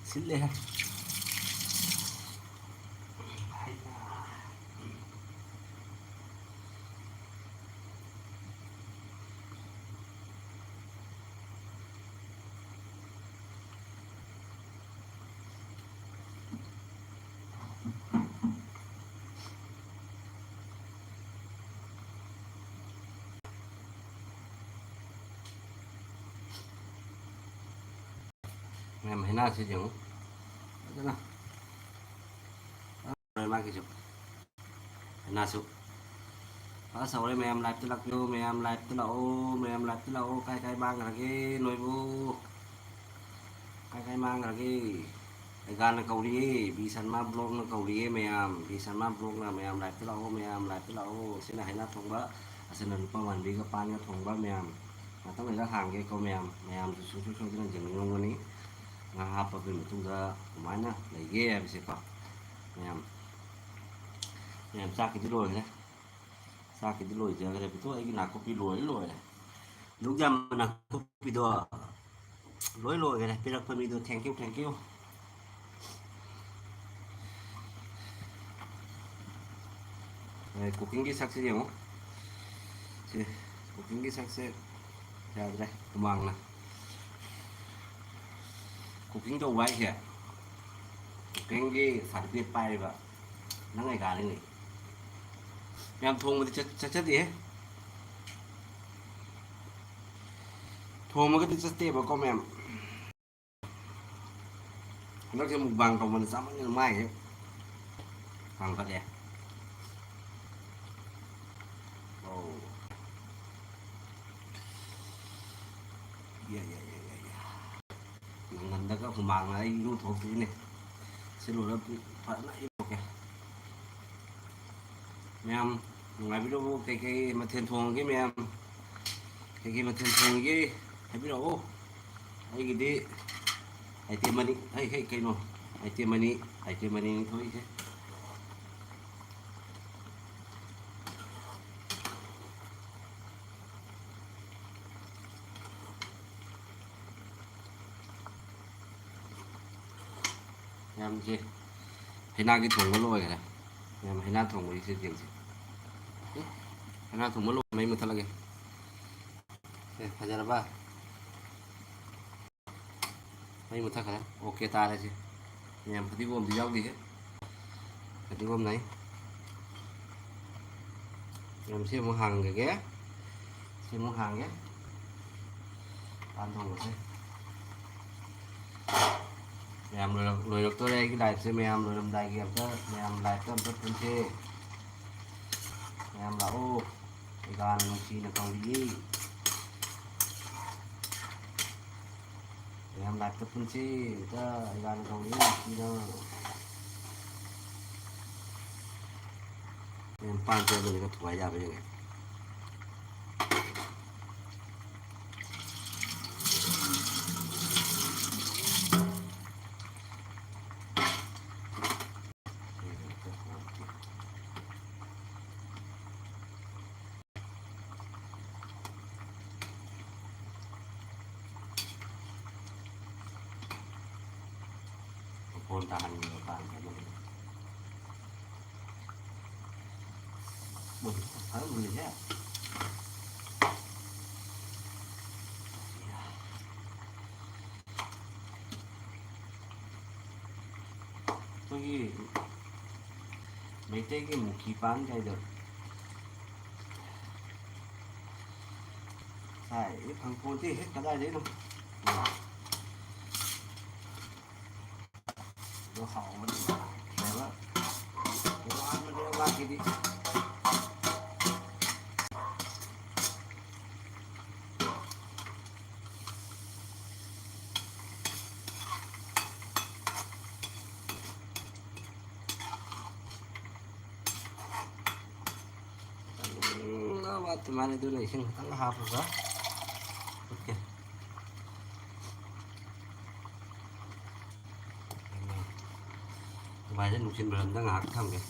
ꯁꯤꯜꯂꯦꯍꯦ꯫ ꯃꯌꯥꯝ ꯍꯩꯅꯥꯁꯤ ꯌꯦꯡꯉꯨ꯫ ꯐꯖꯅ꯫ ꯃꯥꯒꯤꯁꯨ꯫ ꯍꯩꯅꯥꯁꯨ꯫ ꯑꯁ, ꯍꯧꯔꯦ ꯃꯌꯥꯝ, live-ꯇ ꯂꯥꯛꯄꯤꯌꯨ, ꯃꯌꯥꯝ live-ꯇ ꯂꯥꯛꯑꯣ, ꯃꯌꯥꯝ live-ꯇ ꯂꯥꯛꯑꯣ, ꯀꯥꯏ ꯀꯥꯏ ꯃꯥꯡꯈ꯭ꯔꯒꯦ ꯅꯣꯏꯕꯨ? ꯀꯥꯏ ꯀꯥꯏ ꯃꯥꯡꯈ꯭ꯔꯒꯦ? ꯑꯩꯒꯥꯅ ꯀꯧꯔꯤꯌꯦ, ꯕꯤ ꯁꯟꯃꯥ vlog-ꯅ ꯀꯧꯔꯤꯌꯦ ꯃꯌꯥꯝ, ꯕꯤ ꯁꯟꯃꯥ vlog-ꯅ ꯃꯌꯥꯝ live-ꯇ ꯂꯥꯛꯑꯣ, ꯃꯌꯥꯝ live-ꯇ ꯂꯥꯛꯑꯣ꯫ ꯑꯁꯤꯅ ꯍꯩꯅꯥ ꯊꯣꯡꯕ, ꯑꯁꯤꯅ ꯂꯨꯄꯥ ꯃꯥꯟꯕꯤꯒ ꯄꯥꯟꯒ ꯊꯣꯡꯕ ꯃꯌꯥꯝ꯫ ꯉꯥꯛꯇꯪ ꯂꯩꯔꯒ ꯍꯥꯡꯒꯦꯀꯣ ꯃꯌꯥꯝ꯫ ꯃꯌꯥꯝꯁꯨ ꯁꯨꯡꯁꯣꯏ ꯁꯣꯏꯗꯅ ꯌꯦꯡꯅꯤꯡꯉꯝꯒꯅꯤ꯫ ꯉꯥ ꯍꯥꯞꯄꯒꯤ ꯃꯇꯨꯡꯗ ꯀꯃꯥꯏꯅ ꯂꯩꯒꯦ ꯍꯥꯏꯕꯁꯦꯀꯣ꯫ ꯃꯌꯥꯝ, ꯃꯌꯥꯝ ꯆꯥꯛꯀꯤꯗꯤ ꯂꯣꯏꯈ꯭ꯔꯦ꯫ ꯆꯥꯛꯀꯤꯗꯤ ꯂꯣꯏꯖꯈ꯭ꯔꯦ꯫ ꯄꯤꯊꯣꯛ, ꯑꯩꯒꯤ ꯅꯥꯀꯨꯞꯄꯤ ꯂꯣꯏ ꯂꯣꯏꯔꯦ꯫ ꯅꯨꯡꯖꯥꯝ ꯅꯥꯀꯨꯞꯄꯤꯗꯣ ꯂꯣꯏ ꯂꯣꯏꯈ꯭ꯔꯦ꯫ ꯄꯤꯔꯛꯄ ꯃꯤꯗꯣ thank you, thank you꯫ ꯑꯦ, cookingꯒꯤ ꯁꯛꯁꯦ ꯌꯦꯡꯉꯣ꯫ ꯁꯤ cookingꯒꯤ ꯁꯛꯁꯦ ꯌꯥꯗ꯭ꯔꯦ, ꯍꯨꯃꯥꯡꯅ꯫ Cooking ꯇꯧꯕ ꯍꯥꯏꯁꯦ, cookingꯒꯤ certificate ꯄꯥꯏꯔꯤꯕ ꯅꯪ ꯑꯩ ꯀꯥꯔꯤꯅꯤ꯫ ꯌꯥꯝ ꯊꯣꯡꯕꯗꯤ ꯆꯠ-, ꯆꯠꯆꯗꯦꯍꯦ꯫ ꯊꯣꯡꯕꯒꯗꯤ ꯆꯠꯇꯦꯕꯀꯣ ꯃꯌꯥꯝ꯫ ꯍꯟꯗꯛꯁꯦ mukbang ꯇꯧꯃꯟꯗ ꯆꯥꯃꯟꯗꯅ ꯃꯥꯏꯁꯦ ꯀꯥꯡꯈꯠꯂꯦ꯫ ꯑꯧ꯫ ꯌꯥ, ꯌꯥ, ꯌꯥ, ꯌꯥ, ꯌꯥ꯫ ꯅꯪꯒꯟꯗꯒ ꯍꯨꯃꯥꯡꯅ ꯑꯩ ꯏꯔꯨ ꯊꯣꯛꯇ꯭ꯔꯤꯅꯦ꯫ ꯁꯤ ꯂꯣꯏꯔ ꯐꯖꯅ ꯏꯔꯨꯊꯣꯛꯀꯦ꯫ ꯃꯌꯥꯝ ꯅꯨꯡꯉꯥꯏꯕꯤꯔꯕꯣ? ꯀꯩꯀꯩ ꯃꯊꯦꯜ ꯊꯣꯡꯉꯒꯦ ꯃꯌꯥꯝ? ꯀꯩꯀꯩ ꯃꯊꯦꯜ ꯊꯣꯡꯉꯒꯦ ꯍꯥꯏꯕꯤꯔꯛꯑꯣ꯫ ꯑꯩꯒꯤꯗꯤ item ꯑꯅꯤ, ꯑꯩ, ꯍꯩ, ꯀꯩꯅꯣ, item ꯑꯅꯤ, item ꯑꯅꯤꯅꯤ ꯊꯣꯛꯏꯁꯦ꯫ ꯃꯌꯥꯝꯁꯦ ꯍꯩꯅꯥꯒꯤ ꯊꯣꯡꯕ ꯂꯣꯏꯈ꯭ꯔꯦ꯫ ꯃꯌꯥꯝ ꯍꯩꯅꯥ ꯊꯣꯡꯕꯒꯤꯁꯦ ꯌꯦꯡꯁꯦ꯫ ꯎꯝ, ꯍꯩꯅꯥ ꯊꯣꯡꯕ ꯂꯣꯏ, ꯃꯩ ꯃꯨꯠꯊꯠꯂꯒꯦ꯫ ꯑꯦ, ꯐꯖꯔꯕ? ꯃꯩ ꯃꯨꯠꯊꯠꯈ꯭ꯔꯦ꯫ OK ꯇꯥꯔꯦ ꯁꯤ꯫ ꯃꯌꯥꯝ ꯐꯗꯤꯒꯣꯝꯗꯤ ꯌꯥꯎꯗꯦꯍꯦ꯫ ꯐꯗꯤꯒꯣꯝ ꯂꯩ꯫ ꯃꯌꯥꯝ ꯁꯤ ꯑꯃꯨꯛ ꯍꯥꯡꯈ꯭ꯔꯒꯦ꯫ ꯁꯤ ꯑꯃꯨꯛ ꯍꯥꯡꯒꯦ꯫ ꯄꯥꯟ ꯊꯣꯡꯕꯁꯦ꯫ ꯃꯌꯥꯝ ꯂꯣꯏꯔꯛ-, ꯂꯣꯏꯔꯛꯇꯣꯔꯦ ꯑꯩꯒꯤ liveꯁꯦ꯫ ꯃꯌꯥꯝ ꯂꯣꯏꯔꯝꯗꯥꯏꯒꯤ ꯑꯝꯇ, ꯃꯌꯥꯝ liveꯇ ꯑꯝꯇ ꯄꯨꯟꯁꯦ꯫ ꯃꯌꯥꯝ ꯂꯥꯛꯑꯣ꯫ ꯑꯩꯒꯥꯅ ꯅꯨꯡꯁꯤꯅ ꯀꯧꯔꯤꯌꯦ꯫ ꯃꯌꯥꯝ liveꯇ ꯄꯨꯟꯁꯤ, ꯑꯝꯇ ꯑꯩꯒꯥꯅ ꯀꯧꯔꯤꯌꯦ ꯅꯨꯡꯁꯤꯅ꯫ ꯃꯌꯥꯝ ꯄꯥꯟ ꯆꯥꯕꯅꯤꯒ ꯊꯨꯒꯥꯏ ꯌꯥꯕ꯭ꯔꯥ ꯌꯦꯡꯒꯦ꯫ ꯇꯥꯍꯟꯒꯦꯕ ꯀꯥꯟꯗ ꯑꯗꯨꯒ꯫ ꯃꯣꯏ ꯐꯖꯅ ꯃꯨꯜꯂꯤꯍꯦ꯫ ꯑꯩꯈꯣꯏꯒꯤ ꯃꯩꯇꯩꯒꯤ ꯃꯨꯈꯤ ꯄꯥꯟ ꯀꯥꯏꯗꯣ꯫ ꯀꯥꯏꯗꯒꯤ ꯐꯪꯄꯣꯟꯇꯦ ꯍꯦ, ꯀꯗꯥꯏꯗꯩꯅꯣ? ꯑꯗꯣ ꯍꯥꯎꯕꯅꯤ꯫ ꯀꯩꯕ? ꯇꯣꯉꯥꯟꯕꯅꯦ ꯃꯥꯒꯤꯗꯤ꯫ ꯎꯝ, ꯋꯥꯠꯇꯤ ꯃꯥꯜꯂꯦ, ꯑꯗꯨꯅ ꯏꯁꯤꯡ ꯈꯤꯇꯪ ꯍꯥꯞꯄꯒ ꯐꯨꯠꯀꯦ꯫ ꯑꯗꯨꯃꯥꯏꯅ ꯅꯨꯡꯁꯤꯠ ꯃꯔꯝꯗ ꯉꯥꯏꯍꯥꯛ ꯊꯝꯒꯦ,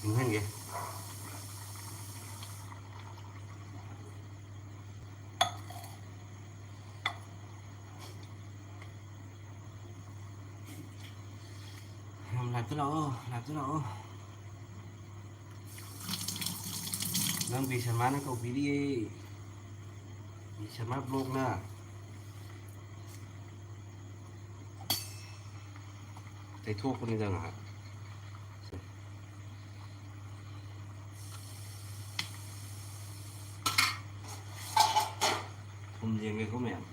ꯏꯪꯍꯟꯒꯦ꯫ ꯃꯌꯥꯝ live ꯇ ꯂꯥꯛꯑꯣ, live ꯇ ꯂꯥꯛꯑꯣ꯫ ꯅꯪ ꯕꯤꯁꯃꯥꯅ ꯀꯧꯕꯤꯔꯤꯌꯦ꯫ ꯕꯤꯁꯃꯥ vlog ꯅ꯫ ꯇꯩꯊꯣꯛꯄꯅꯤꯗ ꯉꯥꯏꯍꯥꯛ꯫ ꯊꯨꯝ ꯌꯦꯡꯒꯦꯀꯣ ꯃꯌꯥꯝ꯫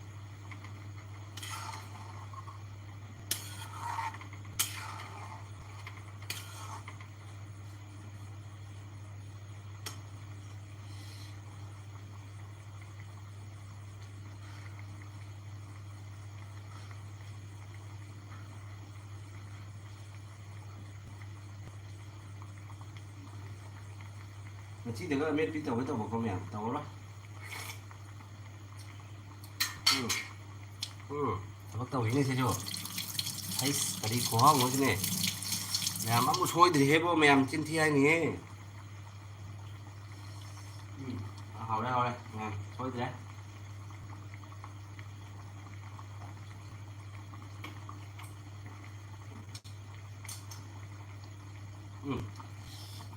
ꯃꯊꯤꯗꯒ ꯑꯃꯦꯠꯄꯤ ꯇꯧꯒꯦ ꯇꯧꯕꯀꯣ ꯃꯌꯥꯝ, ꯇꯧꯔꯔꯣꯏ꯫ ꯎꯝ꯫ ꯎꯝ꯫ ꯊꯕꯛ ꯇꯧꯔꯤꯅꯦ ꯁꯤꯁꯨ꯫ ꯍꯩꯁ, ꯀꯔꯤ ꯈꯨꯍꯥꯎꯅꯣ ꯁꯤꯅꯦ꯫ ꯃꯌꯥꯝ ꯑꯃꯨꯛ ꯁꯣꯏꯗ꯭ꯔꯤꯍꯦꯕꯣ, ꯃꯌꯥꯝ ꯆꯤꯟ ꯊꯤ ꯍꯥꯏꯅꯤꯍꯦ꯫ ꯎꯝ꯫ ꯍꯥꯎꯔꯦ, ꯍꯥꯎꯔꯦ꯫ ꯃꯌꯥꯝ ꯁꯣꯏꯗ꯭ꯔꯦ꯫ ꯎꯝ,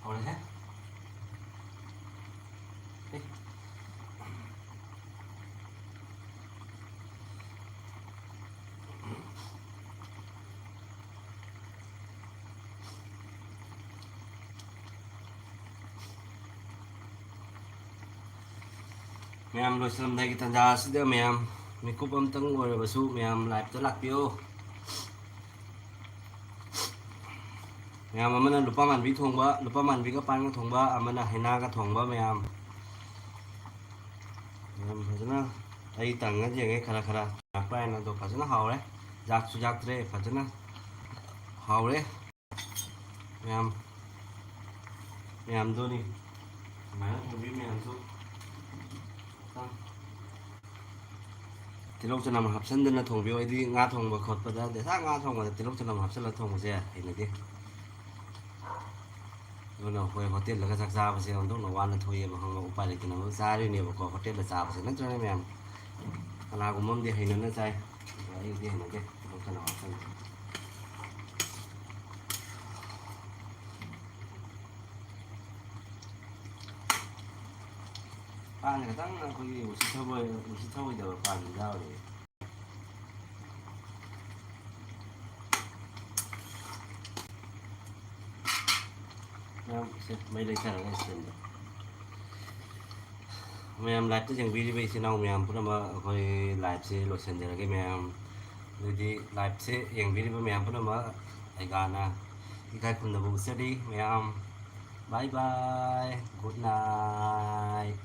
ꯍꯧꯔꯦꯍꯦ꯫ ꯑꯦ꯫ ꯃꯌꯥꯝ, ꯂꯣꯏꯁꯤꯜꯂꯝꯗꯥꯏꯒꯤ ꯇꯥꯟꯖꯥ ꯑꯁꯤꯗ ꯃꯌꯥꯝ ꯃꯤꯀꯨꯞ ꯑꯝꯇꯪ ꯑꯣꯏꯔꯕꯁꯨ ꯃꯌꯥꯝ live ꯇ ꯂꯥꯛꯄꯤꯌꯨ꯫ ꯃꯌꯥꯝ ꯑꯃꯅ ꯂꯨꯄꯥ ꯃꯥꯟꯕꯤ ꯊꯣꯡꯕ, ꯂꯨꯄꯥ ꯃꯥꯟꯕꯤꯒ ꯄꯥꯟꯒ ꯊꯣꯡꯕ, ꯑꯃꯅ ꯍꯩꯅꯥꯒ ꯊꯣꯡꯕ ꯃꯌꯥꯝ꯫ ꯃꯌꯥꯝ ꯐꯖꯅ ꯑꯩ ꯇꯪꯉ ꯌꯦꯡꯉꯦ ꯈꯔ ꯈꯔ ꯂꯥꯛꯄ꯭ꯔꯥ ꯍꯥꯏꯅ, ꯑꯗꯣ ꯐꯖꯅ ꯍꯥꯎꯔꯦ꯫ ꯌꯥꯛꯁꯨ ꯌꯥꯛꯇ꯭ꯔꯦ, ꯐꯖꯅ ꯍꯥꯎꯔꯦ꯫ ꯃꯌꯥꯝ, ꯃꯌꯥꯝꯗꯨꯅꯤ꯫ ꯁꯨꯃꯥꯏꯅ ꯊꯣꯡꯕꯤ ꯃꯌꯥꯝꯁꯨ꯫ ꯇꯤꯜꯍꯧ ꯆꯅꯝ ꯍꯥꯞꯆꯤꯟꯗꯅ ꯊꯣꯡꯕꯤꯌꯨ꯫ ꯑꯩꯗꯤ ꯉꯥ ꯊꯣꯡꯕ ꯈꯣꯠꯄꯗ, ꯗꯦꯁꯥ ꯉꯥ ꯊꯣꯡꯕꯗ ꯇꯤꯜꯍꯧ ꯆꯅꯝ ꯍꯥꯞꯆꯤꯜꯂꯒ ꯊꯣꯡꯕꯁꯦ ꯍꯩꯅꯗꯦ꯫ ꯑꯗꯨꯅ ꯑꯩꯈꯣꯏ ꯍꯣꯇꯦꯜꯗꯒ ꯆꯥꯛ ꯆꯥꯕꯁꯦ ꯑꯣꯟꯊꯣꯛꯅ ꯋꯥꯅ ꯊꯣꯛꯑꯦꯕ, ꯈꯪꯕ? ꯎꯄꯥꯏ ꯂꯩꯇꯅ ꯑꯗꯨꯝ ꯆꯥꯔꯤꯅꯦꯕꯀꯣ ꯍꯣꯇꯦꯜꯗ ꯆꯥꯕꯁꯦ, ꯅꯠꯇ꯭ꯔꯅꯦ ꯃꯌꯥꯝ? ꯀꯅꯥꯒꯨꯝꯕ ꯑꯃꯗꯤ ꯍꯩꯅꯅ ꯆꯥꯏ, ꯑꯗꯣ ꯑꯩꯗꯤ ꯍꯩꯅꯗꯦ꯫ ꯇꯤꯜꯍꯧ ꯆꯅꯝ ꯍꯥꯞꯆꯤꯟꯕ꯫ ꯄꯥꯟꯁꯦ ꯈꯤꯇꯪ ꯑꯩꯈꯣꯏꯒꯤ ꯎꯁꯤꯠ ꯊꯧꯑꯣꯏ-, ꯎꯁꯤꯠ ꯊꯧꯑꯣꯏꯗꯕ ꯄꯥꯟꯁꯨ ꯌꯥꯎꯔꯤꯌꯦ꯫ ꯃꯌꯥꯝ ꯁꯦ, ꯃꯩ ꯂꯩꯊꯔꯒ ꯏꯁꯀ꯭ꯔꯤꯟꯗ꯫ ꯃꯌꯥꯝ live ꯇ ꯌꯦꯡꯕꯤꯔꯤꯕ ꯏꯆꯤꯟ ꯏꯅꯥꯎ ꯃꯌꯥꯝ ꯄꯨꯝꯅꯃꯛ, ꯑꯩꯈꯣꯏ live ꯁꯦ ꯂꯣꯏꯁꯤꯟꯖꯔꯒꯦ ꯃꯌꯥꯝ꯫ ꯑꯗꯨꯗꯤ live ꯁꯦ ꯌꯦꯡꯕꯤꯔꯤꯕ ꯃꯌꯥꯝ ꯄꯨꯝꯅꯃꯛ ꯑꯩꯒꯥꯅ ꯏꯀꯥꯏ ꯈꯨꯝꯅꯕ ꯎꯠꯆꯔꯤ ꯃꯌꯥꯝ꯫ Bye bye, good night꯫